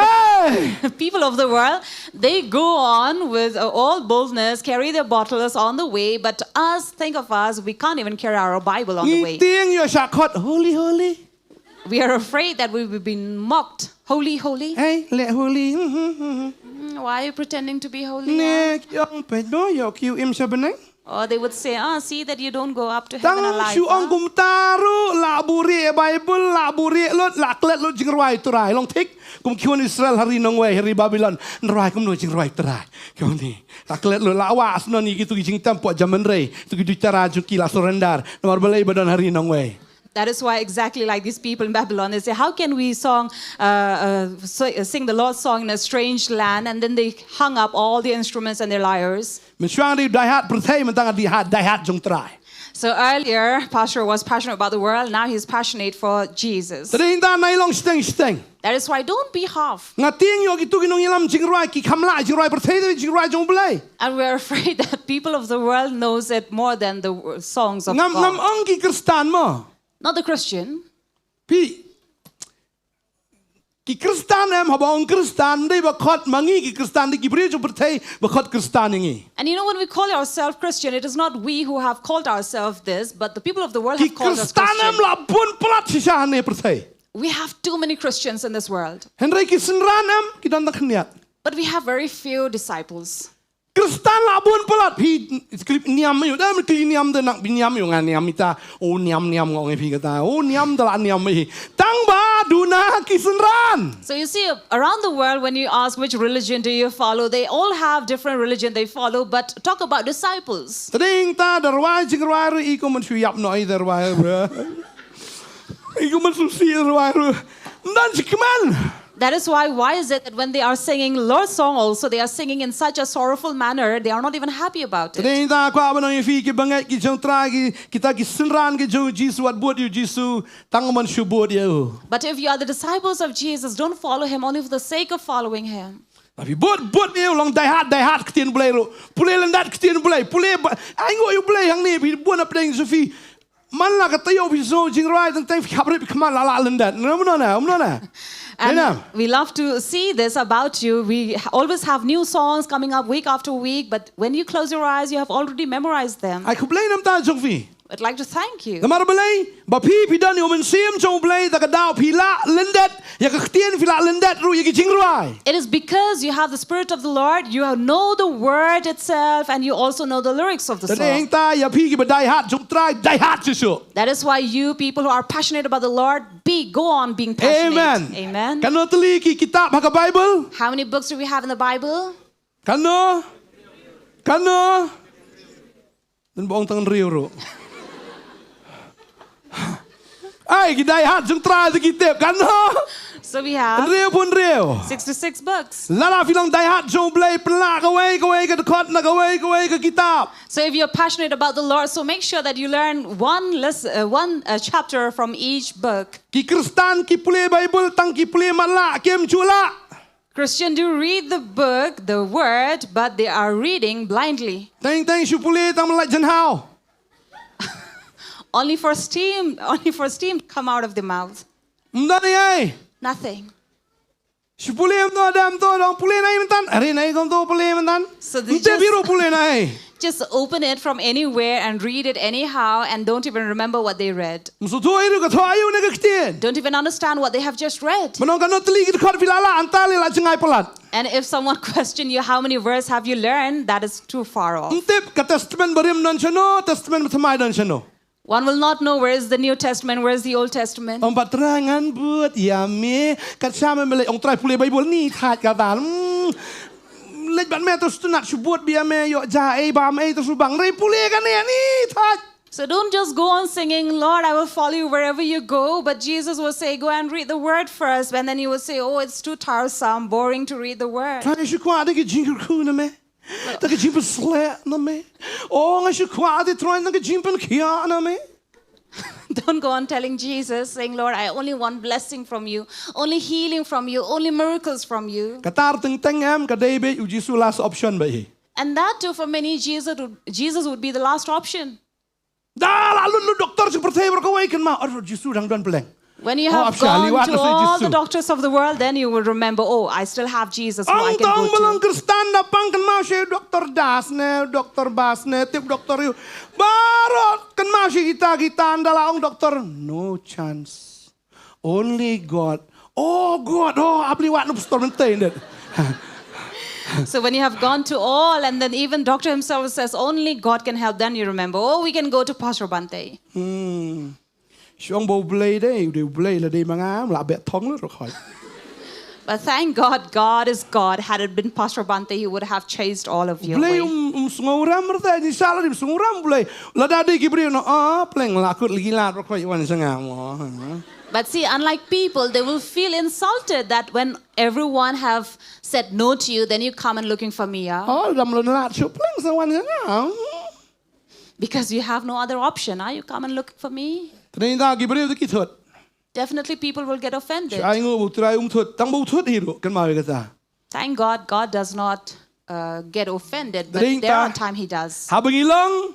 the people of the world, they go on with uh, all boldness, carry their bottles on the way, but us, think of us, we can't even carry our Bible on the way. Ngi tieng ïa sha khot holy holy. We are afraid that we will be mocked. Holy, holy. Hey, le holy. Hmm, hmm, hmm, hmm. Mm, why are you pretending to be holy now? Nge ïong peit do ïoh kiu im sha bneng. Or they would say, ah, see that you don't go up to heaven alive. Tang shu ong kumta ruh la buhrieh Baibl, la buhrieh lut, la klet lut jingrwai U Trai. Long thik kum ki khun Israel ha ri nongwei, ha ri Babilon. Nrwai kumno jingrwai U Trai. Ki ong ni. La klet lut, la wah snon ïa kito ki jingtem pok jaman rei. Kito ki duitara jong ki la surrender. Namar balei ba don ha ri nongwei. That is why exactly like these people in Babylon, they say, how can we song, uh, uh, so- uh, sing the Lord's song in a strange land? And then they hung up all the instruments and their lyres. Mynshuwa nga dei u die hard pyrthei, mynta nga dei hard, die hard jong U Trai. So earlier, Pastor was passionate about the world. Now he's passionate for Jesus. Te dei hynta nai long shiteng shiteng. That is why don't be half. Nga tieng ïoh kito ki nongïalam jingrwai ki kham lah jingrwai pyrthei, te jingrwai jong U Blei. And we're afraid that people of the world knows it more than the w- songs of Ngam, God. Ngam ong ki Khristan mo. Not the Christian. Pi. Ki Khristan em haba ong Khristan dei ba khot ma ngi ki Khristan dei ki briew jong pyrthei ba khot Khristan ïa ngi. And you know, when we call ourselves Christian, it is not we who have called ourselves this, but the people of the world have called us Christian. Ki Khristan em la bun palat shisha ha ne pyrthei. We have too many Christians in this world. Hynrei ki synran em ki don tang khyndiat. But we have very few disciples. Khristan la bun palat phi klip niam ïa u da klip niam da nak bi niam ïa u nga niam ita u niam niam ngong ïa phi kata u niam da la niam ïa phi tang ba duna ki synran. So you see, around the world, when you ask which religion do you follow, they all have different religion they follow, but talk about disciples. Tading ta da rwai jing rwai ru i ko man shu yap no i da rwai ru. I ko man shu si rwai ru. Mdan jikman. That is why, why is it that when they are singing Lord's song also, they are singing in such a sorrowful manner, they are not even happy about it? Tading ta kwah ban ong ïa phi ki bangeit ki jong Trai ki, kita ki synran ki jong Jisu wat bud ïa u Jisu, tang man shu bud ïa u. But if you are the disciples of Jesus, don't follow him only for the sake of following him. Tapi bud, bud ïa u long die hard, die hard ktien Blei ruh. Pule lyndet ktien Blei, pule ba, ai ngo ïa u Blei hangne, phi bun hapdeng jong phi. Man la ka taïew phi sngew jingrwai teng teng phi khap rit phi khmat la la lyndet. Ngan ym nona, ym nona. And we love to see this about you. We always have new songs coming up week after week, but when you close your eyes, you have already memorized them. Ai khublei namar ta jong phi. I'd like to thank you. Namar balei ba phi phi don ïa u mynsiem jong u Blei da ka daw phi la lyndet. Ïa ka ktien phi la lyndet ruh ïa ki jingrwai. It is because you have the Spirit of the Lord, you have, know the word itself, and you also know the lyrics of the song. Tading ta ïa phi ki ba die hard jong Trai, die hard shuh shuh. That is why you people who are passionate about the Lord, be, go on being passionate. Amen. Amen. Katno tylli ki kitab ha ka Bible? How many books do we have in the Bible? Katno? Katno? Don ba ong tang hynriew ruh. Ai ki die hard jong Trai te ki tip katno? So we have Hynriew phew hynriew. Sixty-six books. Lada phi long dai hat jong U Blei, pynlah kawei kawei ka dkhot na kawei kawei ka kitab. So if you're passionate about the Lord, so make sure that you learn one less, uh, one uh, chapter from each book. Ki Khristan ki pule Baibl tang ki pule matlah, kim ju lah. Christian do read the book, the word, but they are reading blindly. Teng teng shu pule tang matlah jynhaw. Only for steam, only for steam to come out of the mouth. Ym don ei ei. Nothing. Shu pule mynta, da mynta dang pule na ei mynta. Are na ei kumto pule mynta. So they Ym tip just- ruh pule na ei. Just open it from anywhere and read it anyhow and don't even remember what they read. Ym sngewthuh ei ruh ka thoh aïu na ka ktien. Don't even understand what they have just read. Mynta ka nongtylli ki dkhot phi la lah, hangta lei la jngai palat. And if someone question you how many verse have you learned, that is too far off. Ym tip ka Testament Barim don shano, Testament Bathymmai don shano. One will not know where is the New Testament, where is the Old Testament. Ong pat Trai ngan bud ïa me, kat shah me me leit ong Trai pule Baibl ni thait ka tal. Hmm. Leit bad me to stunat shu bud bia me ïoh ja ei bam ei to shu bang rei pule kane ni thait. So don't just go on singing, "Lord, I will follow you wherever you go." But Jesus will say, "Go and read the word first." And then you will say, "Oh, it's too tiresome, boring to read the word." Trai shu kwah da ki jingkyrkhu na me. Da ki jingpynsleh na me. Oh, nga shu kwah da Trai da ki jingpynkhiah na me. Don't go on telling Jesus, saying, "Lord, I only want blessing from you, only healing from you, only miracles from you." Kata teng teng em ka dei beit u Jisu last option beit hi. And that too, for many, Jesus would, Jesus would be the last option. Da la lut lut doktor sha pyrthei baroh kawei kynmaw, oh, Jisu dang don pleng. When you Oh, have ap shah gone liwat to na sha all the Jisu. Doctors of the world, then you will remember, "Oh, I still have Jesus who I Ong can tong ba long go to." Khristan da pang kynmaw sha doktor Das ne, doktor Bas ne, tip doktor ïu. Baroh kynmaw sha kita kita, ynda la ong doktor, no chance. Only God. Oh God, oh, ap liwat na pastor mynta yndet. So when you have gone to all, and then even doctor himself says, "Only God can help," then you remember, "Oh, we can go to Pastor Bante." Hmm. Shu ong ba U Blei dei, U dei U Blei, la dei ma nga, la beh thong lut ruh khoi. But thank God, God is God. Had it been Pastor Bante, he would have chased all of you Blei away. um, um sngewrem rta, ni sala dim sngewrem Blei. Lada dei ki briew na, ah, pleng la kut lagi la ruh khoi wan sanga mo. But see, unlike people, they will feel insulted that when everyone have said no to you, then you come and looking for me, yeah? Oh, dam lun la shu pleng sa wan sanga. Because you have no other option, ah, you come and look for me. Tnai da ki briew da ki thut. Definitely people will get offended. Shu ai ngu bu trai um thut, tang bu thut hi ruh, kynmaw ïa kata. Thank God, God does not uh, get offended, but Ding there ta. Are times he does. Haba ngi long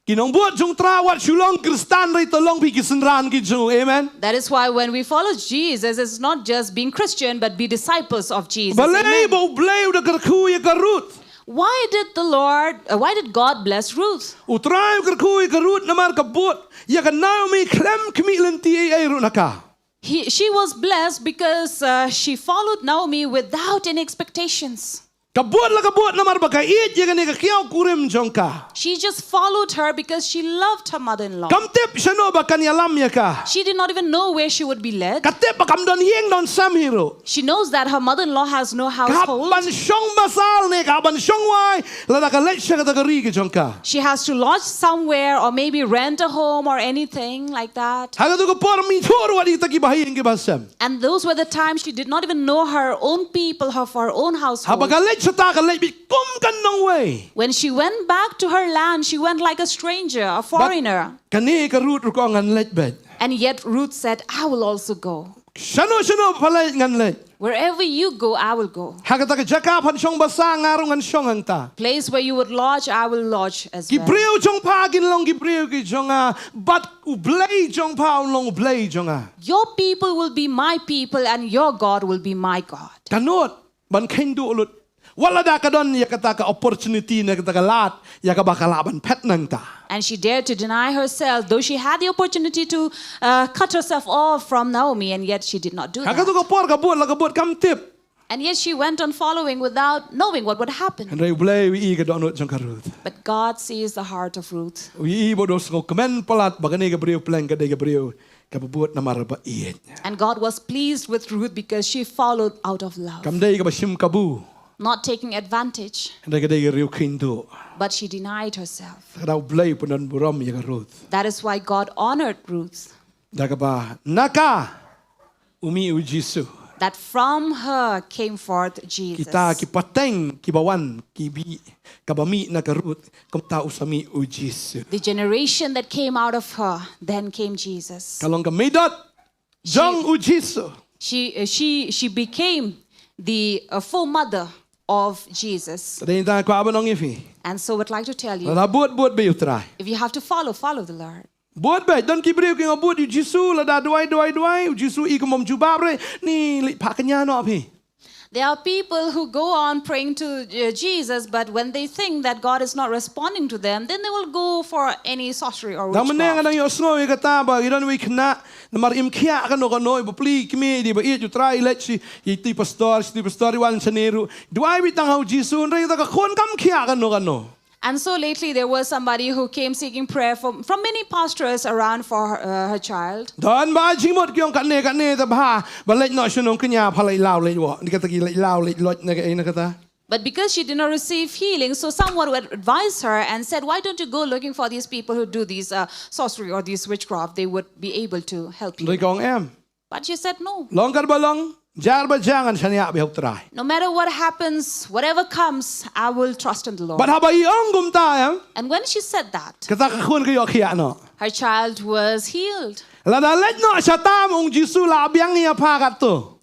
ki nongbud jong Trai, wat shu long Khristan rei, to long phi ki synran ki jong u. Amen. That is why when we follow Jesus, it's not just being Christian, but be disciples of Jesus. Balei Amen. ba U Blei u da kyrkhu ïa ka Ruth? Why did the Lord, uh, why did God bless Ruth? U Trai u kyrkhu ïa ka Ruth namar ka bud ïa ka Naomi khlem khmih lynti ei ei ruh na ka. He, she was blessed because uh, she followed Naomi without any expectations. Ka bud la ka bud namar ba ka ïeit ïa kane ka kiaw kurim jong ka. She just followed her because she loved her mother-in-law. Kam tip shano ba kan ïalam ïa ka. She did not even know where she would be led. Ka tip ba kam don ïing don sem hi ruh. She knows that her mother-in-law has no Ka hap household. ban shong basal ne ka hap ban shong wai, lada ka leit sha kata ka ri ka jong ka. She has to lodge somewhere or maybe rent a home or anything like that. Ha katu ka por ym ithuh ruh ïa kita ki bahaïing ki bahasem. And those were the times she did not even know her own people, her, her own Haba household. ka leit shata ka leit beit kum ka nongwei. When she went back to her land, she went like a stranger, a foreigner. Kane ka Ruth ruh ka ong ngan leit beit. And yet Ruth said, "I will also go." Shano shano pha leit ngan leit. "Wherever you go, I will go. Ha kata ka jaka phan shong basa nga ruh ngan shong hangta. Place where you would lodge, I will lodge as Ki well." briew jong pha kin long ki briew ki jong nga, bad U Blei jong pha un long U Blei jong nga. "Your people will be my people and your God will be my God." Ka nud ban kheiñ duh lut. Wat lada ka don ïa kata ka opportunity ne kata ka lad ïa kaba ka lah ban phet nangta. And she dared to deny herself, though she had the opportunity to uh, cut herself off from Naomi, and yet she did not do Ha katu that. ka por ka bud la ka bud kam tip. And yet she went on following without knowing what would happen. Hynrei U Blei u ïohi ka dohnud jong ka Ruth. But God sees the heart of Ruth. U ïohi ba u dang sngewkmen palat ba kane ka briew pleng ka dei ka briew kaba bud namar ba ïeit. And God was pleased with Ruth because she followed out of love, Kam dei kaba shim kabu. not taking advantage. Hynrei ka dei ka briew kheiñ duh. But she denied herself. Ka da U Blei u pyndonburom ïa ka Ruth. That is why God honored Ruth. Da kaba na ka u mih u Jisu. that from her came forth Jesus. Kita ki pateng kiba wan ki mih, kaba mih na ka Ruth, kumta u sa mih u Jisu. The generation that came out of her, then came Jesus. Ka long ka mei dot jong u Jisu. She, uh, she, she became the uh, full mother of Jesus. Te dei nangta kwah ban ong ïa phi, And so would like to tell you, lada bud, bud beit ïa u Trai. If you have to follow, follow the Lord. Bud beit, don ki briew ki ong bud ïa u Jisu, lada duwai, duwai, duwai, u Jisu i kum bym jubab re, ni leit phah kñia noh phi. There are people who go on praying to uh, Jesus, but when they think that God is not responding to them, then they will go for any sorcery or witchcraft. Dang mynne nga dang ïohsngew ïa kata ba ki don wei khynnah, namar im khiah kano kano, i bapli i kmie i dei ba ïeit, u Trai i leit sha itei i pastor, sha itei i pastor, i wan shane ruh, duwai beit tang ha u Jisu, hynrei kata ka khun kam khiah kano kano. And so lately there was somebody who came seeking prayer from, from many pastors around for her, uh, her child. Don ba jingmut ki ong katne katne te bha, ba leit noh sha nongkñia, pha leit law leit wah. Ni kata ki leit law leit loit na kaei na kata. But because she did not receive healing, so someone would advise her and said, "Why don't you go looking for these people who do these uh, sorcery or these witchcraft? They would be able to help you." Hynrei ka ong em. But she said, "No." Long kat ba long, jar ba jar ngan shaniah beit ha u Trai. No matter what happens, whatever comes, I will trust in the Lord. Bad haba i ong kumta em, And when she said that, kata ka khun ka ïoh khiah noh. Her child was healed. Lada leit noh shatam, ong Jisu, la biang ïa pha katto.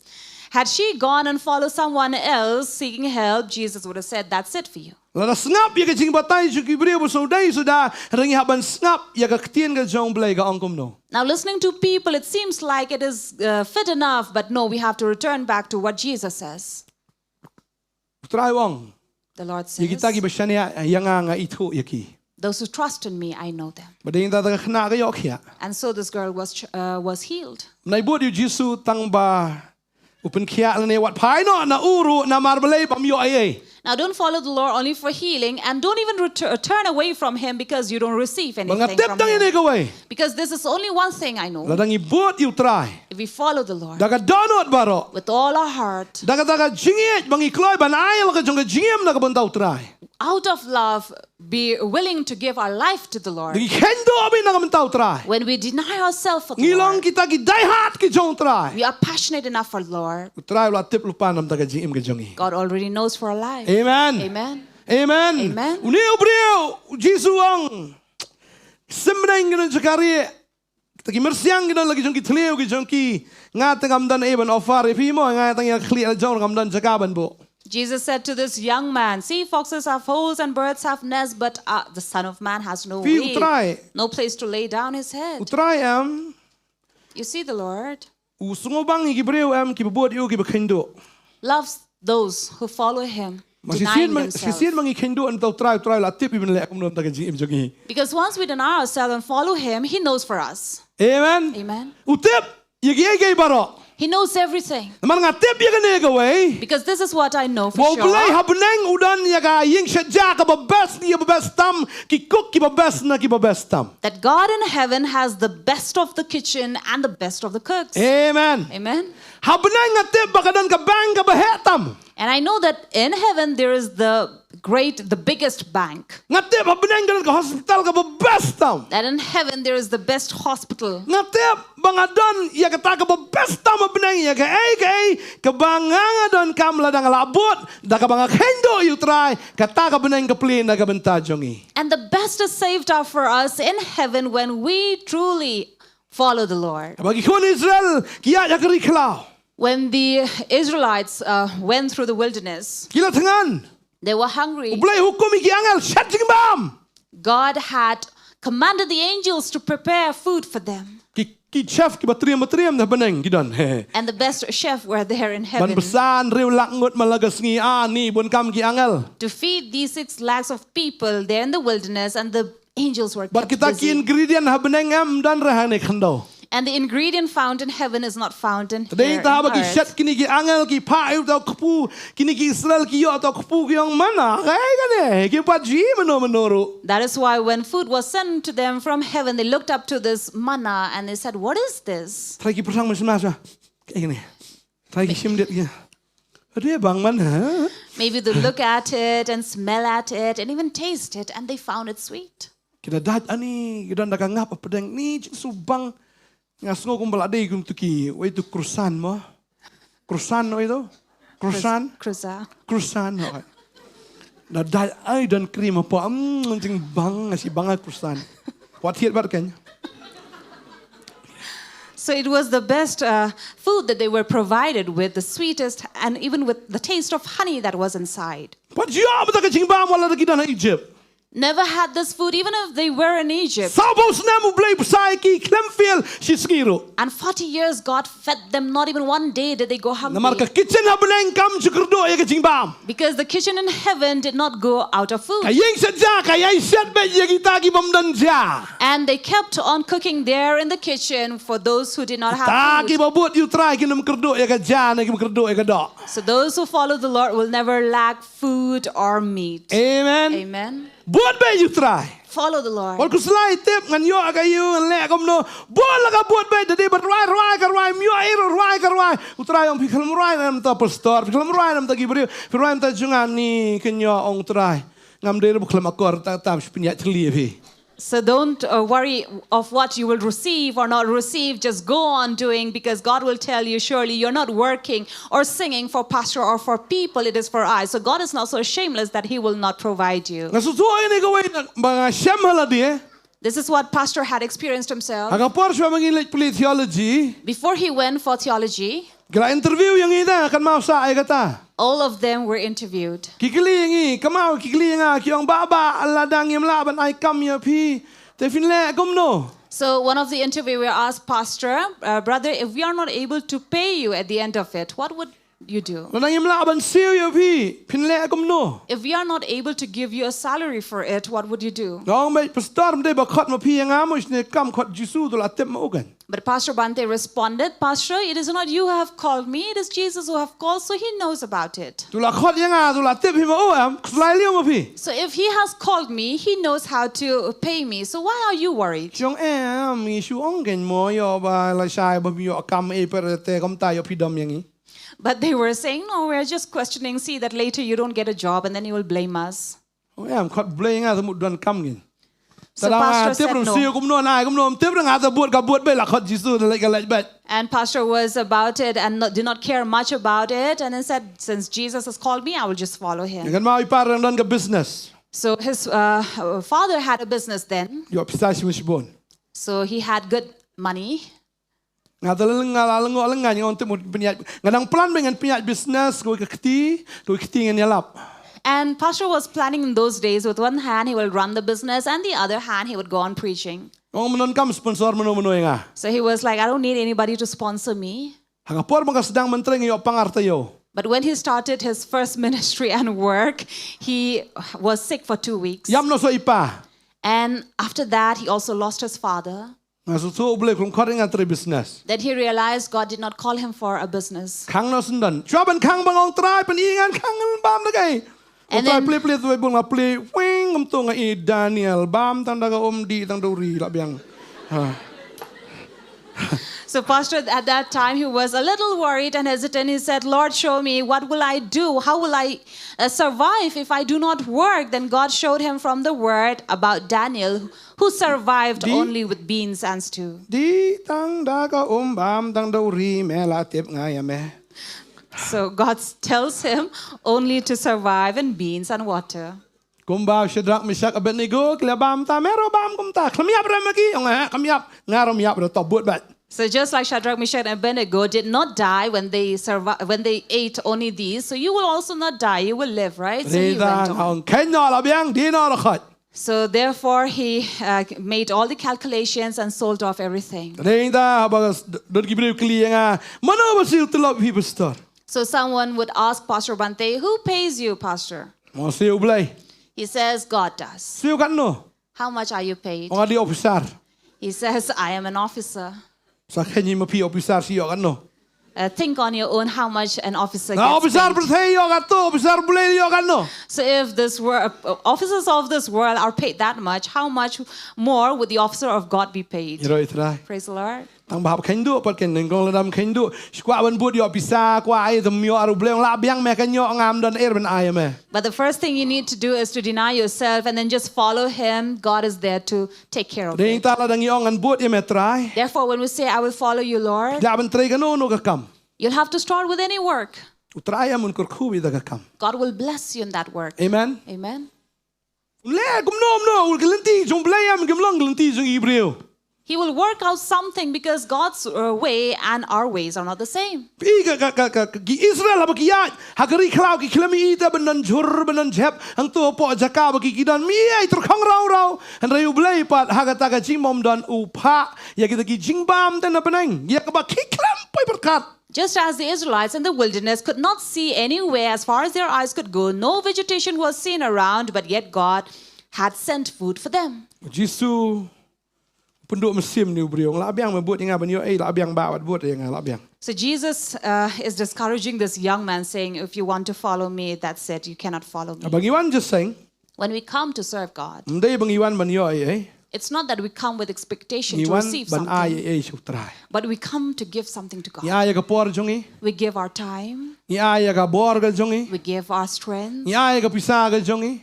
Had she gone and followed someone else seeking help, Jesus would have said, "That's it for you." Lada sngap ïa ka jingbatai jong ki briew ba sngewdei sngewda, hynrei ngi hap ban sngap ïa ka ktien ka jong u Blei ka ong kumno. Now, listening to people, it seems like it is uh, fit enough, but no, we have to return back to what Jesus says. U Trai u ong, The Lord says, ïa kita kiba shaniah ïa nga, nga ithuh ïa ki. "Those who trust in me, I know them." Bad ïa kata ka khynnah ka ïoh khiah. And so this girl was, uh, was healed. Ym nang bud ïa u Jisu tang ba u pynkhiah lane wat phai noh na u ruh, namar balei bym ïoh ei ei. Now don't follow the Lord only for healing, and don't even retur- turn away from him because you don't receive anything from him. Ba nga tip tang ïa kawei. Because this is only one thing I know. Lada ngi bud ïa u Trai, If we follow the Lord da ka dohnud baroh, with all our heart, da kata ka jingïeit ba ngi kloi ban ai la ka jong ka jingim na ka bynta u Trai, out of love, be willing to give our life to the Lord. Ngi kheiñduh beit na ka bynta u Trai. When we deny ourselves for the Lord, ngi long kita ki die hard ki jong u Trai. We are passionate enough for the Lord. U Trai u la tip lypa na ka bynta ka jingim ka jong ngi. God already knows for our life. Amen. Amen. Amen. Amen. Une u briew, u Jisu u ong, sim bneng ki nongjakarie, kita ki myrsiang ki don la ki jong ki thliew ki jong ki. Nga te ngam don ei ban offer ïa phi mo, nga tang ïa ka khlieh la jong, ngam don jaka ban buh. Jesus said to this young man, "See, foxes have holes and birds have nests, but uh, the Son of Man has no way, no place to lay down his head." U Trai em, you see, the Lord, u sngewbang ïa ki briew em, kiba bud ïa u, kiba kheiñduh. Loves those who follow him, denying themselves. Shisien ma ngi kheiñduh na u Trai, u Trai u la tip ïa ban leh kumno na ka jingim jong ngi. Because once we deny ourselves and follow him, he knows for us. Amen. Amen. U tip ïa kiei kiei baroh. He knows everything. Namar nga tip ïa kane kawei. Because this is what I know for sure. Ba u Blei ha bneng u don ïa ka ïing shet ja kaba best na kiba best tam, ki cook kiba best na kiba best tam. That God in heaven has the best of the kitchen and the best of the cooks. Amen. Amen. Ha bneng nga tip ba ka don ka bank kaba heh tam. And I know that in heaven there is the great, the biggest bank. Nga tip ha bneng ka don ka hospital kaba best tam. That in heaven there is the best hospital. Nga tip ba nga don ïa kata kaba best tam ha bneng, ïa kaei kaei kaba nga nga donkam lada nga la bud, da kaba nga kheiñduh ïa u Trai, kata ka bneng ka plie na ka bynta jong ngi. And the best is saved up for us in heaven when we truly follow the Lord. Haba ki khun Israel ki ïaid ha ka ri khlaw, when the Israelites uh, went through the wilderness, ki la thngan. They were hungry. U Blei u hukum ïa ki angel shet jingbam. God had commanded the angels to prepare food for them. Ki, ki chef kiba triem ba triem na bneng ki don. And the best chef were there in heaven. Ban bsa hynriew lak ngut man la ka sngi, ani bun kam ki angel. To feed these six lakhs of people there in the wilderness, and the angels were kept busy. Bad kita ki ingredient ha bneng em don re hangne khyndew. And the ingredient found in heaven is not found in here on earth. Te dei ta haba ki shet kine ki angel ki phah ïa uta u kpu, kine ki Israel ki ïoh uta u kpu ki ong, mana kaei kane, kim pat ju i mano mano ruh. That is why when food was sent to them from heaven, they looked up to this manna and they said, "What is this?" Trai ki pyrshang mynsiem, kaei kane. Trai ki shim dep ïa. Hynrei bang man ha? Maybe they look at it and smell at it and even taste it, and they found it sweet. Ki da dait ani, ki don da ka ngap hapdeng, ni jingsngewbang. Nga sngew kumba la dei kum tu ki, wei tu croissant mo. Croissant noh ito. Croissant. Croissant. Croissant noh. Na dai ai don cream apa. Hmm, jing bang, si bang croissant. Wat hiat bat kan. So it was the best uh, food that they were provided with, the sweetest, and even with the taste of honey that was inside. Wat ïoh ba ta ka jingbam wat la ki don ha Egypt. Never had this food, even if they were in Egypt. Saw phew snem u Blei psa ïa ki khlem fail shi sngi ruh. And forty years God fed them, not even one day did they go hungry. Namar ka kitchen ha bneng kam ju kyrduh ïa ka jingbam. Because the kitchen in heaven did not go out of food. Ka ïing shet ja ka ïai shet beit ïa kita ki bym don ja. And they kept on cooking there in the kitchen for those who did not have food. Kita ki ba bud ïa u Trai kin ym kyrduh ïa ka ja ne kim kyrduh ïa ka doh. So those who follow the Lord will never lack food or meat. Amen. Amen. Bud beit ïa u Trai. Follow the Lord. Wat khuslai tip ngan ïoh ïa ka ïing ngan leh kumno. Bud la ka bud beit da dei ban rwai rwai ka rwai, ym ïoh ei ruh rwai ka rwai. U Trai ong phi khlem rwai na mynta pastor, phi khlem rwai na mynta ki briew, phi rwai na mynta jong nga, ni kin ïoh, ong u Trai. Ngam dei ruh ba khlem akor, ta tam shu pynïaid thylli ïa phi. So don't uh, worry of what you will receive or not receive. Just go on doing, because God will tell you, surely you're not working or singing for pastor or for people. It is for I. So God is not so shameless that he will not provide you. Nga sngewthuh ïa kane kawei ba nga shem ha lade. This is what pastor had experienced himself. Ha ka por shuwa ba ngi leit pule theology. Before he went for theology, Ki la interview ïa ngi, da kynmaw sa ïa kata. All of them were interviewed. Ki kylli ïa ngi, kynmaw ki kylli ïa nga, ki ong, "Bah, bah, lada ngim lah ban ai kam ïa phi, te phin leh kumno?" So one of the interviewer asked, "Pastor, uh, brother, if we are not able to pay you at the end of it, what would you do?" Lada ngim lah ban siew ïa phi, phin leh kumno? If we are not able to give you a salary for it, what would you do? Nga ong, "Beit pastor, ym dei ba khot ma phi ïa nga mo, shane kam khot Jisu, to la tip ma u kan." But Pastor Bhante responded, "Pastor, it is not you who have called me, it is Jesus who have called, so he knows about it." To la khot ïa nga, to la tip hi ma u em, khuslai leh ma phi. So if he has called me, he knows how to pay me. So why are you worried? Jong em, ngi shu ong kein mo ïoh ba lashai ba ïoh kam ei per te kumta ïoh phi dom ïa ngi. But they were saying, "No, we're just questioning, see that later you don't get a job and then you will blame us." Ong em, khot Blei nga te mut don kam ngin. So pastor said no. Tip rung siew kumno, nai kumno, tip rung nga te bud ka bud beit, la khot Jisu, la leit ka leit beit. And pastor was about it and not, did not care much about it, and then said, "Since Jesus has called me, I will just follow him." Kan ma i pa rang don ka business. So his uh, father had a business then. Ïoh pisa shibun. So he had good money. Nga da leng nga la leng nga ngan tip mut pynïaid, nga dang plan ba ngan pynïaid business, kawei ka kti, kawei ka kti ngan ïalap. And pastor was planning in those days, with one hand he will run the business and the other hand he would go on preaching. Ong, "Mynno kam sponsor mynno mynno ïa nga?" So he was like, "I don't need anybody to sponsor me." Ha ka por ba nga sdang ban trei nga ïoh pang arta ïew. But when he started his first ministry and work, he was sick for two weeks. Ïam noh sa i pa. And after that, he also lost his father. Nga sngewthuh U Blei um khot ïa nga trei business. Then he realized God did not call him for a business. Khang noh syndon. Shuwa ban khang ba nga ong, Trai, pyni ngan khang ngan bam da kaei. Ong, Trai, plie plie, Trai, bun nga plie. Wing, kumto nga i Daniel, bam tang da ka um, dih tang da u ri, lah biang. So pastor, at that time, he was a little worried and hesitant. He said, "Lord, show me, what will I do? How will I uh, survive if I do not work?" Then God showed him from the word about Daniel, who survived only with beans and stew. Dih tang da ka um, bam tang da u ri, me la tip nga ïa me. So God tells him only to survive in beans and water. Kumba Shadrach, Meshach, Abednego ki la bam, ta me ruh bam kumta. Khlem ïap ruh ma ki, ong, eh, khlem ïap. Nga ruh ym ïap ruh, to bud bad. So just like Shadrach, Meshach, and Abednego did not die when they survived, when they ate only these, so you will also not die. You will live, right? So he went on. Ong, khein noh, la biang, dih noh, la khot. So therefore he uh, made all the calculations and sold off everything. Dei ta haba don ki briew kylli ïa nga, mano ba siew tulop phi, pastor? So someone would ask Pastor Bhante, "Who pays you, Pastor?" Mo siew Blei. He says, "God does." Siew katno? How much are you paid? Ong nga dei officer. He says, "I am an officer." Sa khein hi ma phi, officer siew katno? Uh, think on your own how much an officer gets paid. Nga officer pyrthei ïoh katto, officer Blei ïoh katno? So if this were uh, officers of this world are paid that much, how much more would the officer of God be paid? Ïaroh ïa Trai. Praise the Lord. Tang ba hap kheiñ duh pat, khein nyngkong lada ym kheiñ duh, shu kwah ban bud ïoh pisa, kwah ai, te ym ïoh ruh, Blei ong lah biang, me kheiñ ïoh, ngam don ei ruh ban ai ïa me. But the first thing you need to do is to deny yourself and then just follow him. God is there to take care of it. Dei ta lada ngi ong ngan bud ïa me Trai. Therefore, when we say, "I will follow you, Lord," lah ban trei kano kano ka kam. You'll have to start with any work. U Trai em un kyrkhu ïa ka kam. God will bless you in that work. Amen. Amen. Le kumno kumno u lynti jong Blei em kim long lynti jong i briew. He will work out something because God's uh, way and our ways are not the same. Phi ka ka ka ka ki Israel haba ki ïaid ha ka ri khlaw ki khlem ïohi te ban don jhur ban don jhep hangto hapoh jaka ba ki ki don mi ai tyrkhong raw raw. Hynrei u Blei pat ha kata ka jingbymdon u phah ïa kita ki jingbam te na bneng ïa kaba ki khlem poi pyrkhat. Just as the Israelites in the wilderness could not see anywhere as far as their eyes could go, no vegetation was seen around, but yet God had sent food for them. Jisu pynduh mynsiem ïa u briew. La biang me bud ïa nga ban ïoh ei la biang ba wat bud ïa nga la biang. So Jesus uh, is discouraging this young man, saying, "If you want to follow me, that's it. You cannot follow me." Ba ngi wan just saying. When we come to serve God, Ym dei ba ngi wan ban ïoh ei ei. It's not that we come with expectation Ngi to wan receive ban ai something, ei ei sha u Trai. But we come to give something to God. Ngi ai ïa ka por jong ngi. We give our time, Ngi ai ïa ka bor ka jong ngi. We give our strength, Ngi ai ïa ka pisa ka jong ngi.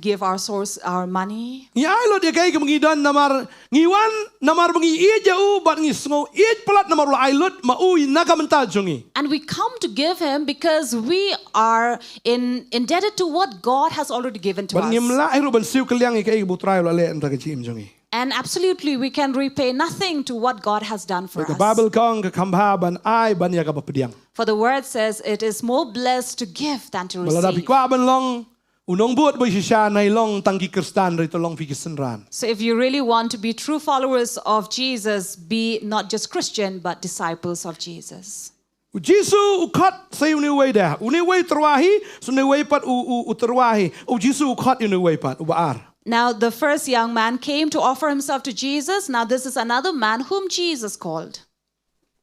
Give our source, our money. Ngi ai lut ïa kaei kaba ngi don namar ngi wan namar ba ngi ïeit ïa u bad ngi sngew ïeit palat namar u la ai lut ma u na ka bynta jong ngi. And we come to give him because we are in, indebted to what God has already given to Bad ngim us. Lah ruh ban siew kylliang ïa kaei kaba u Trai u la leh na ka jingim jong ngi. And absolutely, we can repay nothing to what God has done for Ka us. Baibl ka ong ka kham bha ban ai ban ïa kaba pdiang. For the word says it is more blessed to give than to Ba lada phi receive. kwah ban long u nongbud ba shisha nai long tang ki Khristan hynrei to long phi ki synran. So if you really want to be true followers of Jesus, be not just Christian, but disciples of Jesus. U Jisu u khot sa ïa une uwei de. Une uwei u tyrwa hi, sa une uwei pat u, u, u tyrwa hi. U Jisu u khot ïa une uwei pat, uba ar. Now, the first young man came to offer himself to Jesus. Now, this is another man whom Jesus called.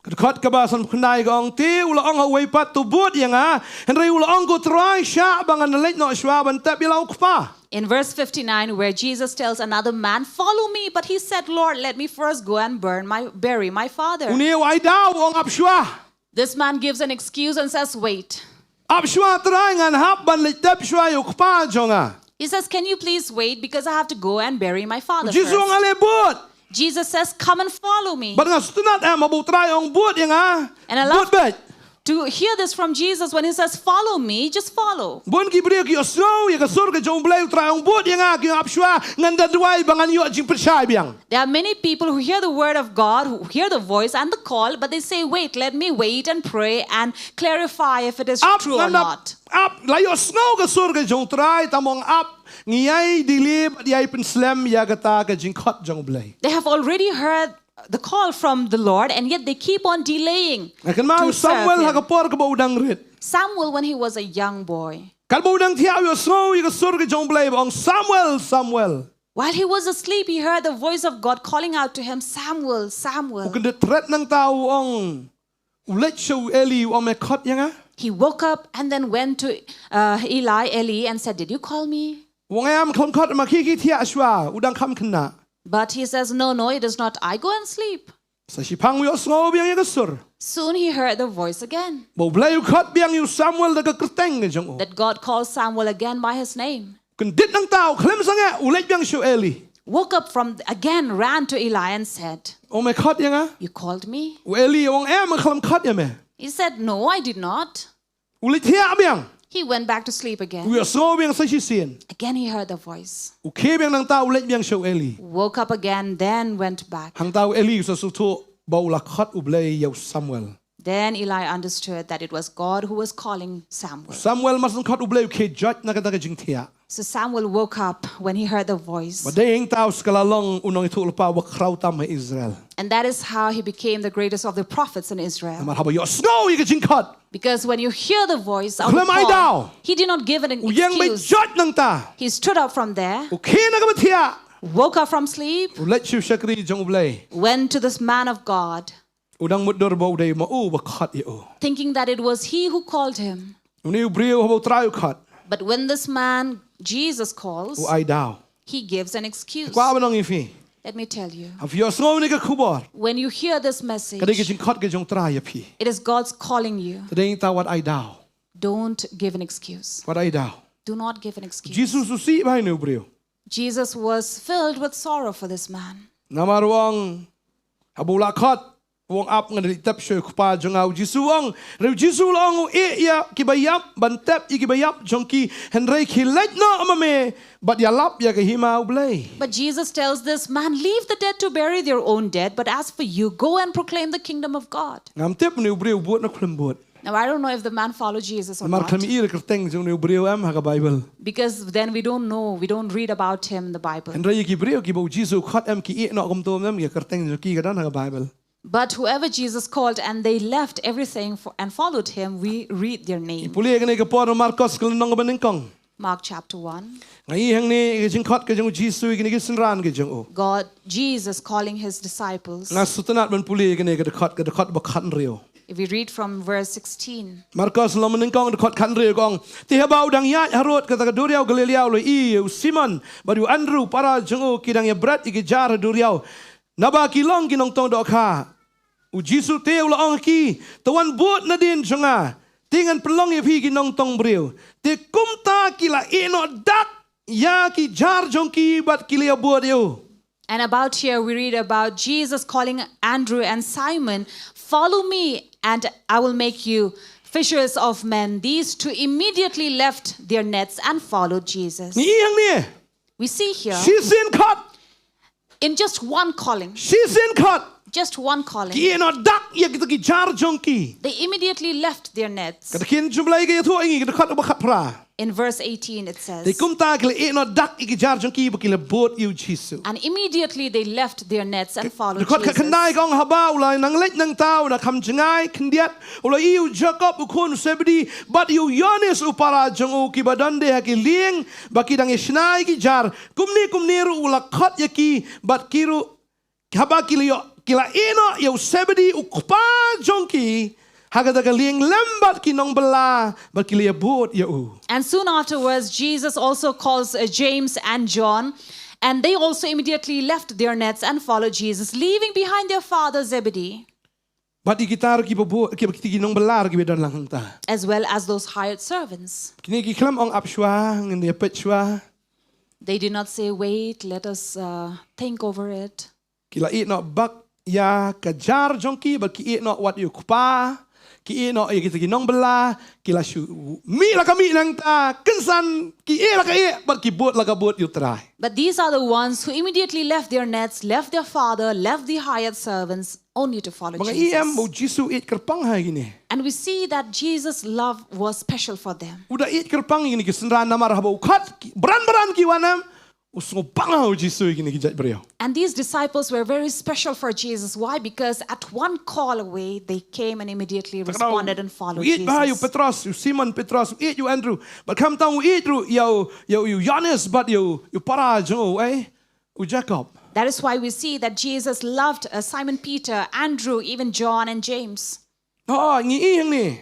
Ka dkhot kaba sanphew khyndai ka ong te, u la ong ha uwei pat to bud ïa nga, hynrei u la ong ko Trai shah ba ngan leit noh shuwa ban tep ïa la u kpa. In verse fifty-nine, where Jesus tells another man, "Follow me," but he said, "Lord, let me first go and burn my, bury my father." Une u ai daw u ong ap shuwa. This man gives an excuse and says, "Wait." Ap shuwa Trai ngan hap ban leit tep shuwa ïa u kpa jong nga. He says, "Can you please wait because I have to go and bury my father Jisu u ong first." Ale bud. Jesus says, "Come and follow me." Bad nga sngewtynnat em haba u Trai u ong bud ïa nga. And I love Bud beit. to hear this from Jesus when he says, "Follow me, just follow." Bun ki briew ki ïohsngew ïa ka sur ka jong u Blei u Trai u ong bud ïa nga ki ong ap shuwa ngan da duwai ba ngan ïoh jingpynshai biang. There are many people who hear the word of God, who hear the voice and the call, but they say, "Wait, let me wait and pray and clarify if it is Ap true or ngan da not." ap la ïohsngew ka sur ka jong u Trai tang ong ap ngi ai delay bad ïai pynslem ïa kata ka jingkhot jong u Blei. They have already heard the call from the Lord, and yet they keep on delaying Nga kynmaw to u Samuel serve ha ka him. Por kaba u dang rit. Samuel, when he was a young boy, Katba u dang thiah u ïohsngew ïa ka sur ka jong u Blei ba ong Samuel, Samuel. While he was asleep, he heard the voice of God calling out to him, "Samuel, U Samuel." kyndit thret nangta u ong u leit sha u Eli u ong me khot ïa nga. He woke up and then went to uh, Eli, Eli, and said, "Did you call me?" U ong em khlem khot ma khie khie thiah shuwa u dang kham khynnah. But he says, "No, no, it is not I. Go and sleep." Sa shiphang u ïohsngew biang ïa ka sur. Soon he heard the voice again, Ba u Blei u khot biang ïa u Samuel da ka kyrteng ka jong u. That God calls Samuel again by his name. Kyndit nangta u khlem sangeh u leit biang sha u Eli. Woke up from again, ran to Eli and said, U ong me khot ïa nga. "You called me?" U Eli u ong em khlem khot ïa me. He said, "No, I did not." U leit thiah biang. He went back to sleep again. U ïohsngew biang sa shisien. Again he heard the voice. U khie biang nangta u leit biang sha u Eli. Woke up again, then went back. Hangta u Eli u sa sngewthuh ba u la khot u Blei ïa u Samuel. Then Eli understood that it was God who was calling Samuel. Samuel mar shu khot u Blei u khie joit na kata ka jingthiah. So Samuel woke up when he heard the voice. Ba dei hangta u sa ka la long u nongïathuh lypa uba khraw tam ha Israel. And that is how he became the greatest of the prophets in Israel. Namar haba u ïohsngew ïa ka jingkhot. Because when you hear the voice of Khlem the ai call, daw. He did not give an U ïeng beit excuse. Joit nangta. He stood up from there, U khie na kaba thiah. Woke up from sleep, U leit sha u shakri jong u Blei. Went to this man of God, U dang mutdur ba u dei ma u ba khot ïa u. Thinking that it was he who called him. Une u briew haba u Trai u khot. But when this man, Jesus, calls, U ai daw. He gives an excuse. Kwah ban ong ïa phi. Let me tell you. Haba phi ïohsngew ïa kane ka khubor. When you hear this message, Ka dei ka jingkhot ka jong u Trai ïa phi. It is God's calling you. Te dei nangta wat ai daw. Don't give an excuse. Wat ai daw. Do not give an excuse. Jisu u sngewsih bha ïa une u briew. Jesus was filled with sorrow for this man. Namar u ong haba u la khot. U ong, ap, ngan da leit tep sha u kpa jong nga. U Jisu u ong, hynrei u Jisu u la ong, u ïeh ïa kiba ïap ban tep ïa kiba ïap jong ki, hynrei khie leit noh ma me bad ïalap ïa ka hima U Blei. But Jesus tells this man, "Leave the dead to bury their own dead, but as for you, go and proclaim the kingdom of God." Ngam tip une u briew u bud ne khlem bud. Now, I don't know if the man followed Jesus or not. Namar khlem i ïa ka kyrteng jong une u briew em ha ka Bible. Because then we don't know, we don't read about him in the Bible. Hynrei ïa ki briew kiba u Jisu u khot em, ki ïeh noh kumto em, ïa ka kyrteng jong ki ka don ha ka Bible. But whoever Jesus called and they left everything for, and followed him, we read their name. Pule kane ka por Markos ka lynnong kaba nyngkong. Mark chapter one. Nga i hangne ka jingkhot ka jong u Jisu ïa kine ki synran ki jong u. God, Jesus calling his disciples. Nga sngewtynnat ban pule kane ka dkhot, ka dkhot ba khathynriew. If we read from verse sixteen. Markos lynnong nyngkong dkhot khathynriew ka ong. Te haba u dang ïaid harud kata ka duriaw Galilea u la i ïa u Simon bad ïa u Andrew para jong u ki dang ïa bret ïa ki jar ha duriaw. Naba ki long ki nongtong dohkha. U Jisu te u la ong ha ki, to wan bud nadien jong nga, te ngan pynlong ïa phi ki nongtong briew. Te kumta ki la ïeh noh dak ïa ki jar jong ki bad ki la ïa bud ïa u. And about here we read about Jesus calling Andrew and Simon, "Follow me and I will make you fishers of men." These two immediately left their nets and followed Jesus. Ngi i hangne. We see here, shisien khot. In just one calling. Shisien khot. Just one calling. Ki ïeh noh dak ïa kita ki jar jong ki. They immediately left their nets. Ka ktien jong U Blei ka ïathuh ïa ngi, ka dkhot ba khatphra. In verse eighteen it says, te kumta ki la ïeh noh dak ïa ki jar jong ki bad ki la bud ïa u Jisu. And immediately they left their nets and followed Jesus. Dkhot khatkhyndai ka ong, haba u la nang leit nangta u la kham jngai khyndiat, u la i ïa u Jakob u khun u Sebedi bad ïa u Ïoannis u para jong u kiba don de ha ki lieng ba ki dang ïashna ïa ki jar. Kumne kumne ruh u la khot ïa ki bad ki ruh, haba ki la ïoh, ki la ïeh noh ïa u Sebedi u kpa jong ki ha kata ka lieng lem bad ki nongbylla bad ki la ïa bud ïa u. And soon afterwards Jesus also calls, uh, James and John, and they also immediately left their nets and followed Jesus, leaving behind their father Zebedee. Bad ïa kita ruh kiba bud, kiba, kita ki nongbylla ruh kiba don lang hangta. As well as those hired servants. Kine ki khlem ong, ap shuwa, ngin ïa peit shuwa. They did not say, "Wait, let us, uh, think over it." Ki la ïeh noh bak ïa ka jar jong ki bad ki ïeh noh wat ïa u kpa, ki ïeh noh ïa kita ki nongbylla, ki la shu mih la ka mih nangta, kynsan ki ïeh la ka ïeh bad ki bud la ka bud ïa u Trai. But these are the ones who immediately left their nets, left their father, left the hired servants, only to follow Jesus. Ba nga i em ba u Jisu u ïeit kyrpang ha kine. And we see that Jesus' love was special for them. U da ïeit kyrpang ïa kine ki synran namar haba u khot ki, bran bran ki wan em, u sngewbang ha u Jisu ïa kine ki jait briew. And these disciples were very special for Jesus. Why? Because at one call away, they came and immediately responded and followed Jesus. U ïeit bha ïa u Petros, u Simon Petros, u ïeit ïa u Andrew. Bad khamtam u ïeit ruh ïa u, ïa u, ïa u Ïoannis bad ïa u, ïa u para jong u, eh, u Jakob. That is why we see that Jesus loved, uh, Simon Peter, Andrew, even John and James. Oh, ngi i hangne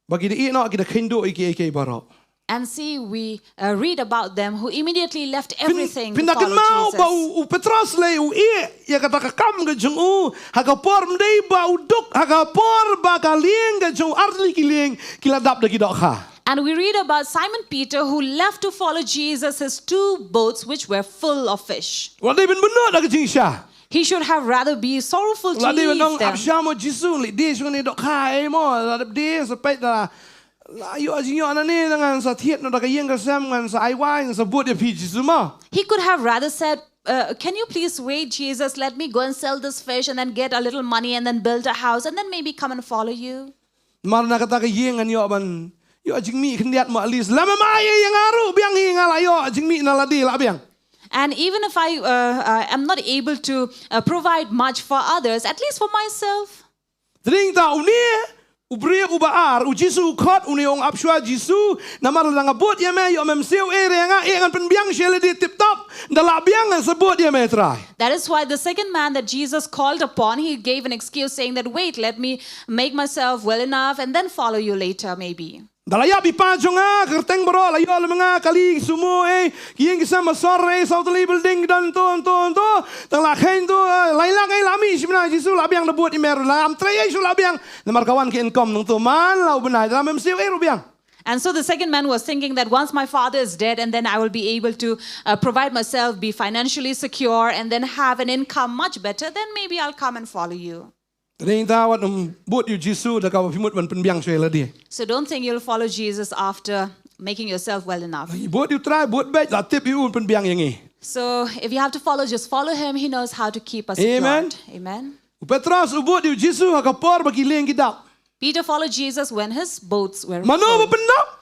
ba ki da ïeh noh, ki da kheiñ duh ïa kiei kiei baroh. And see, we, uh, read about them who immediately left everything to follow Jesus. Phin, phin da kynmaw ba u, u Petros lei u ïeh ïa kata ka kam ka jong u ha ka por, ym dei ba u duk, ha ka por ba ka lieng ka jong u, artylli ki lieng ki la dap da ki dohkha. And we read about Simon Peter, who left to follow Jesus, his two boats which were full of fish. Wat dei ban bynnud da ka jingshisha. He should have rather be sorrowful to leave them. Wat dei ban ong, ap sha mo Jisu, leit die shuwa ne dohkha ei mo, la dep die sa peit da la ïoh jingïoh nangne, ngan sa thied noh da ka ïing ka sem, ngan sa ai wai, ngan sa bud ïa phi Jisu mo. He could have rather said, uh, "Can you please wait, Jesus? Let me go and sell this fish and then get a little money and then build a house and then maybe come and follow you." Namar na kata ka ïing ngan ïoh ban ïoh jingmih khyndiat mo, at least. Lada mem ai ïa nga ruh, biang hi, nga la ïoh jingmih na lade, la biang. And even if I, uh, uh, am not able to, uh, provide much for others, at least for myself. Te nangta une u briew uba ar, u Jisu u khot, une u ong, ap shuwa Jisu, namar lada nga bud ïa me, ïoh mem siew ei re ïa nga, eh, ngan pynbiang sha lade tip top, da la biang ngan sa bud ïa me Trai. That is why the second man that Jesus called upon, he gave an excuse saying that, "Wait, let me make myself well enough and then follow you later, maybe." Da la ïap i pa jong nga, kyrteng baroh, la ïoh lem nga kali, sumo, eh, ki ïing ki sem ba sor, eh, saw tylli building, don to, to, to, tang la kheiñ to, eh, lai lak, eh, la mih shi bnai, Jisu la biang da bud ïa me ruh, la ym trei ei shuh la biang, namar ka wan ka income nangto man la u bnai, da la mem siew ei ruh biang. And so the second man was thinking that once my father is dead and then I will be able to, uh, provide myself, be financially secure, and then have an income much better, then maybe I'll come and follow you. Te dei ta wat ym bud ïa u Jisu da kaba phi mut ban pynbiang shuwa ïa lade. So don't think you'll follow Jesus after making yourself well enough. Ngi bud ïa u Trai, bud beit, la tip ïa u, pynbiang ïa ngi. So if you have to follow, just follow him. He knows how to keep us Amen. Secured. Amen. U Petros u bud ïa u Jisu ha ka por ba ki lieng ki dap. Peter followed Jesus when his boats were Mano ba full. Pyndap?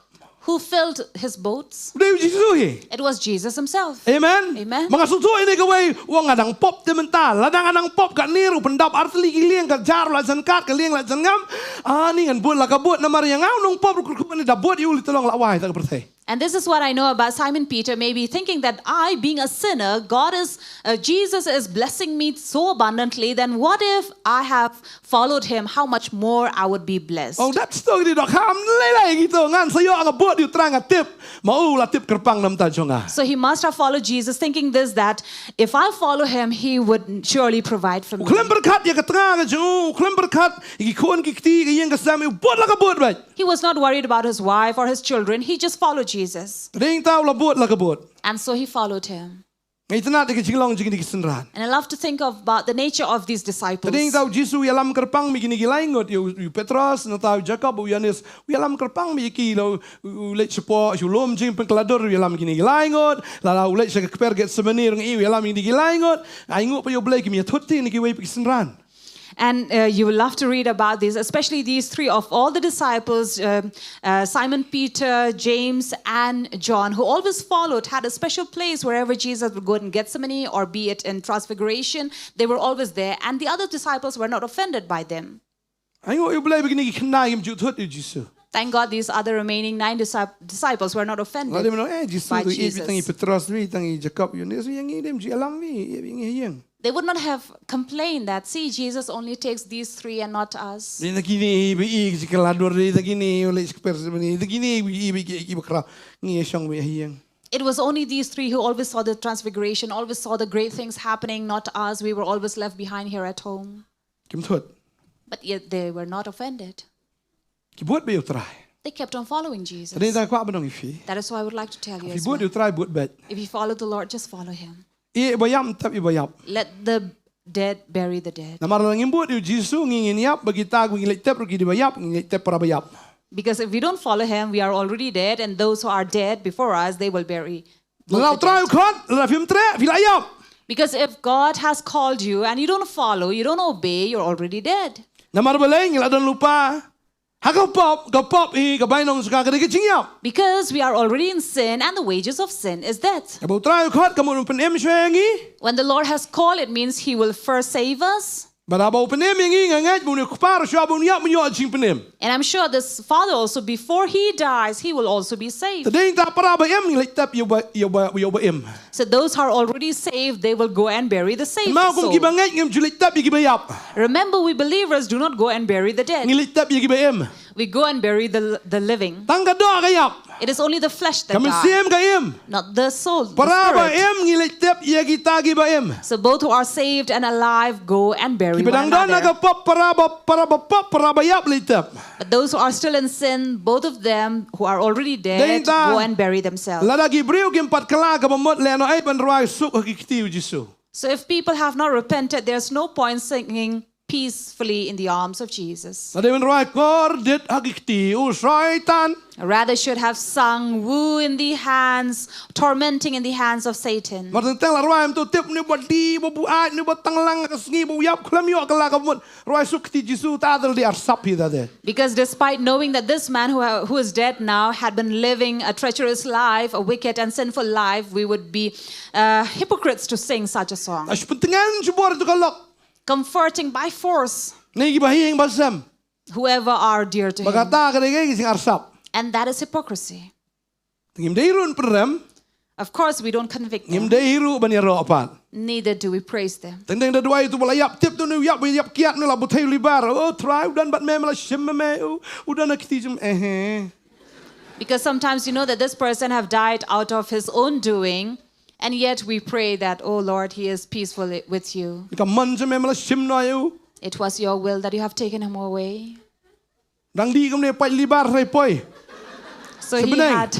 Who filled his boats? U dei u Jisu hi. It was Jesus himself. Amen. Amen. Ma nga sngewthuh ïa kawei, u ong nga dang pop te mynta, lada nga dang pop katne ruh, pyndap artylli ki lieng, ka jar la jan kat, ka lieng la jan ngam. Ani ngan bud la ka bud, namar ïa nga u nongpop ruh kyrkhu ne da bud ïa u lei te long la wai ta ka pyrthei. And this is what I know about Simon Peter, maybe thinking that I, being a sinner, God is, uh, Jesus is blessing me so abundantly, then what if I have followed him? How much more I would be blessed. Ong dep sdang di dok ham lei lei gitu ngan sa ïoh nga bud ïa u Trai nga tip. Ma u la tip kyrpang na bynta jong nga. So he must have followed Jesus, thinking this, that if I follow him, he would surely provide for me. U khlem pyrkhat ïa ka tnga ka jong u, u khlem pyrkhat ïa ki khun ki kti, ka ïing ka sem, u bud la ka bud beit. He was not worried about his wife or his children. He just followed Jesus. Te dei ta u la bud la ka bud. And so he followed him. Nga itynnad ïa ka jinglong jong kine ki synran. And I love to think of, about the nature of these disciples. Te dei ta u Jisu u ïalam kyrpang bad kine ki lai ngut, ïa u, u Petros, nangta u Jakob, u Ïoannis, u ïalam kyrpang bad ki, la u, u leit shapoh sha u lum jingpynkhladur, u ïalam kine ki lai ngut, la la u leit sha ka kper Gethsemane ruh ngi ïohi u ïalam kine ki lai ngut. Ai nguh pat ïa u Blei kim ïathuh te na kiwei pat ki synran. And, uh, you will love to read about these, especially these three of all the disciples, uh, uh, Simon Peter, James, and John, who always followed, had a special place wherever Jesus would go in Gethsemane or be it in Transfiguration. They were always there, and the other disciples were not offended by them. Ai nguh ïa u Blei ba kine ki khyndai kim ju ïathuh ïa u Jisu. Thank God these other remaining nine discip-, disciples were not offended by Jesus. La dei mynno, eh, Jisu tu ïeit beit tang ïa Petros beit, tang ïa Jakob, Ïoannis, ïa ngi dem ju ïalam beit, ïa ngi ha ïing. They would not have complained that, "See, Jesus only takes these three and not us." Dei na kine ba ïeit ki khladur, dei na kine u leit sha kper Gethsemane, dei na kine ba ïeit ki, ki bakhraw, ngi ïa shong beit ha ïing. It was only these three who always saw the transfiguration, always saw the great things happening, not us. We were always left behind here at home. Kim ïathuh. But yet they were not offended. Ki bud beit ïa u Trai. They kept on following Jesus. Te dei ta kwah ban ong ïa phi. That is why I would like to tell you as well. Phi bud ïa u Trai bud beit. If you follow the Lord, just follow him. Ïeit ïa ba ïap, tep ïa ba ïap. Let the dead bury the dead. Namar lada ngim bud ïa u Jisu ngi ngin ïap, bad kita ba ngi leit tep ruh ki dei ba ïap, ngi leit tep para ba ïap. Because if we don't follow him, we are already dead, and those who are dead before us, they will bury both the dead. Lada u Trai u khot, lada phim treh, phi la ïap. Because if God has called you and you don't follow, you don't obey, you're already dead. Namar balei ngi la don lypa ha ka pop, ka pop hi ka bainong jong ka ka dei ka jingïap. Because we are already in sin, and the wages of sin is death. Haba u Trai u khot ka mut un pynim shuwa ïa ngi. When the Lord has called, it means he will first save us. Bad haba u pynim ïa ngi, nga ngeit ba une u kpa ruh shuwa ba un ïap un ïoh jingpynim. And I'm sure this father also, before he dies, he will also be saved. Te dei ta para ba im ngi leit tep ïa ba, ïa ba, ïa ba im. So those who are already saved, they will go and bury the saved soul. Kynmaw kum ki ba ngeit ngim ju leit tep ïa ki ba ïap. Remember, we believers do not go and bury the dead. Ngi leit tep ïa ki ba im. We go and bury the, the living. Tang ka doh ka ïap. It is only the flesh that dies. Ka mynsiem ka im. Not the soul, the spirit. Para ba im ngi leit tep ïa kita ki ba im. So both who are saved and alive go and bury one another. Ki ba dang don ha ka pop, para ba, para ba pop, para ba ïap leit tep. But those who are still in sin, both of them who are already dead go and bury themselves. Dei ta, lada ki briew kim pat kylla ka bamut, lehnohei ban rwai suk ha ki kti u Jisu. So if people have not repented, there's no point singing peacefully in the arms of Jesus. Lada dei ban rwai kordit ha ki kti u Soitan. Rather should have sung, "Woe in the hands, tormenting in the hands of Satan." Namar teng teng la rwai, ym tip ne ba dih, ba buaid, ne ba tang lang ka sngi, ba ïap, khlem ïoh kylla ka bamut. Rwai suk kti Jisu, ta dei arsap hi ta dei. Because despite knowing that this man who ha-, who is dead now had been living a treacherous life, a wicked and sinful life, we would be, uh, hypocrites to sing such a song. Shu pyntngen shibor ïa ka lok. Comforting by force. Na ki ba ha ïing ba sem. Whoever are dear to him. Ba kata ka dei ka jingarsap. And that is hypocrisy. Te ngim dei ruh ban pynrem. Of course, we don't convict them. Ngim dei ruh ban ïaroh pat. Neither do we praise them. Teng teng da duwai ïa uto ba la ïap, tip to ne u ïap, ba ïap kiad ne la buh thei u libar. Oh, Trai, u don bad me, me la shim me, me, u, u don ha kti jong me, eh, eh. Because sometimes you know that this person have died out of his own doing, and yet we pray that, "Oh Lord, he is peaceful with you." Ka mon jong me, me la shim noh ïa u. It was your will that you have taken him away. Dang dih kumne, pait libar hynrei poi. So he had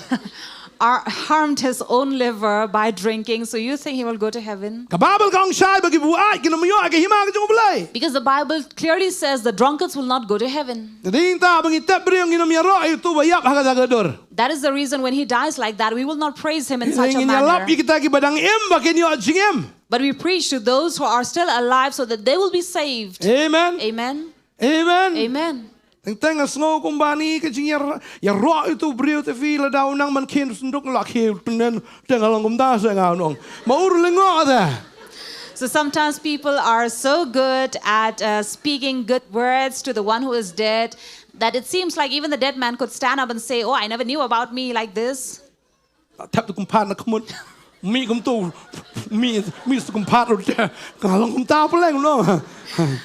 har- harmed his own liver by drinking, so you think he will go to heaven? Ka Baibl ka ong shai ba ki buaid kin ym ïoh ïa ka hima ka jong U Blei. Because the Bible clearly says the drunkards will not go to heaven. Te dei ta ba ngi tep briew ngin ym ïaroh ïa uto ba ïap ha kata ka dur. That is the reason when he dies like that, we will not praise him in such a manner. Ngin ïalap ïa kita kiba dang im ba kin ïoh jingim. But we preach to those who are still alive so that they will be saved. Amen. Amen. Amen. Amen. Teng teng nga sngew kumba ni ka jingïaroh ïa uto u briew te phi lada u nang man khein snduk la khein teng teng along kumta se nga nong. Ma ur lengo da. So sometimes people are so good at uh, speaking good words to the one who is dead that it seems like even the dead man could stand up and say, "Oh, I never knew about me like this." Tap tu kumpat na kemut. Mi kum tu. Mi mi tu kumpat lut. Ka long kumta peleng no.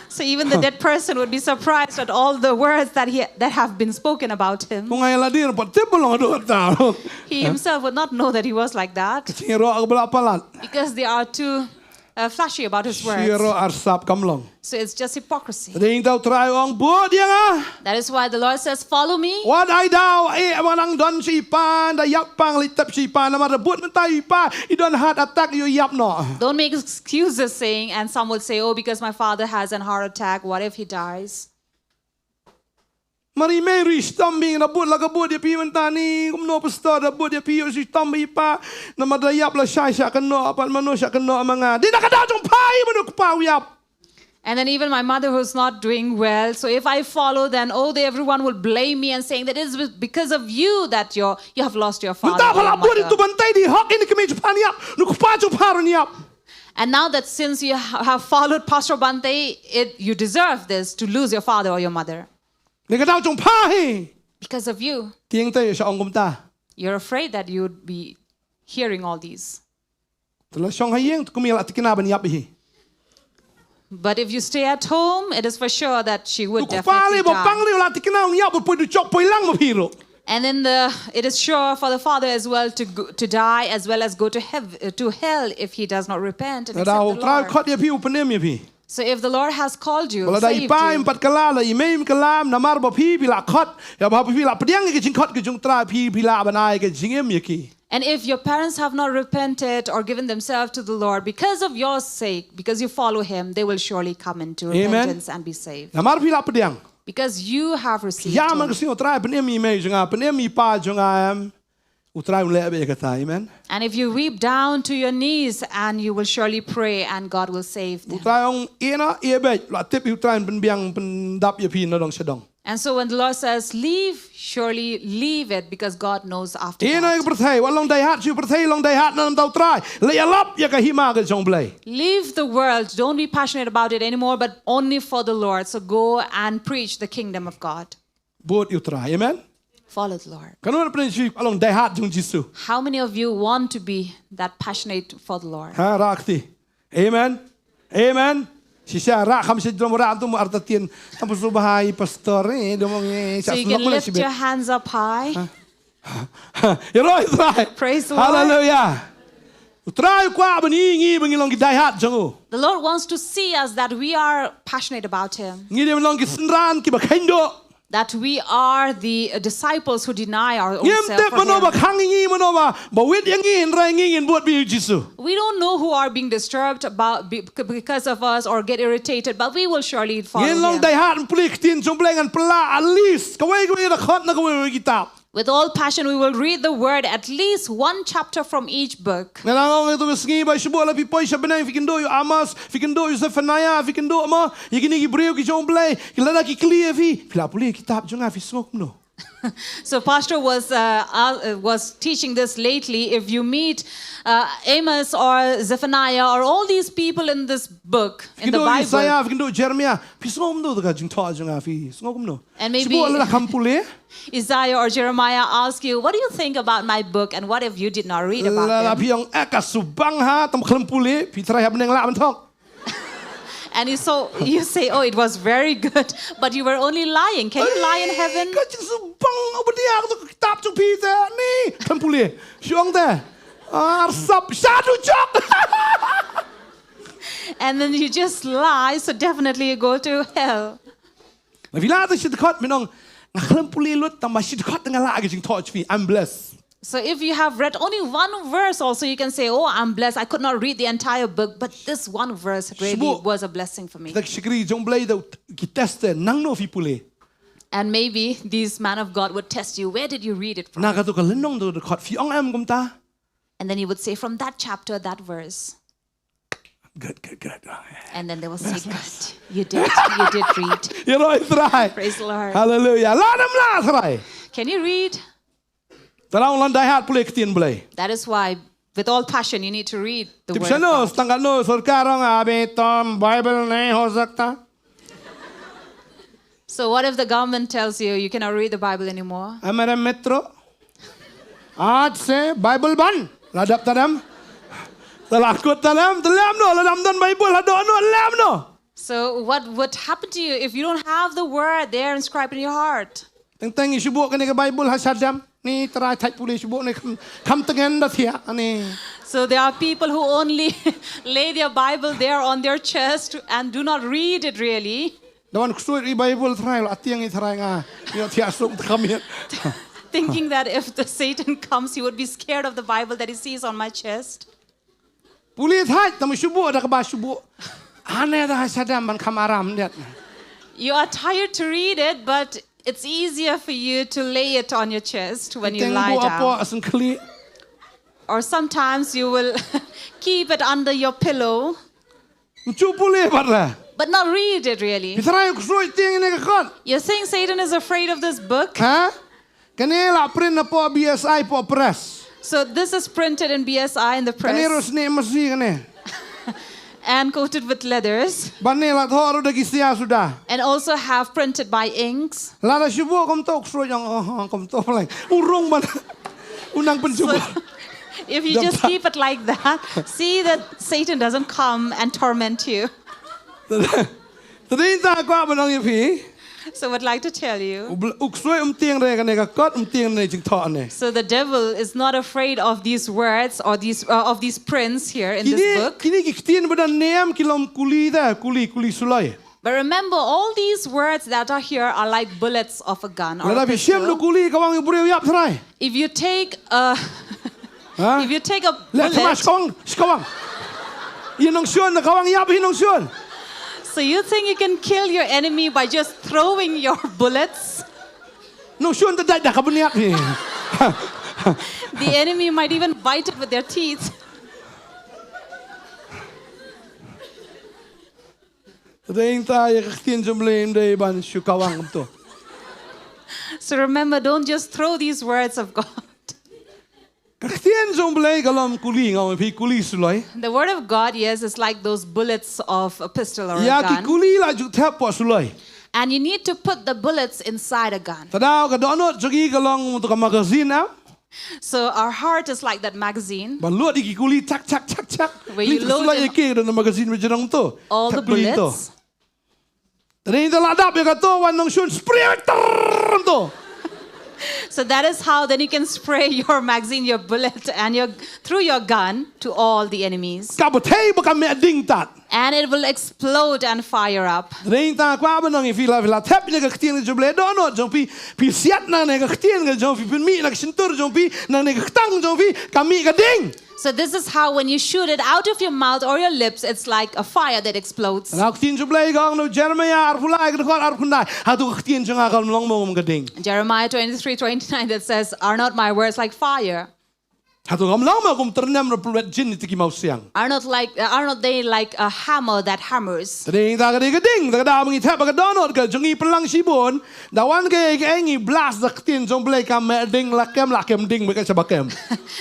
So even the dead person would be surprised at all the words that he that have been spoken about him. Ngai la dir pat tip long do ta. He himself would not know that he was like that. Siro ak bela palat. Because they are too uh, flashy about his words. Siro arsap kam long. So it's just hypocrisy. Ding tau Trai ong bud ïa nga. That is why the Lord says, "Follow me." Wat ai dau eh wanang don shi pan da ïap pang li tep shi pan namar bud mentai pa i don heart attack yu ïap no. Don't make excuses saying, and some would say, "Oh, because my father has an heart attack, what if he dies?" Mari Mary stam bing da bud la ka bud ïa pi mentani kumno pastor da bud ïa pi yu shi tam bi pa namar da ïap la shai sha kano apat mano sha kano amanga. Dina ka dau jong pai mano kpa u ïap. And then even my mother who's not doing well, so if I follow, then oh, they, everyone will blame me and saying that it's because of you that you're, you have lost your father. Nta phala bud tu bantai di hok ini kemi Japan ïap, nu kpa Japan ïap. And now that since you ha- have followed Pastor Bante, it, you deserve this to lose your father or your mother. Ni ka dau jong pha hi. Because of you. Tieng te sha ong kumta. You're afraid that you'd be hearing all these. Tela shong ha ïing tu kumi la tikna ban ïap hi. But if you stay at home, it is for sure that she would definitely die. Tu kpa li ba pang li la tikna ong ïap poi du chok poi lang ma phi ro. And then the, it is sure for the father as well to go, to die as well as go to heav- uh, to hell if he does not repent and accept the Lord. Ka dau Trai khot ïa phi u pynim ïa phi. So if the Lord has called you, saved you. Ba la da i pa im pat kylla la i mei im kylla namar ba phi phi la khot ïa ba phi la pdiang ïa ka jingkhot ka jong Trai phi phi la ban ai ka jingim ïa ki. And if your parents have not repented or given themselves to the Lord because of your sake, because you follow him, they will surely come into repentance and be saved. Namar phi la pdiang. Because you have received him. Ïa man ka sing u Trai pynim i mei jong nga pynim i pa jong nga em. U Trai un leh bad ïa kata, amen. And if you weep down to your knees, and you will surely pray, and God will save them. U Trai ong ïa na ïa bad la tip u Trai pynbiang pyndap ïa phi na dong sha dong. And so when the Lord says, "Leave," surely leave it, because God knows after that. Ïa na ïa ka pyrthei, wat long dei hat shu pyrthei long dei hat na dau Trai. La ïalap ïa ka hima ka jong Blei. Leave the world. Don't be passionate about it anymore, but only for the Lord. So go and preach the kingdom of God. Bud ïa u Trai, amen. Follow the Lord. Kano na pynshai along dei hat jong Jisu. How many of you want to be that passionate for the Lord? Ha rakti. Amen. Amen. Shisha rak kham shi drom rak tu mu artatien. Tam pusu bahai pastor eh dom eh. So you can lift your hands up high. Ïa roi Trai. Praise the Lord. Hallelujah. U Trai u kwah ba ngi ngi ba ngi long ki dei hat jong u. The Lord wants to see us that we are passionate about him. Ngi dei long ki synran ki ba kheindo. That we are the uh, disciples who deny our own self for him. Ngim tip mano ba khang ngi mano ba ba wit ïa ngi hynrei ngi ngin bud bad Jisu. We don't know who are being disturbed about be- because of us or get irritated, but we will surely follow him. Ngin long dei hat pule ktien jong Blei ngan pule at least kawei kawei da khot na kawei kawei kitab. With all passion, we will read the word at least one chapter from each book. Nga la ong ïa tu ka sngi ba shu buh la phi poi sha bneng phi kynduh ïa u Amos, phi kynduh ïa u Zephaniah, phi kynduh mo ïa kine ki briew ki jong Blei, ki lada ki kylli ïa phi, phi la pule kitab jong nga phi sngew kumno. So pastor was uh, uh, was teaching this lately. If you meet uh, Amos or Zephaniah or all these people in this book, in the Bible, phi kynduh Isaiah, phi kynduh Jeremiah, phi sngew kumno da ka jingthoh jong nga phi sngew kumno. And maybe Isaiah or Jeremiah ask you, "What do you think about my book?" And what if you did not read about them? La phi ong eh ka subang ha tam khlem pule phi trai ha bneng la ban thok. And you so you say, "Oh, it was very good," but you were only lying. Can you lie in heaven? Ka jing subang u bdiak tu kitab tu phi te ni khlem pule. Shong te. Arsap shadu chok. And then you just lie, so definitely you go to hell. Na phi la ta shi dkhot mynong nga khlem pule lut tang ba shi dkhot nga la ka jingthoh jong phi. I'm blessed. So if you have read only one verse also, you can say, "Oh, I'm blessed. I could not read the entire book, but this one verse really Shibun. was a blessing for me." Kita ki shakri jong Blei da ki test te, nangno phi pule. And maybe this man of God would test you, "Where did you read it from?" Na kato ka lynnong, to dkhot, phi ong em kumta. And then he would say, "From that chapter, that verse." Good, good, good. And then they will say, "Good, you did, you did read." Ïaroh ïa u Trai. Praise the Lord. Hallelujah. Lah ne em lah, Trai? Can you read? Te la ong, lada dei hap pule ktien Blei. That is why, with all passion, you need to read the word of God. Tip shano, tang katno sorkar ong, "Abhi to Bible nahi ho sakta." So what if the government tells you you cannot read the Bible anymore? "Hamare mitro, aaj se Bible bandh." La dep ta ne em? Te la kut ta ne em? Te leh kumno, lada ym don Bible ha dohnud, leh kumno? So what would happen to you if you don't have the word there inscribed in your heart? Teng teng shu buh kane ka Bible ha shadem. Ni Trai, thait pule shu buh ne, kham, kham tngen da thiah, ani. So there are people who only lay their Bible there on their chest and do not read it really. Da wan ksuid ïa u Bible, Trai, la tieng ïa Trai, nga ïoh thiah suk te kham ïa. Thinking that if the Satan comes, he would be scared of the Bible that he sees on my chest. Pule thait, tang shu buh da kaba shu buh. Hangne da ha shadem ban kham aram diat. You are tired to read it, but it's easier for you to lay it on your chest when you lie down. Teng buh hapoh syngkhlieh. Or sometimes you will keep it under your pillow. Ym ju pule pat re. But not read it really. Phi tharai u ksuid tieng ïa kane ka kot? You're saying Satan is afraid of this book? Ha? Kane la print hapoh B S I hapoh press. So this is printed in B S I in the press. Kane ruh snieh masi kane. And coated with leathers. Bad ne la thoh ruh da ki sia suda. And also have printed by inks. Lada shu buh kumto u ksuid ong, oh, oh, kumto phi leh. U rung ban. U nang pynjubor. So, if you just keep it like that, see that Satan doesn't come and torment you. Te dei, te dei, nga kwah ban ong ïa phi. So I would like to tell you. U bl-, u ksuid um tieng re kane ka kot, um tieng re jingthoh ne. So the devil is not afraid of these words or these, uh, of these prints here in this book. Kine, kine ki ktien ba don niam ki long kuli da, kuli, kuli suloi. But remember, all these words that are here are like bullets of a gun or a pistol. Lada phi shim da u kuli kawang u briew, ïap tharai. If you take a, ha? If you take a bullet. Leh tharai shi kawang, shi kawang. Ïa nongshun da kawang, ïap hi nongshun. So you think you can kill your enemy by just throwing your bullets? Nongshun te dait da ka bniat hi. The enemy might even bite it with their teeth. Te dei, ïa ka ktien jong Blei ym dei ban shu kawang kumto. So remember, don't just throw these words of God. Ka ktien jong Blei ka long kuli, nga ong ïa phi, kuli suloi. The word of God, yes, is like those bullets of a pistol or a gun. Ïa ki kuli la ju thep hapoh suloi. And you need to put the bullets inside a gun. Te daw ka dohnud jong ngi ka long kumto ka magazine, ah. So our heart is like that magazine. Ba lut ïa ki kuli chak, chak, chak, chak. Where you load them. Kuli suloi ïa ki, don magazine ba jrong to. All the bullets. Thep kuli to. Te dei, te la dap ïa kato, wan nongshun spray, trrrr, to. So that is how then you can spray your magazine, your bullet, and your, through your gun to all the enemies. Ka bthei bad ka meh ding tad. And it will explode and fire up. Te dei, nga kwah ban ong ïa phi, la phi la thep ïa ka ktien jong Blei ha dohnud jong phi, phi siat nangne ka ktien jong phi, pynmih na ka shyntur jong phi, nangne ka ktang jong phi, ka mih ka ding. So this is how when you shoot it out of your mouth or your lips, it's like a fire that explodes. Ka ktien jong Blei ka ong ha u Jeremiah arphew lai ka dkhot arphew khyndai, hato ka ktien jong nga kam long mo kum ka ding? Jeremiah twenty-three twenty-nine that says, "Are not my words like fire?" Hato kam long mo kum tyrnem ruh pynwet jin ïa ki mawsiang? Are not like, uh, are not they like a hammer that hammers? Te dei, ka dei ka ding, te ka daw ba ngi thep ha ka dohnud ka jong ngi pynlang shibun, da wan kaei kaei ngi blast da ka ktien jong Blei, ka meh ding, la kem, la kem ding bad ka shaba kem.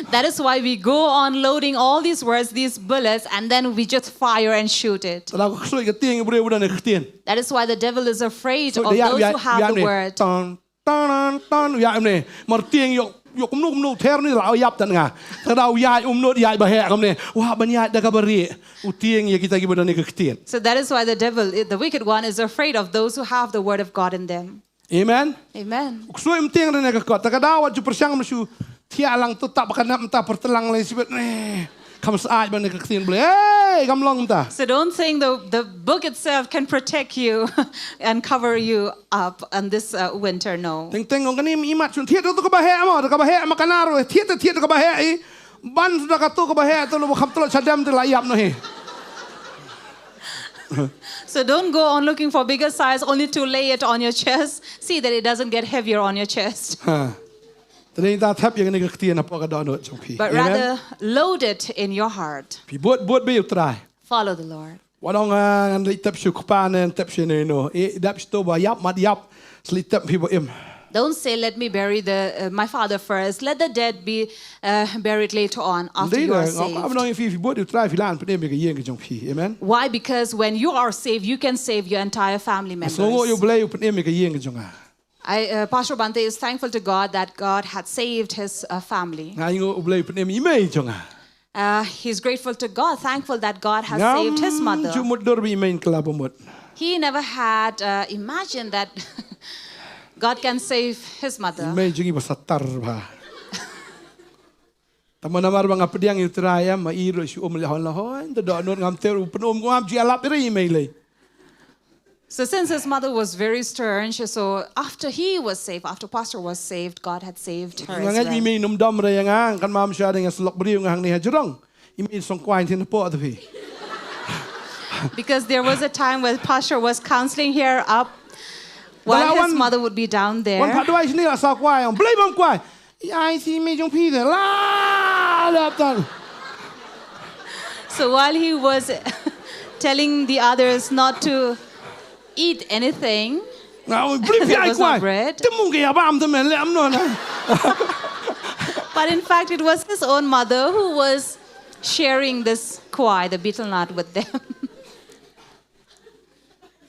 That is why we go on loading all these words, these bullets, and then we just fire and shoot it. Te daw ka ksuid ka tieng ïa u briew ba don ïa ka ktien. That is why the devil is afraid of those who have the word. Ton, ton, ton, ïa em ne. Mar tieng ïoh, ïoh kumno kumno ther ne la ïap tang nga. Te daw ïaid um nud ïaid ba heh kumne. Wah, ban ïaid da kaba rieh. U tieng ïa kita kiba don ïa ka ktien. So that is why the devil, the wicked one, is afraid of those who have the word of God in them. Amen. Amen. U ksuid um tieng re ne ka kot. Te ka daw wat ju pyrshang, ym shu thiah lang, to tap ka nap mynta pyrtlang lei shibit. Eh. Kam syaid ban ka ktien Blei. Hey, kam long ta. So don't think the, the book itself can protect you and cover you up on this uh, winter. No. Teng teng ong kane i mat shun thied to ka ba heh mo, ka ba heh ma ka nar thied thied ka ba heh i. Ban da ka to ka ba heh to lo kham to lo chadam te la yap no he. So don't go on looking for bigger size only to lay it on your chest. See that it doesn't get heavier on your chest. Ha. Te dei ta thap ïa kane ka ktien hapoh ka dohnud jong phi. But Amen. Rather load it in your heart. Phi bud bud bad ïa u Trai. Follow the Lord. Wat ong ah, ngan leit tep shu kpa ne tep shu ne no. Eh, dap shu to ba yap mat yap. Sli tep phi ba im. Don't say, "Let me bury the, uh, my father first. Let the dead be uh, buried later on after Dei you da are ngam saved." Ba nong phi phi bud ïa u Trai phi lah ban pynim ïa ka ïing ka jong phi. Amen. Why? Because when you are saved, you can save your entire family members. Sngewnguh ïa u Blei u pynim ïa ka ïing ka jong nga. I, uh, Pastor Bhante is thankful to God that God had saved his uh, family. Nga sngewnguh u Blei u pynim ïa i mei jong nga. Uh, he's grateful to God, thankful that God has saved his mother. Ju mut dur ba i mei in kylla ba mut. He never had uh, imagined that God can save his I mother. mei jong i ba satar ba. Tama namar ba nga pdiang ïa u Trai em, ma i ruh shu um la hon la hon, te dohnud ngam ter u pynum ngam ju ïalap ïa i mei lei. So since his mother was very stern, she, so after he was saved, after Pastor was saved, God had saved her Nga as ngeit i well. mei num dom re ïa nga, kan mam sha dei nga slok briew nga hangne ha jrong. I mei song kwai thin po ta phi. Because there was a time when Pastor was counseling here up while Dala his wan- mother would be down there. Wan pha duwai shini la sa kwai, ong Blei bam kwai. Ai si mei jong phi de la la tan. So while he was telling the others not to eat anything, Nga ong Blei phi There ai was no kwai. Bread. Te mung ke ya bam te men le am no na. But in fact, it was his own mother who was sharing this kwai, the betel nut, with them.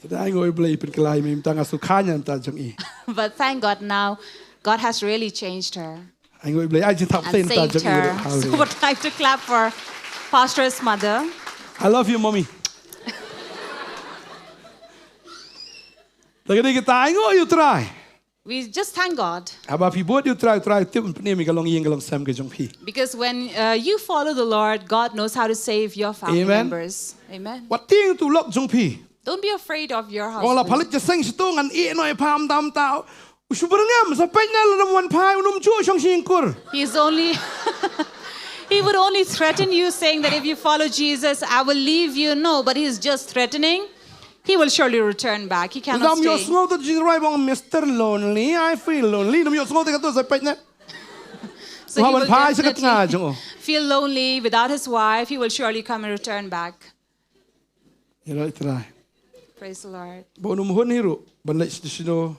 Te dei ngoi Blei pynkylla i mei mynta nga shu kha ïa mynta jong i. But thank God now, God has really changed her Ai ngoi Blei ai jin thap and te mynta saved jong i. Her. So Hallelujah. Would like to clap for Pastor's mother. I love you, mommy. Te ka dei kita ai ngoi ïa u Trai. We just thank God. Haba phi bud ïa u Trai, u Trai u tip un pynim ïa ka longïing ka longsem ka jong phi. Because when uh, you follow the Lord, God knows how to save your family Amen. Members. Amen. Wat tieng ïa u lok jong phi. Don't be afraid of your Ong la husband. phalit ja seng shitu ngan ïeh noh ïa pha mynta mynta. U shu byrngem sa peit na la dam wan phai u num ju shong shing kur. He's only, he would only threaten you, saying that if you follow Jesus, I will leave you. No, but he's just threatening. He will surely return back. He cannot Dam ïoh stay. Sngew tu ji rai bong Mister Lonely, I feel lonely. Nam ïoh sngew tu ka tu sa peit na. So he Wan will phai sa ka tnga definitely jong. Feel lonely without his wife. He will surely come and return back. Ïa rai Trai. Praise the Lord. Ba u num hun hi ruh ban leit station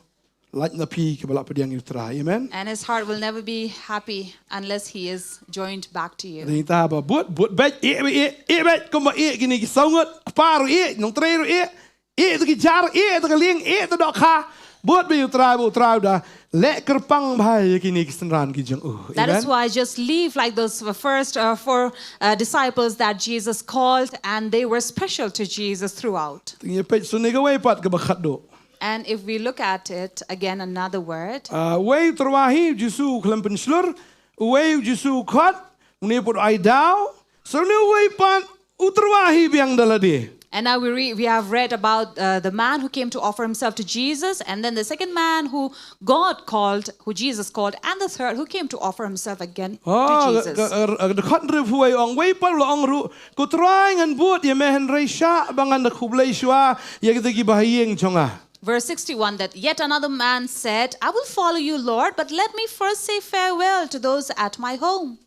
lait na phi ki ba la pdiang ïa u Trai. Amen. And his heart will never be happy unless he is joined back to you. Dei ta ba bud bud bad ïeh ïeh ïeh bad kumba ïeh kini ki saw ngut kpa ruh ïeh nongtrei ruh ïeh ïeh ta ki jar ïeh ta ka lieng ïeh ta dohkha bud bad ïa u Trai ba u Trai da leh kyrpang bha ïa kini ki synran ki jong u. That is Amen. Why just leave like those first uh, four uh, disciples that Jesus called, and they were special to Jesus throughout. Te ngi peit shuh ne ka wei pat ka ba khatduh. And if we look at it again, another word, Ah, wei u tyrwa hi u Jisu u khlem pynshlur, u wei u Jisu u khot, une pat u ai daw, sa une u wei pat u tyrwa hi biang da lade. And now we, read, we have read about uh, the man who came to offer himself to Jesus, and then the second man who God called, who Jesus called, and the third who came to offer himself again Oh, to Jesus. ka- ka- ka- ka khot rif u wei ong wei pat u la ong ruh, ko Trai ngan bud ïa me hynrei shah ba ngan da khublei shuwa ïa kita ki bahaïing jong nga. Verse sixty-one, that yet another man said, "I will follow you, Lord, but let me first say farewell to those at my home."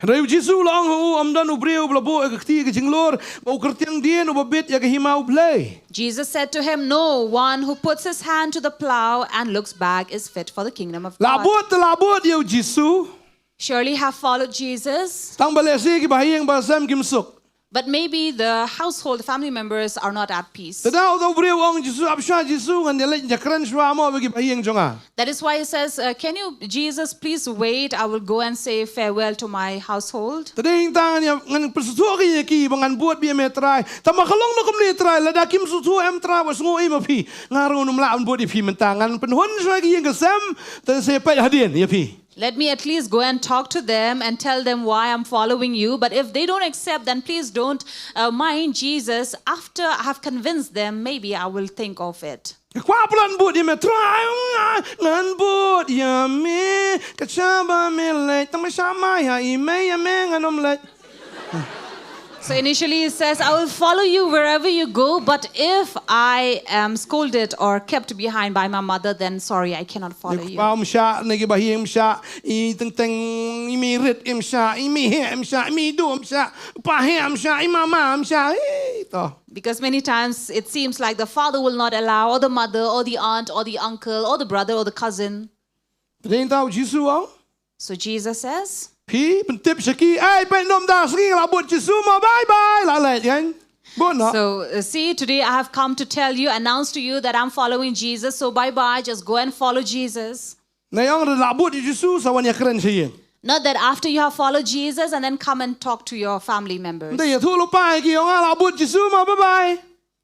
Hynrei u Jisu u la ong ha u, ym don u briew ba la buh ïa ka kti ka jinglur ba u kyrtiang dien uba bit ïa ka hima U Blei. Jesus said to him, "No one who puts his hand to the plow and looks back is fit for the kingdom of La God." bud te la bud ïa u Jisu. Surely have followed Jesus. Tang ba lehse ki bahaïing basem kim suk. But maybe the household, the family members are not at peace. Te da u briew u ong Jisu, ap shuwa Jisu, ngan ïa leit ïa kren shuwa mo bad ki bahaïing jong nga. That is why he says, uh, "Can you, Jesus, please wait? I will go and say farewell to my household." Te dei ngan ïa ngan pynsngewthuh ïa ki ba ngan bud bad me Trai. Tang ba ka long na kumne Trai, lada kim sngewthuh em Trai ba sngew ei ma phi. Nga ruh ngam lah ban bud ïa phi mynta, ngan pynhun shuwa ïa ki ïing ki sem, te sa peit hadien ïa phi. Let me at least go and talk to them and tell them why I'm following you. But if they don't accept, then please don't uh, mind Jesus. After I have convinced them, maybe I will think of it. Kwah pynlut bud ïa me Trai, ngan bud ïa me. Ka shaba me leit tang me sha mai ha i mei ïa me ngan ym leit. So initially he says, I will follow you wherever you go, but if I am scolded or kept behind by my mother, then sorry, I cannot follow you. Pau msha ne ki bahing msha i teng teng i mi rit i msha i mi he msha i mi du msha pa he msha i mama msha. Ei to. Because many times it seems like the father will not allow, or the mother, or the aunt, or the uncle, or the brother, or the cousin. Pdeng tau Jisu au. So Jesus says, phi pyntip sha ki, ai peit nym da sngi la bud Jisu ma bye bye la leit kan. Bun no. So uh, see, today I have come to tell you, announce to you that I'm following Jesus. So bye bye, just go and follow Jesus. Na ong la bud Jisu sa wan ïa kren sha ïing. Not that after you have followed Jesus and then come and talk to your family members. Nda ïathuh lypa ïa ki ong la bud Jisu ma bye bye.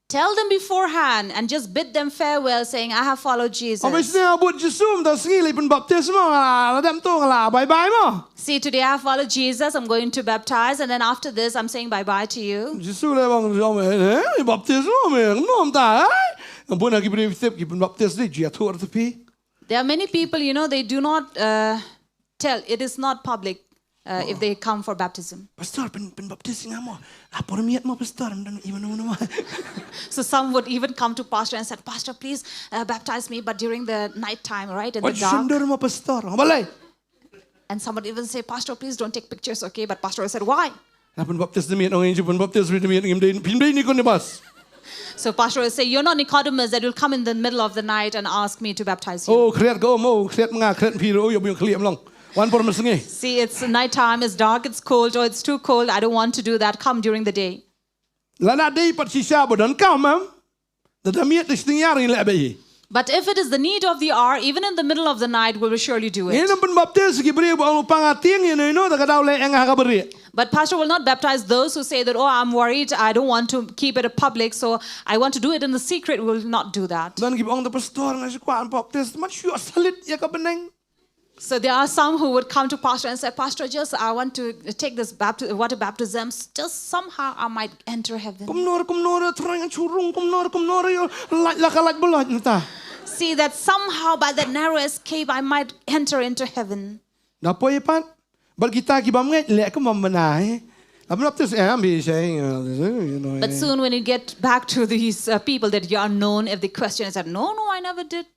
Tell them beforehand and just bid them farewell, saying, I have followed Jesus. Ong ba sne bud Jisu, da sngi lei pynbaptis mo, la dem tu la bye bye mo. See, today I have followed Jesus, I'm going to baptize, and then after this, I'm saying bye bye to you. Jisu le bang jong me, eh, baptis mo me, nom ta, eh? Bun ha ki briew tip ki pynbaptis di, ïathuh ar tepi. There are many people, you know, they do not uh, tell, it is not public uh, if they come for baptism. Pastor, pyn pynbaptis nga mo. Apor miet mo pastor, mdan iman mo. So some would even come to pastor and said, Pastor, please uh, baptize me, but during the night time, right, in the dark. Sendor mo pastor. Balai. And some would even say, Pastor, please don't take pictures, okay? But pastor said, why? Na pynbaptis de miet ong inju pynbaptis de miet ngim dei phim dei Nicodemus. So pastor will say, you're not Nicodemus that will come in the middle of the night and ask me to baptize you. Oh, khriat ko mo, khriat nga, khriat phi ro, yo biong khliam long. Wan por mesngi. See, it's night time, it's dark, it's cold, or it's too cold. I don't want to do that. Come during the day. Lana dei pat shisha ba don kam em. Da da miet da shting yar ngi leh ba i. But if it is the need of the hour, even in the middle of the night, we will surely do it. Ngin pynbaptis ki briew ba ong pang ating ïa no ïa no da ka daw leh eng ha ka bri. But pastor will not baptize those who say that, oh, I'm worried, I don't want to keep it public, so I want to do it in the secret. We will not do that. Don ki ba ong da pastor nga shu kwah baptis, man shu salit ïa ka bneng. So there are some who would come to pastor and say, Pastor, just I want to take this bapti- water baptism. Just somehow I might enter heaven. Kumnor kumnor Trai ngan shurung kumnor kumnor ïa lait la ka lait ba lait nta. See that somehow by that narrow escape I might enter into heaven. Na poi pat bad kita ki bam ngeit leh kum bam bnai. La baptis em bi shai, you know. But soon when you get back to these uh, people that you are known, if the question is that, no, no, I never did.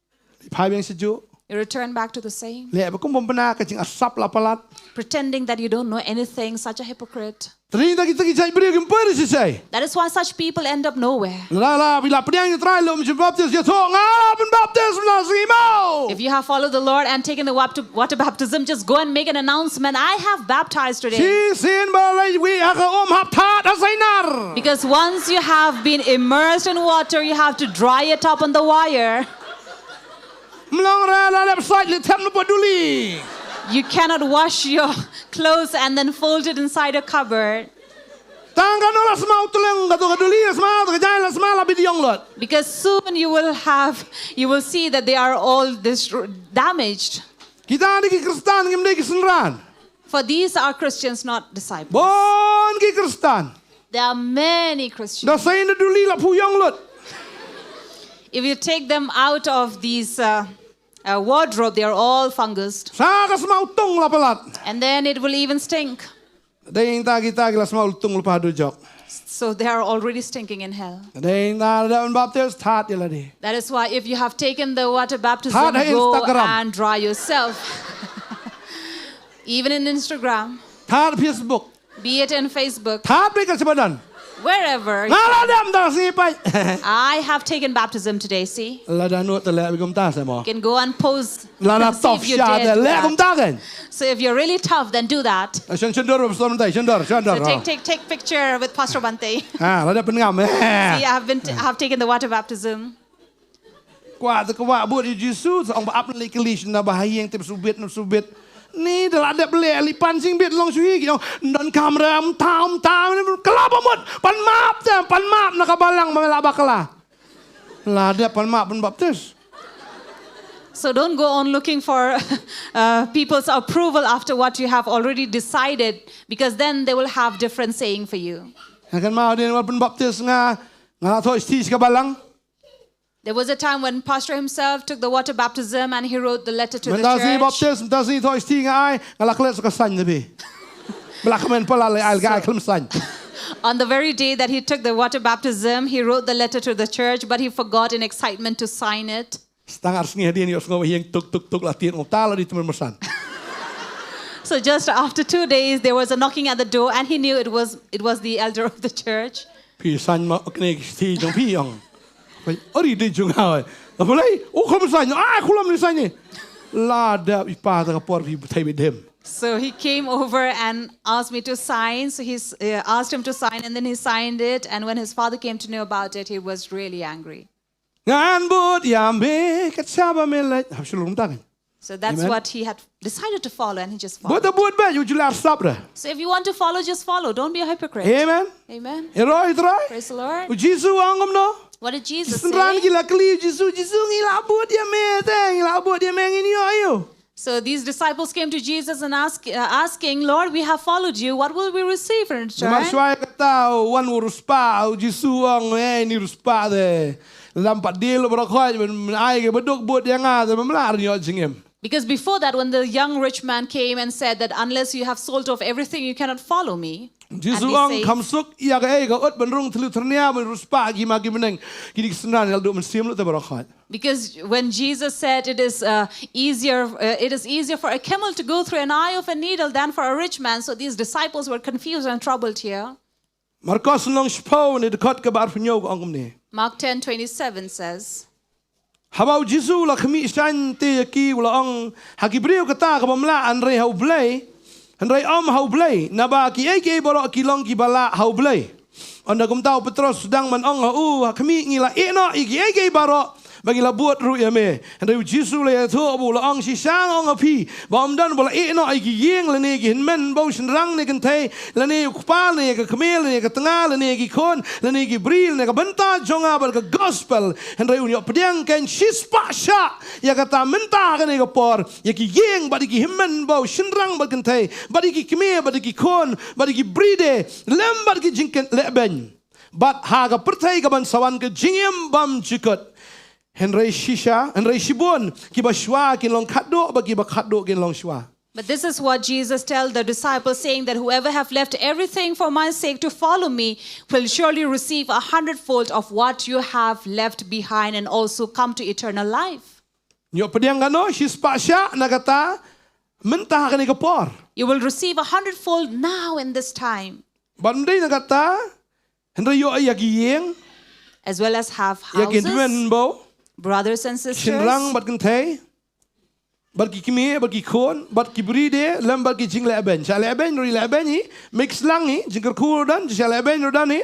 Phai biang sha juk. You return back to the same. Leh ba kum bym bna ka jingasap la palat. Pretending that you don't know anything, such a hypocrite. Tring ta kita ki jait briew kim poi shisha. That is why such people end up nowhere. La la bi la pdiang ïa Trai lum jin baptis ïa tho nga la pynbaptis na sngi mo. If you have followed the Lord and taken the wap- water baptism, just go and make an announcement. I have baptized today. Shi sin ba lai wi ha ka um hap that ha sainar. Because once you have been immersed in water, you have to dry it up on the wire. Mlong ra la lep sait li them lupa duli. You cannot wash your clothes and then fold it inside a cupboard. Tang ka no la sma u tleng ka to ka duli la sma to ka jai la sma la bidiong lot. Because soon you will have, you will see that they are all dis- damaged. Kita ni ki Kristan ngim dei ki synran. For these are Christians, not disciples. Bon ki Kristan. There are many Christians. Da sain da duli la puyong lot. If you take them out of these uh, uh, wardrobe, they are all fungused. Sa ka sma u tung la palat. And then it will even stink. Dei ta kita ki la sma u tung la padu jok. So they are already stinking in hell. Dei ta da un baptis that ila di. That is why if you have taken the water baptism, go and dry yourself. Even in Instagram. That Facebook. Be it in Facebook. That be ka sibadan. Wherever. Nga la dam da si pai. I have taken baptism today, see? La da no ta le bi kum ta se mo. You can go and pose. La na top sha de le kum ta kan. So if you're really tough, then do that. Shen shen dor shen dor shen dor. So take take take picture with Pastor Bante. Ah, la da pengam. See, I have been I have taken the water baptism. Kwah te kwah bud ïa Jisu sa ong ba ap lei kali shna ba ha ïing tip subit na subit. Ni da la dep leh li pan sing bit long shui ki ong don kamera um tam tam kala ba mut pan map te pan map na ka balang ba la bakla. La dep pan map ban baptis. So don't go on looking for uh, people's approval after what you have already decided, because then they will have different saying for you. Nga kynmaw hadien ba la pynbaptis nga, nga la thoh shithi sha ka balang. There was a time when Pastor himself took the water baptism and he wrote the letter to the church. Mynta shi baptis, mynta shi thoh shithi nga ai, nga la klet sa ka saiñ tebei. Ba la kmen palat, la ai, ai khlem saiñ. On the very day that he took the water baptism, he wrote the letter to the church, but he forgot in excitement to sign it. Tang ar sngi hadien ïohsngew hi ïeng tuk tuk tuk, la tied, nga ong ta la dei tymmen basan. So just after two days, there was a knocking at the door, and he knew it was it was the elder of the church. Phi saiñ ma kane ka shithi jong phi, ong. Phi, ari dei jong nga. Nga phi lei, u kham saiñ, ah, kulam ni saiñ ni. La dep i pa ta ka por phi thei bit dem. So he came over and asked me to sign. So he s- uh, asked him to sign, and then he signed it. And when his father came to know about it, he was really angry. Ngan bud ïa me, ka chaba me leit. Hap shu lum tang. So that's Amen. What he had decided to follow, and he just Bud followed. Da bud ba, u ju lar sap da. So if you want to follow, just follow. Don't be a hypocrite. Amen. Amen. Ïaroh ïa u Trai. Praise the Lord. U Jisu ong kumno? What did Jesus Ki synran say? Ki la kylli u Jisu, Jisu, ngi la bud ïa me te, ngi la bud ïa me, ngin ïoh ïa u. So these disciples came to Jesus and ask, uh, asking, "Lord, we have followed you. What will we receive in return?" Namar shuwa ïa kata, u wan u riewspah, u Jisu ong, eh, ini riewspah te. Lada ym pat die lut baroh khoit, men, men ai ka baduk bud ïa nga, te men lah ïoh jingim. Because before that, when the young rich man came and said that, "Unless you have sold off everything, you cannot follow me." And Jisu he ong, says, kham suk ïa kaei ka ut ban rung thliew tyrnia, ban riewspah ki ma ki bneng, kine ki synran ïa la duh mynsiem lut te baroh khoit. Because when Jesus said it is uh, easier, uh, it is easier for a camel to go through an eye of a needle than for a rich man. So these disciples were confused and troubled here. Markos lynnong shiphew, ne dkhot kaba arphew hynñiew ka ong kumne. Mark ten twenty-seven says, Haba u Jisu u la khmih shaiñ te ïa ki u la ong, ha ki briew kata ka bym lah hynrei ha U Blei, hynrei ym ha U Blei, naba kiei kiei baroh ki long kiba lah ha U Blei. Ynda kumta u Petros u dang ban ong ha u, ha khmih, ngi la ïeh noh ïa kiei kiei baroh ba ngi la bud ruh ïa me. Hynrei u Jisu u la ïathuh bad u la ong, shisha nga ong ha phi ba ym don ba la ïeh noh ïa ki ïing lane ki hynmen bad u shynrang ne kynthei, lane ïa u kpa lane ïa ka kmie lane ïa ka tnga lane ïa ki khun lane ïa ki briew lane ka bynta jong nga bad ka gospel. Hynrei un ïoh pdiang keiñ shispah shah ïa kata mynta ha kane ka por, ïa ki ïing bad ïa ki hynmen bad u shynrang bad kynthei bad ïa ki kmie bad ïa ki khun bad ïa ki briew de lem bad ki jingkynlehbeiñ. Bad ha ka pyrthei ka ban sa wan ka jingim bymjukut. Hynrei shisha, hynrei shibun kiba shuwa kin long khatduh, bad kiba khatduh kin long shuwa. But this is what Jesus tell the disciples, saying that, "Whoever have left everything for my sake to follow me will surely receive a hundredfold of what you have left behind and also come to eternal life." Ngi ïoh pdiang kano, shispah shah na kata mynta ha kane ka por. You will receive a hundredfold now in this time. Bad ym dei na kata, hynrei ïoh ïa ki ïing, as well as have houses, ïa ki hynmen bad u, brothers and sisters, shynrang bad kynthei, bad ki kmie bad ki khun, bad ki briew de lem bad ki jinglehbeiñ. Shah lehbeiñ ruh lehbeiñ hi, mix lang hi, jingkyrkhu ruh don, shah lehbeiñ ruh don hi.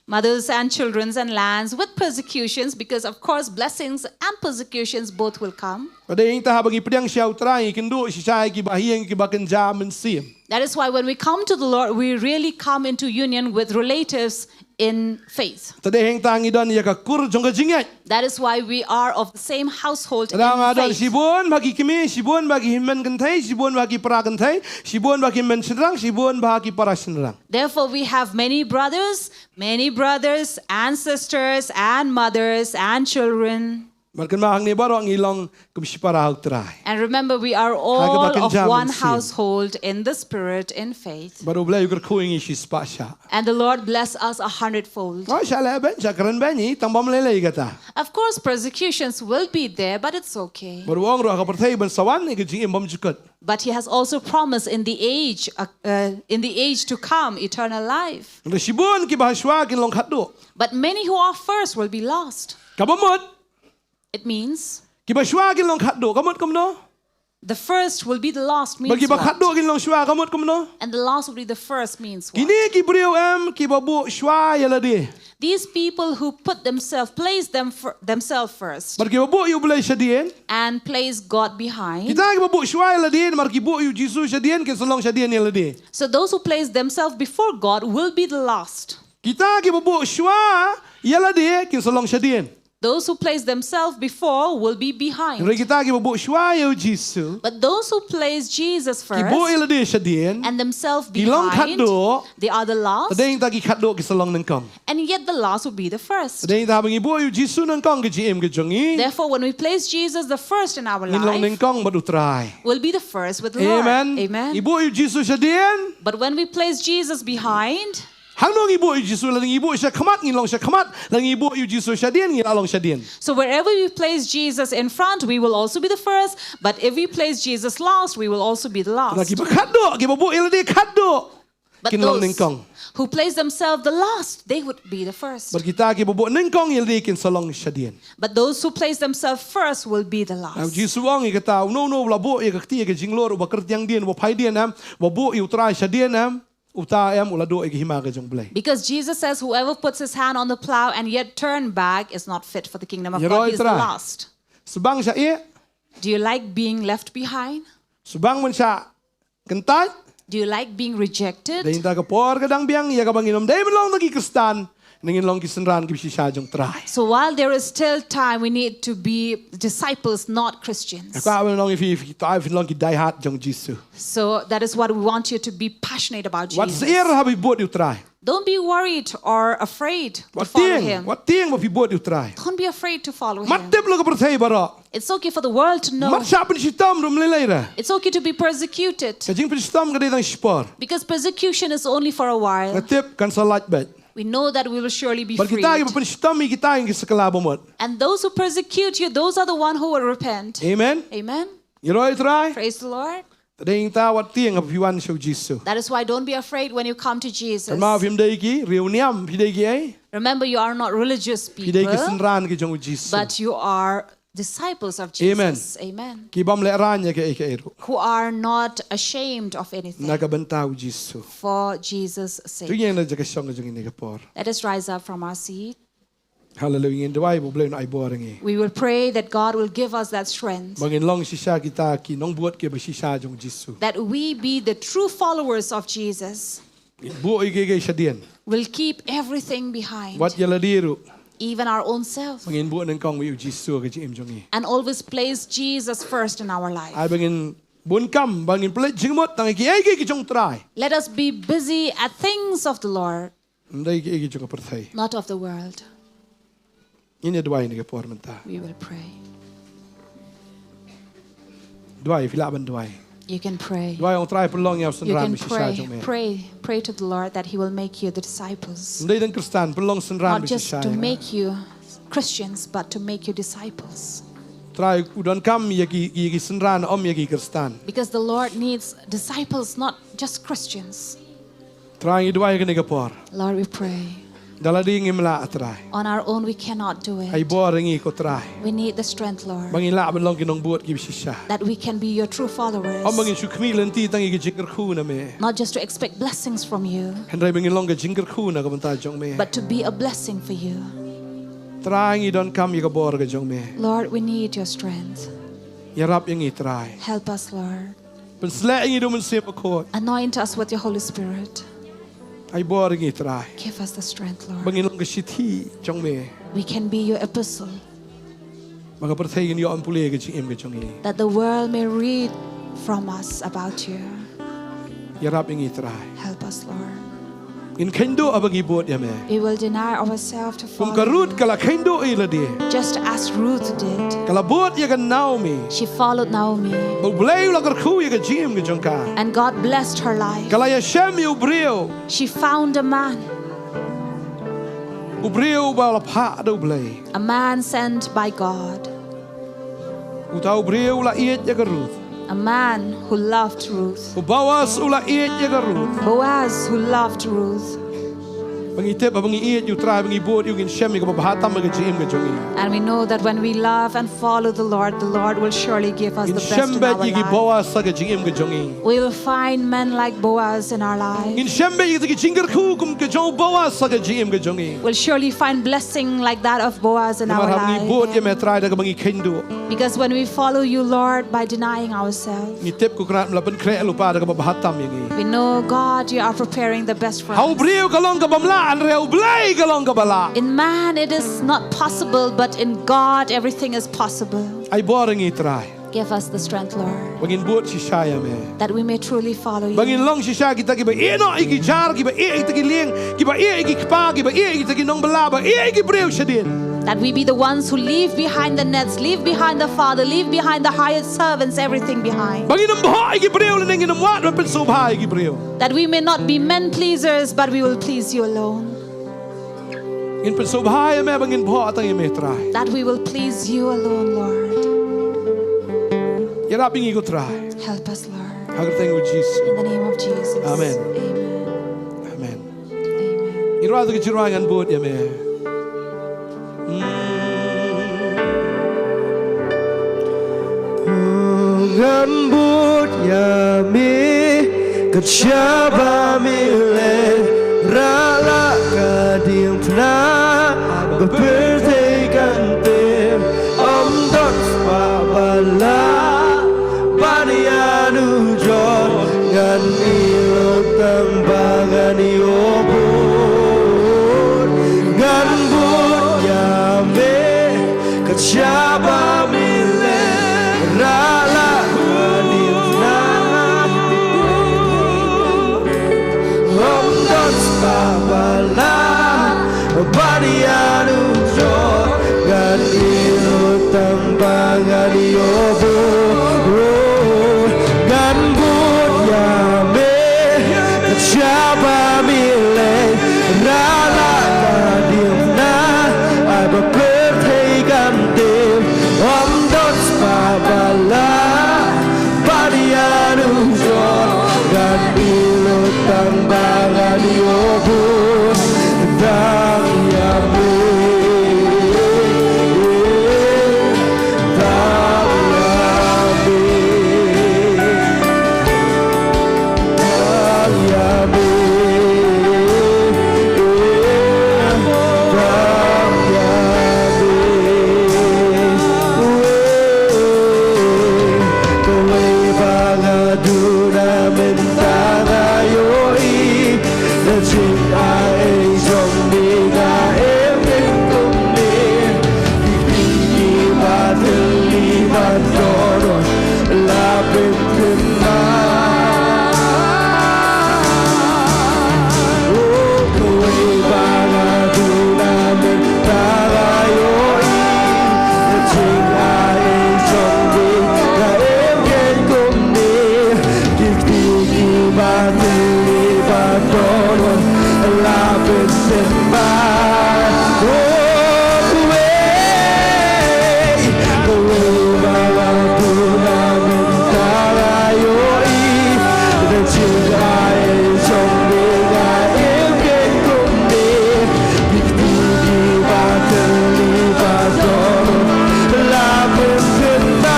Mothers and childrens and lands with persecutions, because of course blessings and persecutions both will come. Te dei hangta haba ngi pdiang sha u Trai ngi kynduh shisha ïa kiba ïing kiba kynja mynsiem. That is why when we come to the Lord, we really come into union with relatives in faith. Te dei hangta ngi don ïa ka kur jong ka jingngeit. That is why we are of the same household in faith. Te dang nga don shibun bha ki kmie, shibun bha ki hynmen kynthei, shibun bha ki para kynthei, shibun bha ki hynmen shynrang, shibun bha ki para shynrang. Therefore, we have many brothers, many brothers and sisters and mothers and children. Bad kynmaw hangne baroh ngi long kum shipara ha u Trai. And remember, we are all of one household in the Spirit, in faith. Bad U Blei u kyrkhu ïa ngi shispah shah. And the Lord bless us a hundredfold. Nga shah lehbeiñ, shah kren beiñ hi, tang bym lei lei kata. Of course, persecutions will be there, but it's okay. Bad u ong ruh ha ka pyrthei ban sa wan ïa ka jingim bymjukut. But he has also promised in the age, uh, uh, in the age to come, eternal life. Hynrei shibun kiba shuwa kin long khatduh. But many who are first will be lost. Kaba mut, it means, kiba shuwa kin long khatduh, ka mut kumno? The first will be the last means what? Bad kiba khatduh kin long shuwa, ka mut kumno? And the last will be the first means what? Kine ki briew em kiba buh shuwa ïa lade. These people who put themselves, place them fir- themselves first. Bad kiba buh ïa U Blei shadien. And place God behind. Kita kiba buh shuwa ïa lade, namar ki buh ïa u Jisu shadien, kin sa long shadien ïa lade. So those who place themselves before God will be the last. Kita kiba buh shuwa ïa lade, kin sa long shadien. Those who place themselves before will be behind. Hynrei kita kiba buh shuwa ïa u Jisu, But those who place Jesus ki buh ïa first lade shadien, and themselves ki long behind, khadduh, they are the last. Te dei nangta ki khadduh ki sa long nyngkong. And yet the last will be the first. Te dei nangta haba ngi buh ïa u Jisu nyngkong ha ka jingim ka jong ngi, Therefore, when we place Jesus the first in our ngin long life, nyngkong bad u Trai. We'll be the first with the Lord. Amen. Amen. Ngi buh ïa u Jisu shadien. But when we place Jesus behind, Hangno ngi buh ïa u Jisu, lada ngi buh shakhmat ngin long shakhmat, lada ngi buh ïa u Jisu shadien ngin lah long shadien. So wherever we place Jesus in front, we will also be the first. But if we place Jesus last, we will also be the last. Hynrei kiba khadduh, kiba buh ïa lade khadduh, But kin long those nyngkong. Who place themselves the last, they would be the first. Bad kita kiba buh nyngkong ïa lade kin sa long shadien. But those who place themselves first will be the last. Ïa u Jisu u ong ïa kata, uno uno uba la buh ïa ka kti ïa ka jinglur, uba kyrtiang dien, uba phai dien, em, uba buh ïa u Trai shadien, em, uta, em, u la duh ïa ka hima ka jong U Blei. Because Jesus says, "Whoever puts his hand on the plow and yet turn back is not fit for the kingdom of God." Ïaroh ïa u Trai. He is the last. Shu bang shah ïeh? Do you like being left behind? Shu bang ban shah kyntait? Do you like being rejected? Dei nangta ka por ka dang biang ïa kaba ngin ym dei ban long tang ki Khristan, ngin long ki synran kiba shisha jong U Trai. So while there is still time, we need to be disciples, not Christians. Ka kwah ban ong ïa phi, phi kwah phin long ki die hard jong u Jisu. So that is what we want you to be passionate about Jesus. Wat syier haba phi bud ïa u Trai. Don't be worried or afraid to follow him. Wat tieng, wat tieng ba phi bud ïa u Trai. Don't be afraid to follow him. Mat tip la ka pyrthei baroh. It's okay for the world to know. Mat shah pynshitom ruh ym lei lei re. It's okay to be persecuted. Ka jingpynshitom ka dei tang shipor. Because persecution is only for a while. Nga tip kan sa lait beit. We know that we will surely be freed. Bad kita kiba pynshitom ïa kita ki sa kylla bamut. And those who persecute you, those are the one who will repent. Amen. Amen. Ïaroh ïa u Trai. Praise the Lord. Te dei nangta wat tieng haba phi wan sha u Jisu. That is why don't be afraid when you come to Jesus. Kynmaw phim dei ki riewniam, phi dei ki ei? Remember, you are not religious people, Phi dei ki synran ki jong u Jisu. But you are disciples of Jesus. Amen. Amen. Ki bym lehraiñ ïa kaei kaei ruh. Who are not ashamed of anything. Na ka bynta u Jisu. For Jesus' sake. To ngin ïeng na ka jaka shong ka jong ngi ha kane ka por. Let us rise up from our seat. Hallelujah. Ngin duwai ba U Blei un ai bor ïa ngi. We will pray that God will give us that strength. Ba ngin long shisha kita ki nongbud kiba shisha jong u Jisu. That we be the true followers of Jesus. Ngin buh ïa kiei kiei shadien. We'll keep everything behind. Wat ïa lade ruh. Even our own self. Ba ngin buh nyngkong ïa u Jisu ha ka jingim jong ngi. And always place Jesus first in our life. Ai ba ngin bun kam, ba ngin pynleit jingmut tang ïa kiei kiei ki jong u Trai. Let us be busy at things of the Lord. Ym dei kiei kiei ki jong ka pyrthei. Not of the world. Ngin ïa duwai ha kane ka por mynta. We will pray. Duwai, phi lah ban duwai. You can pray. Duwai, ong Trai pynlong ïa u synran ba shisha jong me. You can pray. Pray, pray to the Lord that He will make you the disciples. Ym dei tang Khristan, pynlong synran ba shisha ïa nga. Not just to make you Christians, but to make you disciples. Trai u donkam ïa ki, ïa ki synran, ym ïa ki Khristan. Because the Lord needs disciples, not just Christians. Trai ngi duwai ha kane ka por. Lord, we pray. Da lade ngim lah, Trai. On our own, we cannot do it. Ai bor ïa ngi ko Trai. We need the strength, Lord. Ba ngin lah ban long ki nongbud kiba shisha. That we can be your true followers. Ym ba ngin shu khmih lynti tang ïa ka jingkyrkhu na me. Not just to expect blessings from you. Hynrei ba ngin long ka jingkyrkhu na ka bynta jong me. But to be a blessing for you. Trai ngi donkam ïa ka bor ka jong me. Lord, we need your strength. Ïarap ïa ngi Trai. Help us, Lord. Pynshlur ïa ngi da u Mynsiem Bakhuid. Anoint us with your Holy Spirit. Ai bor ïa ngi Trai. Give us the strength, Lord. Ba ngin long ka shithi jong me. We can be your epistle. Ba ka pyrthei kan ïoh ban pule ïa ka jingim ka jong ngi. That the world may read from us about you. Ïarap ïa ngi Trai. Help us, Lord. Ngin kheiñ duh haba ngi bud ïa me. We will deny ourselves to follow you. Kum ka Ruth ka la kheiñ duh ïa lade. Just as Ruth did. Ka la bud ïa ka Naomi. She followed Naomi. Ba U Blei u la kyrkhu ïa ka jingim ka jong ka. And God blessed her life. Ka la ïashem ïa u briew. She found a man. U briew ba la phah da U Blei. A man sent by God. Uta u briew u la ïeit ïa ka Ruth. A man who loved Ruth. U Boaz u la ïeit ïa ka Ruth. Boaz who loved Ruth. Ba ngi tip, ba ngi ïeit ïa u Trai, ba ngi bud ïa u, ngin shem ïa kaba bha tam ha ka jingim ka jong ngi. And we know that when we love and follow the Lord, the Lord will surely give us the best in our life. Ngin shem beit ïa ki Boaz ha ka jingim ka jong ngi. We will find men like Boaz in our life. Ngin shem beit ïa ki jingkyrkhu kum ka jong u Boaz ha ka jingim ka jong ngi. We'll surely find blessing like that of Boaz in our life. Namar haba ngi bud ïa me Trai da kaba ngi kheiñ duh. Because when we follow you, Lord, by denying ourselves, ngi tip ko Kynrad me la pynkhreh lypa da kaba bha tam ïa ngi. We know, God, you are preparing the best for us. Ha u briew ka long kaba bha hynrei ha U Blei ka long kaba lah. In man it is not possible, but in God everything is possible. Ai bor ïa ngi Trai. Give us the strength, Lord. Ba ngin bud shisha ïa me. That we may truly follow you. Ba ngin long shisha kita kiba ïeh noh ïa ki jar, kiba ïeh ïa kita ki lieng, kiba ïeh ïa ki kpa, kiba ïeh ïa kita ki nongbylla, ba ïeh ïa ki briew shadien. That we be the ones who leave behind the nets, leave behind the father, leave behind the hired servants, everything behind. Ba ngin ym bhoh ïa ki briew lane ngin ym wad ban pynsngewbha ïa ki briew. That we may not be men pleasers, but we will please you alone. Ngin pynsngewbha ïa me ba ngin bhoh tang ïa me Trai. That we will please you alone, Lord. Ïarap ïa ngi ko Trai. Help us, Lord. Ha ka kyrteng u Jisu. In the name of Jesus. Amen. Amen. Amen. Amen. Ngi rwai da ka jingrwai Ngan Bud ïa Me. Mm. Ngan bud ïa Me, ka jia ba Me leh, rah lah ka diengphna, ba pyrthei kan tim, ym don spah ba lah ban ïanujor. Ngan ïeh lut tang ba ngan ïoh bud, ngan bud ïa Me, ka jia ba Me leh, rah lah ka diengphna, ym don spah ba lah ban ïanujor. Ngan ïeh lut tang ba ngan ïoh bud, ngan bud ïa Me, ka jia ba Me leh, rah lah ka diengphna, ai ba pyrthei kan tim, ym don spah ba lah ban ïanujor. Ngan ïeh lut tang ba ngan ïoh bud, tang ïa Me, tang ïa Me, tang ïa Me, tang ïa Me. Kawei ba nga duna mynta nga ïohi, na jingai jong me nga im kein kumne. Ki kti kiba thylli ba dohnud la pynthymmai. Oh, kawei ba nga duna mynta nga ïohi, na jingai jong me nga im kein kumne. Ki kti kiba thylli ba dohnud la pynthymmai. Oh, kawei, kawei ba nga duna mynta nga ïohi, na jingai jong me nga im kein kumne. Ki kti kiba thylli ba dohnud la pynthymmai.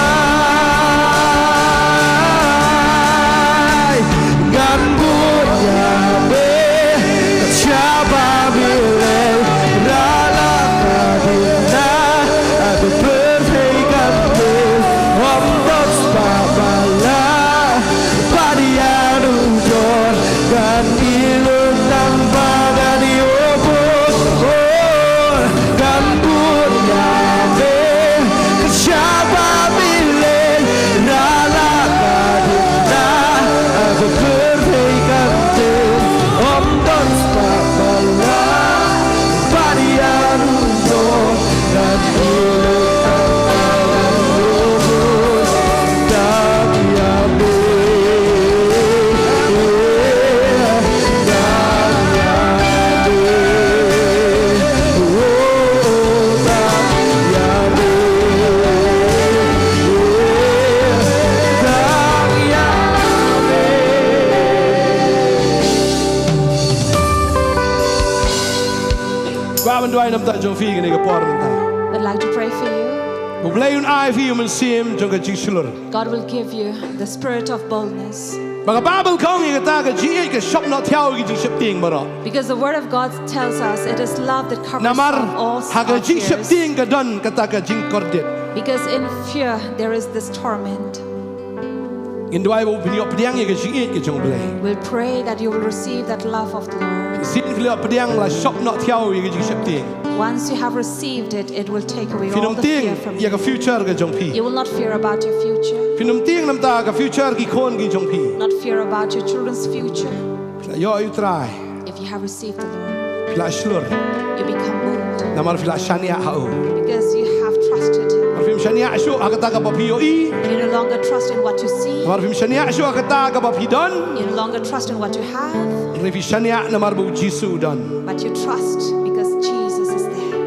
Ngan bud ïa Me, ka jia ba Me leh, rah lah ka diengphna, ai ba pyrthei kan tim, ym don spah ba lah ban ïanujor. Ngan ïeh lut tang ba ngan ïoh bud, oh, ngan bud ïa Me, ka jia ba Me leh, rah lah ka diengphna, ai ba pyrthei kan tim, ym don spah ba lah ban ïanujor. Ngan ïeh lut tang ba ngan ïoh bud, tang ïa Me, tang ïa Me, oh, tang ïa Me, tang ïa Me. Kwah ban duwai namar jong phi kane ka por mynta. I'd like to pray for you. U Blei un ai phi u mynsiem jong ka jingshlur. God will give you the spirit of boldness. Ba ka Baibl ka ong ïa kata ka jingïeit ka shop noh thiaw ki jingsheptieng baroh. Because the word of God tells us it is love that covers Namar all ha ka our fears. Jingsheptieng ka don kata ka jingkordit. Because in fear there is this torment. Ngin duwai ba u pynïoh pdiang ïa ka jingïeit ka jong U Blei. We'll pray that you will receive that love of the Lord. Sien ki la pdiang la shop noh thiaw ïa ka jingsheptieng. Once you have received it, it will take away all the fear from you. Phin ym tieng ïa ka future ka jong phi. You will not fear about your future. Phin ym tieng namar ka future ki khun ki jong phi. Not fear about your children's future. Phi la ïoh ïa U Trai. If you have received the Lord, phi la shlur. You become bold. Namar phi la shaniah ha u. Because you have trusted Him. Namar phim shaniah shuh ha kata kaba phi ïohi. You no longer trust in what you see. Namar phim shaniah shuh ha kata kaba phi don. You no longer trust in what you have. Hynrei phi shaniah namar ba U Jisu u don. But you trust because Jesus is there.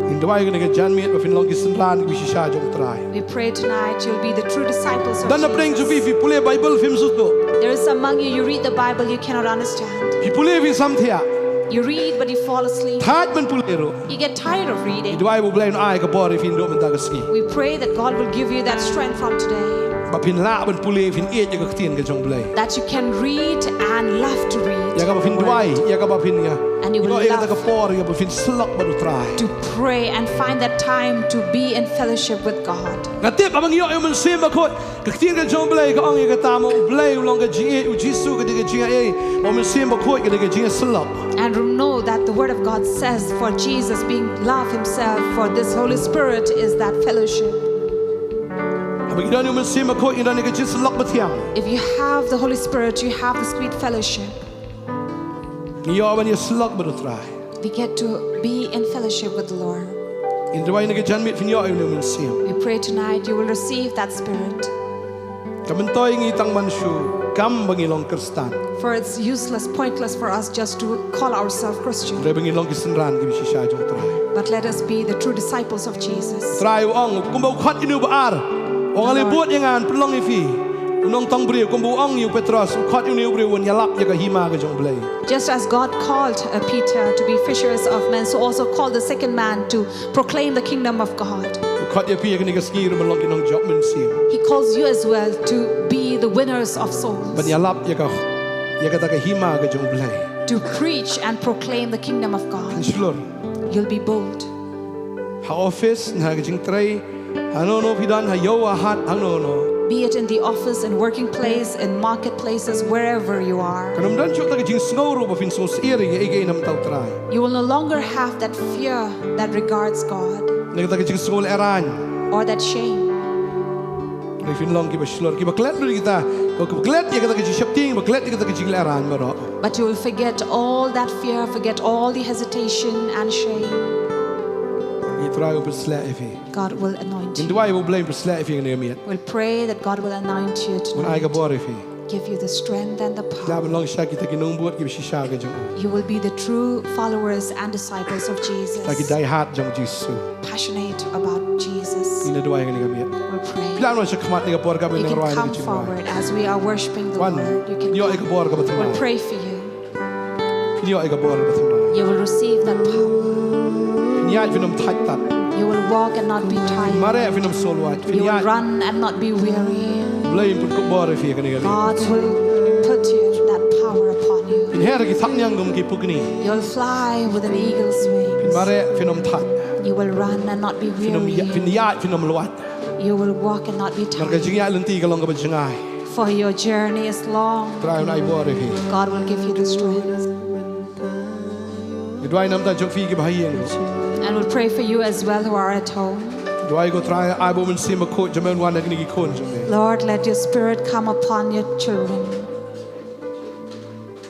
Ngin duwai kane ka janmiet ba phin long ki synran kiba shisha jong U Trai. We pray tonight you'll be the true disciples of Jesus. Don na pdeng jong phi, phi pule Bible phim sngewthuh. There is among you, you read the Bible, you cannot understand. Phi pule phi samthiah. You read, but you fall asleep. Thait ban pule ruh. You get tired of reading. Ngi duwai ba U Blei un ai ka bor ïa phi naduh mynta ka sngi. We pray that God will give you that strength from today. Ba phin lah ban pule, phin ïeit ïa ka ktien ka jong U Blei. That you can read and love to read. Ïa kaba phin duwai, ïa kaba phin ïa. And you will love. Ïoh ïa kata ka por ïa ba phin syllok bad U Trai. To pray and find that time to be in fellowship with God. Nga tip haba ngi ïoh ïa U Mynsiem Bakhuid, ka ktien ka jong U Blei ka ong ïa kata, ma U Blei u long ka jingïeit, U Jisu ka dei ka jingïaei, ma U Mynsiem Bakhuid ka dei ka jingïasyllok. And know that the word of God says, for Jesus being love himself, for this Holy Spirit is that fellowship. Haba ngi don ïa U Mynsiem Bakhuid ngi don ïa ka jingïasyllok bathiang. If you have the Holy Spirit, you have the sweet fellowship. Ngi ïoh ban ïasyllok bad U Trai. We get to be in fellowship with the Lord. Ngin duwai kane ka janmiet phin ïoh ïa une u Mynsiem. We pray tonight you will receive that Spirit. Kam myntoi ïa ngi tang ban shu kam ba ngi long Khristan. For it's useless, pointless for us just to call ourselves Christian. Hynrei ba ngin long ki synran kiba shisha jong U Trai. But let us be the true disciples of Jesus. U Trai u ong, kumba u khot ïa une uba ar, u ong, nga la bud ïa nga, pynlong ïa phi u nongtong briew, kumba u ong ïa u Petros, u khot ïa une u briew ban ïalap ïa ka hima ka jong U Blei. Just as God called, uh, Peter to be fishers of men, so also called the second man to proclaim the kingdom of God. U khot ïa phi ïa kane ka sngi ruh ban long ki nongjop mynsiem. He calls you as well to be the winners of souls. Ban ïalap ïa ka, ïa kata ka hima ka jong U Blei. To preach and proclaim the kingdom of God. Phin shlur. You'll be bold. Ha office, ha ka jingtrei, hangno hangno phi don, ha ïew ha hat, hangno hangno. Be it in the office, in working place, in marketplaces, wherever you are. Kan ym don shuh kata ka jingsngew ruh ba phin sngewsyier ïa kaei kaei na ka bynta U Trai. You will no longer have that fear that regards God. Ne kata ka jingsngew lehrain. Or that shame. Hynrei phin long kiba shlur, kiba klet lut ïa kita, kiba klet ïa kata ka jingsheptieng, kiba klet ïa kata ka jinglehrain baroh. But you will forget all that fear, forget all the hesitation and shame. Ïa U Trai un pynsleh ïa phi. God will anoint you. Ngin duwai ba U Blei un pynsleh ïa phi ha kane ka miet. We'll pray that God will anoint you tonight. Un ai ka bor ïa phi. Give you the strength and the power. Lah ban long shisha kita ki nongbud kiba shisha ka jong U. You will be the true followers and disciples of Jesus. Kita ki die hard jong U Jisu. Passionate about Jesus. Ngin duwai ha kane ka miet. We'll pray. Phi lah ban wan sha khmat ha kane ka por kaba ngi nang rwai ïa ka jingrwai. You can come forward as we are worshiping the Lord. Wan, ïoh ïa ka bor kaba thymmai. We'll pray for you. Phin ïoh ïa ka bor kaba thymmai. You will receive that power. Phin ïaid, phin ym thait tat. You will walk and not be tired. Phin mareh, phin ym sngewlwait. Phin ïaid. You will run and not be weary. U Blei un pynkup bor ïa phi ha kane ka miet. God will put you that power upon you. Phin her ha ki thapniang kum ki pukni. You'll fly with an eagle's wings. Phin mareh, phin ym thait. You will run and not be weary. Phin ym ïa-, phin ïaid, phin ym lwait. You will walk and not be tired. Namar ka jingïaid lynti ka long kaba jngai. For your journey is long. U Trai un ai bor ïa phi. God will give you the strength. Ngi duwai na ka bynta jong phi kiba ha ïing. And we'll pray for you as well who are at home. Duwai ko Trai, ai ba U Mynsiem Bakhuid jong me un wan ha kine ki khun jong me. Lord, let your Spirit come upon your children.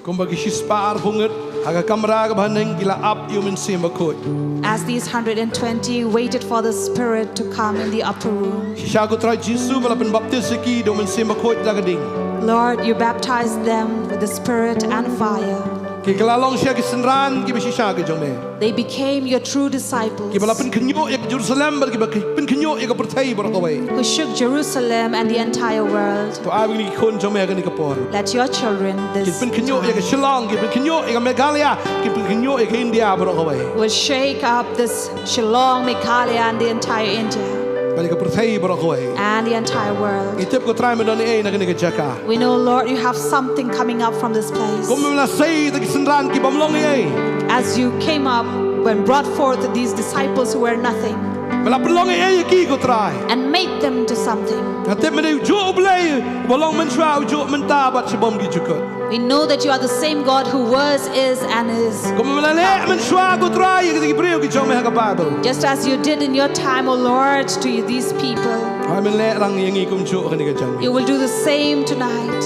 Kumba ki shispah arphew ngut ha ka kamra kaba ha neng ki la ap ïa U Mynsiem Bakhuid. As these hundred and twenty waited for the Spirit to come in the upper room. Shisha ko Trai Jisu ba la pynbaptis ïa ki da U Mynsiem Bakhuid da ka ding. Lord, you baptized them with the Spirit and fire. Ki la long shisha ki synran kiba shisha ki jong me. They became your true disciples. Kiba la pynkhynñiuh ïa ka Jerusalem bad kiba pynkhynñiuh ïa ka pyrthei baroh kawei. Who shook Jerusalem and the entire world. To ai ba kine ki khun jong me ha kane ka por. Let your children this time. Kin pynkhynñiuh ïa ka Shillong, kin pynkhynñiuh ïa ka Meghalaya, kin pynkhynñiuh ïa ka India baroh kawei. Will shake up this Shillong, Meghalaya and the entire India. Bad ïa ka pyrthei baroh kawei. And the entire world. Ngi tip ko Trai me don ei na kane ka jaka. We know, Lord, you have something coming up from this place. Kumba me la sei ïa kita ki synran ki bym long ei. As you came up and brought forth these disciples who were nothing. Me la pynlong ei ei ïa ki, ko Trai. And make them into something. Nga tip me dei ujuh U Blei uba long mynshuwa, ujuh mynta bad shibun ki jukut. We know that you are the same God who was, is, and is. Kumba me la leh mynshuwa, ko Trai, ïa ki briew ki jong me ha ka Baibl. Just as you did in your time, O Lord, to these people. Hooid, men leh lang ïa ngi kumjuh ha kane ka janmiet. You will do the same tonight.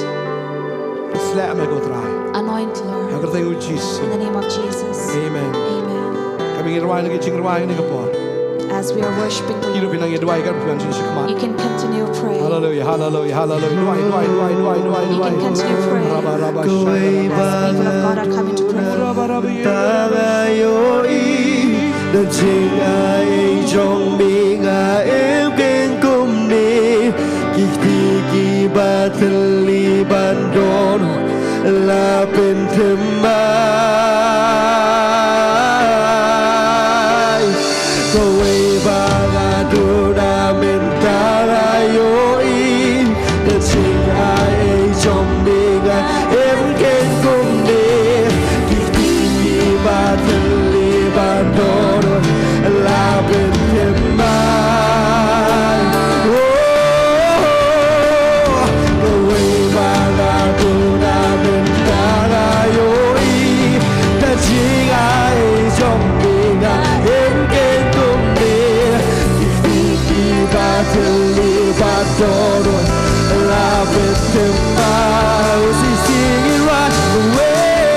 Pynsleh me, ko Trai. Anoint, Lord. Ha ka kyrteng u Jisu. In the name of Jesus. Amen. Amen. Ka bynta ngi rwai na ka jingrwai kane ka por. As we are worshiping the Lord, ki ruh phi nang ïa duwai, ka ruh phi nang shu khmat. You can continue praying. Hallelujah, hallelujah, hallelujah. Duwai, duwai, duwai, duwai, duwai, duwai. You can continue praying. Rabba, rabba, shaka, rabba. As the people of God are coming to pray for you. Tang ïohi da jingai jong me, nga em kein kumne. Ki kti kiba thylli ban don la pynthymmai. Kawei ba nga duna mynta nga ïohi da jingai jong me, nga em kein kumne. Ki kti kiba thylli ban don la pynthymmai. Oh, kawei ba nga duna mynta nga ïohi da jingai jong me, nga em kein kumne. Ki kti kiba thylli ban don la pynthymmai. Sing it right away.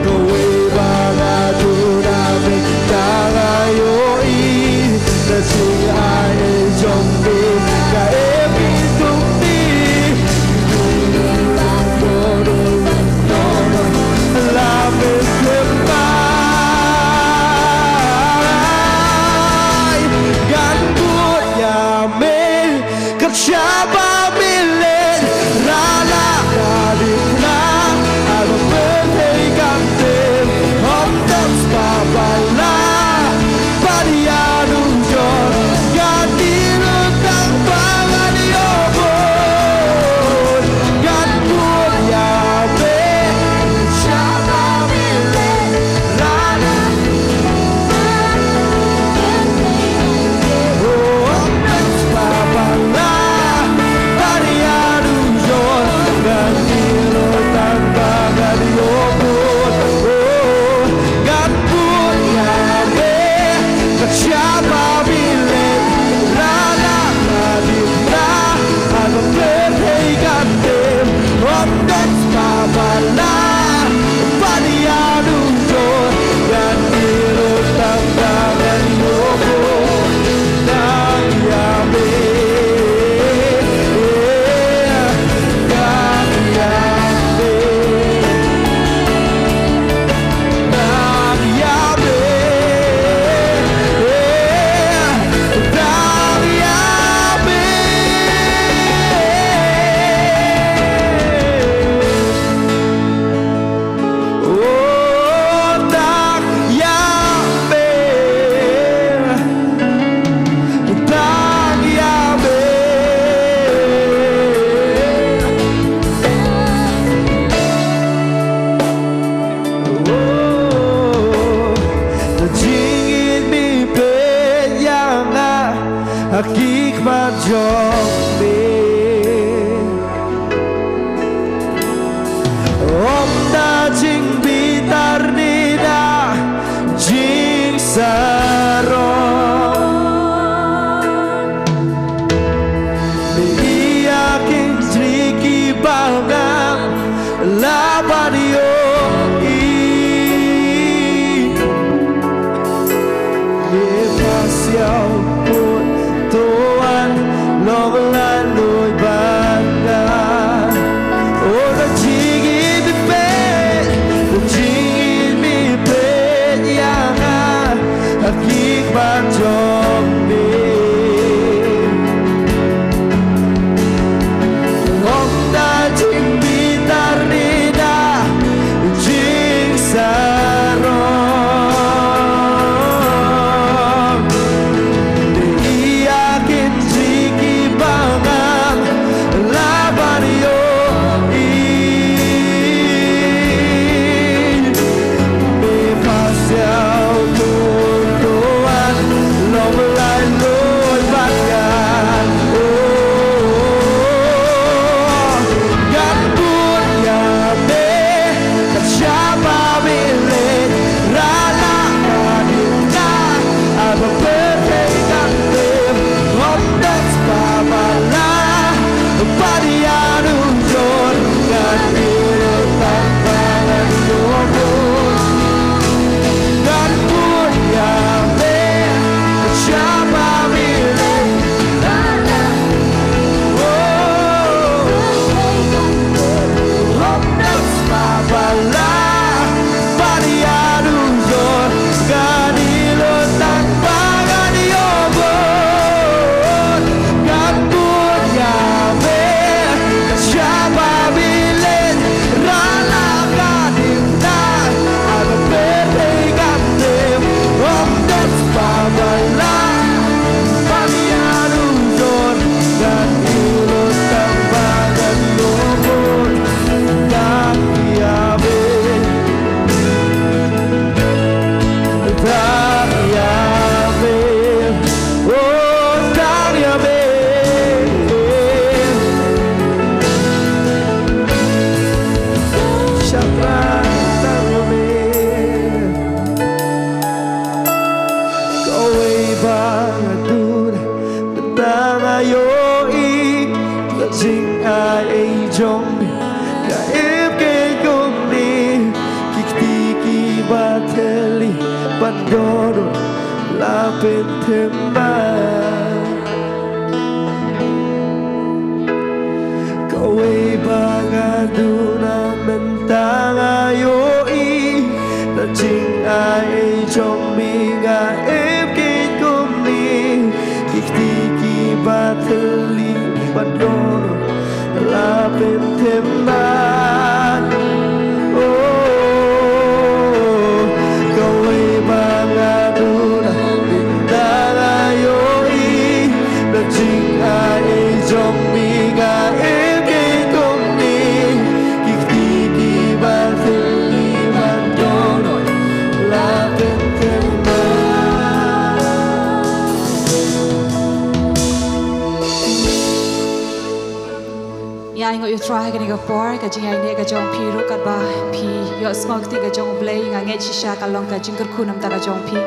Kawei ba nga duna mynta nga ïohi da jingai jong me, nga em kein kumne. La pynthymmai. Ngan bud ïa me. Ka jia ba me leit, ra la ka dei na, ha ka pyrthei kan tem, ym don spah ba la, ban ïa nujor, ngan ïeh lut tang ba ngan ïoh bud, ngan bud ïa me, ka jia ba me leit, ra la Jingim i peit ïa nga ha ki khmat jong me. Ym da jingbitar ne da jingsarong. Ïa ki jingkyrpad kiba ngam lah ban ïohi. Ïa ka siaw put to wan long lait luid ban nga. Oh, da jingim i peit, da jingim i peit ïa nga ha ki khmat jong me. Ym da jingbitar ne da jingsarong. Ïa ki jingkyrpad kiba jong me, nga ïeit kumne, ki kti kiba thylli ban don, la pynthiem bha. Kawei ba nga duna mynta nga ïohi, na jingai jong me nga ïeit kumne, ki kti kiba thylli ban don, la pynthiem bha. Oh, kawei ba nga duna mynta nga ïohi, na jingai jong me nga ïeit kumne, ki kti kiba thylli ban don, la pynthiem bha. Ngi ainguh ïa U Trai ha kane ka por, ka jingïaineh ka jong phi ruh katba phi ïohsngew ka ktien ka jong U Blei, nga ngeit shisha ka long ka jingkyrkhu namar ka jong phi.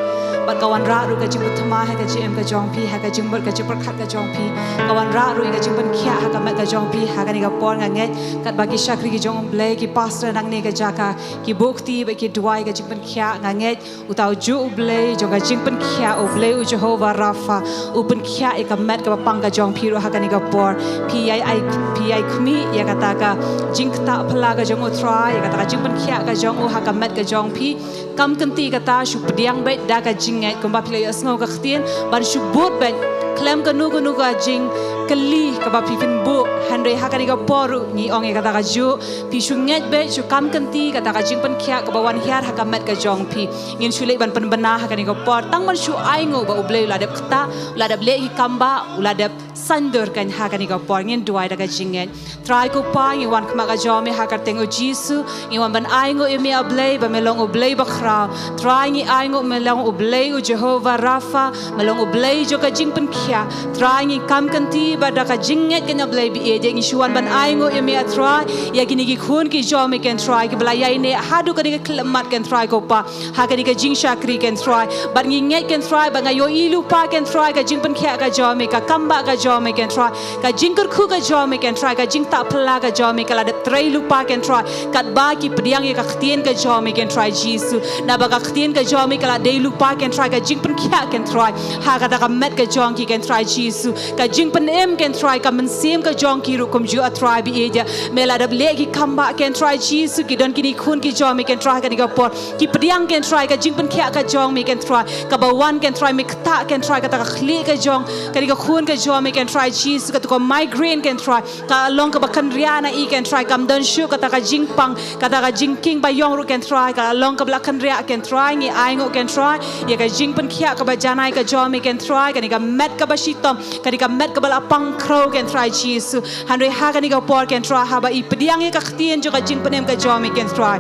Bad ka wanrah ruh ka jingpynthymmai ha ka jingim ka jong phi, ha ka jingmut ka jingpyrkhat ka jong phi. Ka wanrah ruh ïa ka jingpynkhiah ha ka met ka jong phi ha kane ka por, nga ngeit katba ki shakri ki jong U Blei, ki pastor nangne ka jaka, ki buh kti bad ki duwai ka jingpynkhiah, nga ngeit uta ujuh U Blei jong ka jingpynkhiah, U Blei U Jehovah Rapha, u pynkhiah ïa ka met kaba pang ka jong phi ruh ha kane ka por. Phi ïai, ïai, phi ïai khmih ïa kata ka jingktah phylla ka jong U Trai, ïa kata ka jingpynkhiah ka jong u ha ka met ka jong phi. Kam kynti kata, shu pdiang beit da ka jingngeit kumba phi la ïohsngew ka ktien, ban shu bud beit khlem kano kano ka jingkylli kaba phi pynbuh. Hynrei ha kane ka por ruh ngi ong ïa kata kajuh, phi shu ngeit beit, shu kam kynti kata ka jingpynkhiah kaba wan hiar ha ka met ka jong phi. Ngin shu leit ban pynbna ha kane ka por, tang ban shu ainguh ba U Blei u la dep ktah, u la dep leh ki kambah, u la dep saiñdur kein ha kane ka por. Ngin duwai da ka jingngeit. Trai ko Pa, ngi wan khmat ka jong me ha ka kyrteng U Jisu, ngi wan ban ainguh ïa me A Blei ba me long U Blei bakhraw. Trai ngi ainguh me long U Blei U Jehovah Rapha, me long U Blei jong ka jingpynkhiah. Trai ngi kam kynti ba da ka jingngeit kein A Blei ba ïeit, ngi shu wan ban ainguh ïa me A Trai, ïa kine ki khun ki jong me kein Trai, kiba la ïaineh haduh kane ka khyllipmat kein Trai ko Pa, ha kane ka jingshakri kein Trai. Bad ngi ngeit kein Trai, bad nga ïohi lypa kein Trai, ka jingpynkhiah ka jong me, ka kambah ka jong me kein Trai, ka jingkyrkhu ka jong me kein Trai, ka jingktah phylla ka jong me ka la dep trei lypa kein Trai, katba ki pdiang ïa ka ktien ka jong me kein Trai Jisu. Naba ka ktien ka jong me ka la dei lypa kein Trai ka jingpynkhiah kein Trai ha kata ka met ka jong ki kein Trai Jisu. Ka jingpynim kein Trai, ka mynsiem ka jong ki ruh kumjuh A Trai ba ïeit, me la dep leh ki kambah kein Trai Jisu, ki don kine ki khun ki jong me kein Trai ha kane ka por, ki pdiang kein Trai ka jingpynkhiah ka jong me kein Trai, kaba wan kein Trai me ktah kein Trai kata ka khlieh ka jong kane ka khun ka jong me kein Trai Jisu, kata ka migraine kein Trai, ka long kaba kynriah na i kein Trai, kam don shuh kata ka jingpang, kata ka jingkieng baïong ruh kein Trai, ka long kaba la kynriah kein Trai. Ngi ainguh kein Trai ïa ka jingpynkhiah kaba janai ka jong me kein Trai, kane ka met kaba shitom, kane ka met kaba la pang khrew kein Trai Jisu. Hynrei ha kane ka por kein Trai, haba i pdiang ïa ka ktien jong ka jingpynim ka jong me kein Trai,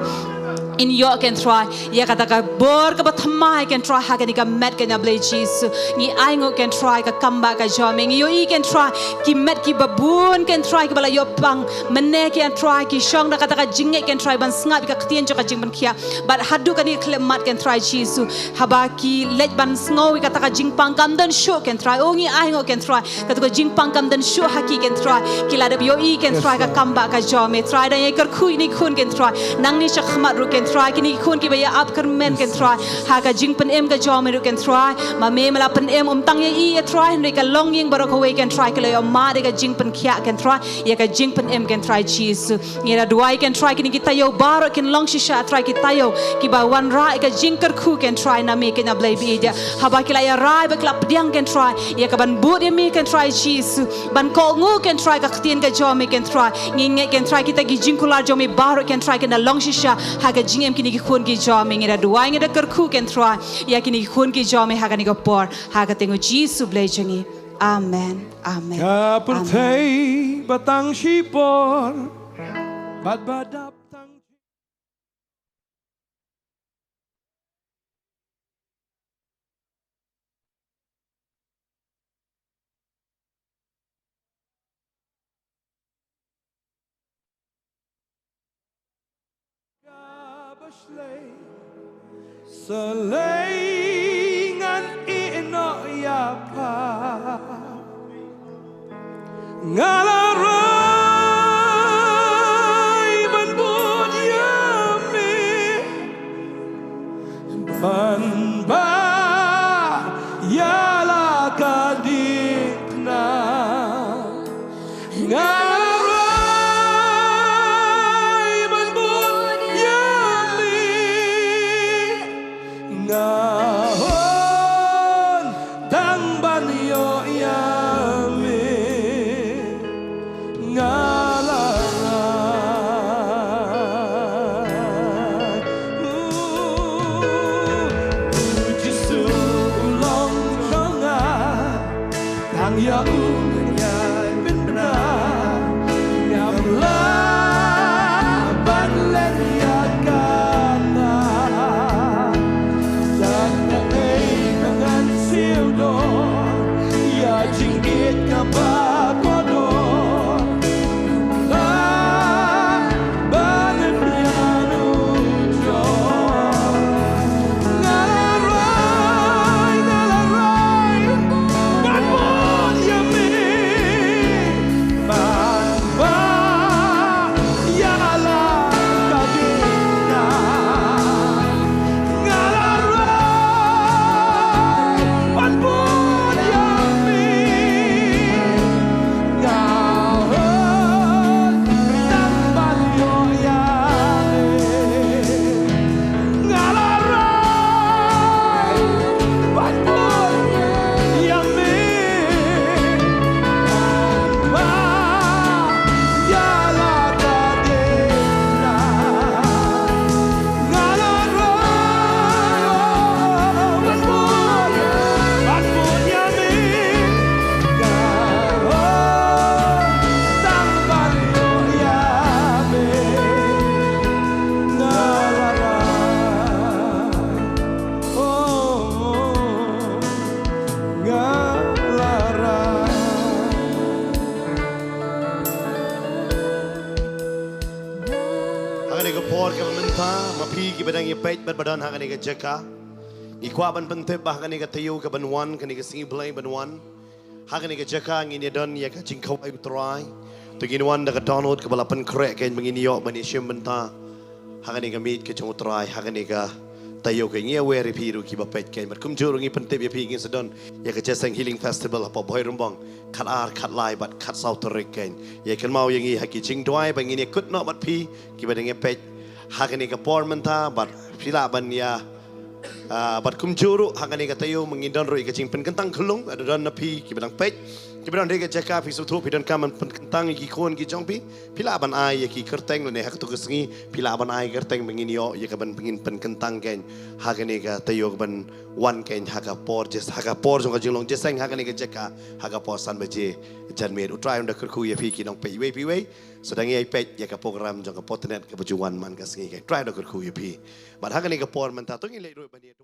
in ïoh kein Trai ïa kata ka bor kaba thymmai kein Trai ha kane ka met kein A Blei Jisu. Ngi ainguh kein Trai ka kambah ka jong me, ngi ïohi kein Trai ki met kiba bun kein Trai kiba la ïoh pang mynne kein Trai, ki shong da kata ka jingngeit kein Trai ban sngap ïa ka ktien jong ka jingpynkhiah. Bad haduh kane ka khyllipmat kein Trai Jisu, haba ki leit ban sngew ïa kata ka jingpang, kam don shuh kein Trai. Oh, ngi ainguh kein Trai, kata ka jingpang kam don shuh ha ki kein Trai, ki la dep ïohi kein Trai ka kambah ka jong me Trai. Dang ïai kyrkhu ïa kine ki khun kein Trai, nangne shakhmat ruh kein Trai, kine ki khun kiba ïa ap kyrmen kein Trai ha ka jingpynim ka jong me ruh kein Trai. Ma me me la pynim, ym tang ïa i A Trai, hynrei ka longïing baroh kawei kein Trai, ki la ïoh mad ïa ka jingpynkhiah kein Trai, ïa ka jingpynim kein Trai Jisu. Ngi la duwai kein Trai kine ki taïew baroh kin long shisha Trai ki taïew kiba wanrah ïa ka jingkyrkhu kein Trai na me kein A Blei ba ïeit, haba ki la ïarai bad ki la pdiang kein Trai ïa kaban bud ïa me kein Trai Jisu, ban kohnguh kein Trai ka ktien ka jong me kein Trai. Ngi ngeit kein Trai kita ki jingkular jong me baroh kein Trai kin da long shisha ha ka jingim kine ki khun ki jong me. Ngi da duwai, ngi da kyrkhu kein Trai ïa kine ki khun ki jong me ha kane ka por, ha ka kyrteng U Jisu Blei jong ngi. Amen. Amen. Ka pyrthei ba tang shipor bad ba dap tang Shalei ngan ïeh noh ïa pha. Nga la rah Ïa u ngan ïai pynbna, ngam lah ban leh ïa kata. Tang kaei ba ngan siew don, ïa jingïeit kaba kordor. Lah ban ïa u jong. Nga la rai, nga la rai ban bud ïa me. Ban ba ïa la ka ding na. Nga la rai ban bud ïa me. Nga hoi tang ban ïoh ïa me. Nga la rai ban bud ïa me. Ban ba ïa la ka ding na. Nga la rai ban bud, ban bud ïa me. Nga hoi tang ban ïoh ïa me. Nga la rai. Oh, oh, oh. Nga la rai. Ha kane ka por kaba mynta, ma phi kiba dang ïa peit bad ba don ha kane ka jaka, ngi kwah ban pyntip ba ha kane ka taïew kaban wan, kane ka sngi Blei ban wan, ha kane ka jaka ngin ïa don ïa ka jingkhawai U Trai. To ngin wan da ka dohnud kaba la pynkhreh kein ba ngin ïoh ban ïa shim bynta ha kane ka miet ka jong U Trai, ha kane ka taïew. Kein ngi aware ïa phi ruh kiba peit kein, bad kumjuh ruh ngi pyntip ïa phi ngin sa don ïa ka Jesseng Healing Festival hapoh Bhoirymbong, khatar, khatlai bad khatsaw tarik kein. Ïa kynmaw ïa ngi ha ki jingduwai ba ngin ïa kut noh bad phi kiba dang ïa peit ha kane ka por mynta, bad phi lah ban ïa Ah, bad kumjuh ruh ha kane ka taïew ma ngin don ruh ïa ka jingpynkyntang khyllung, lada don na phi kiba dang peit, kiba don ha ka jaka phi sngewthuh phi donkam ban pynkyntang ïa ki khun ki jong phi, phi lah ban ai ïa ki kyrteng lane ha kato ka sngi phi lah ban ai kyrteng ba ngin ïoh ïa kaban ngin pynkyntang kein ha kane ka taïew kaban wan kein ha ka por Jes-, ha ka por jong ka jinglong Jesseng ha kane ka jaka ha ka por san baje janmiet. U Trai un da kyrkhu ïa phi ki nongpeit iwei pa iwei. Sa dang ïa peit ïa ka program jong ka Potternet kaba ju wan man ka sngi kein. Trai un da kyrkhu ïa phi. Bad ha kane ka por mynta to ngin leit ruh ban ïa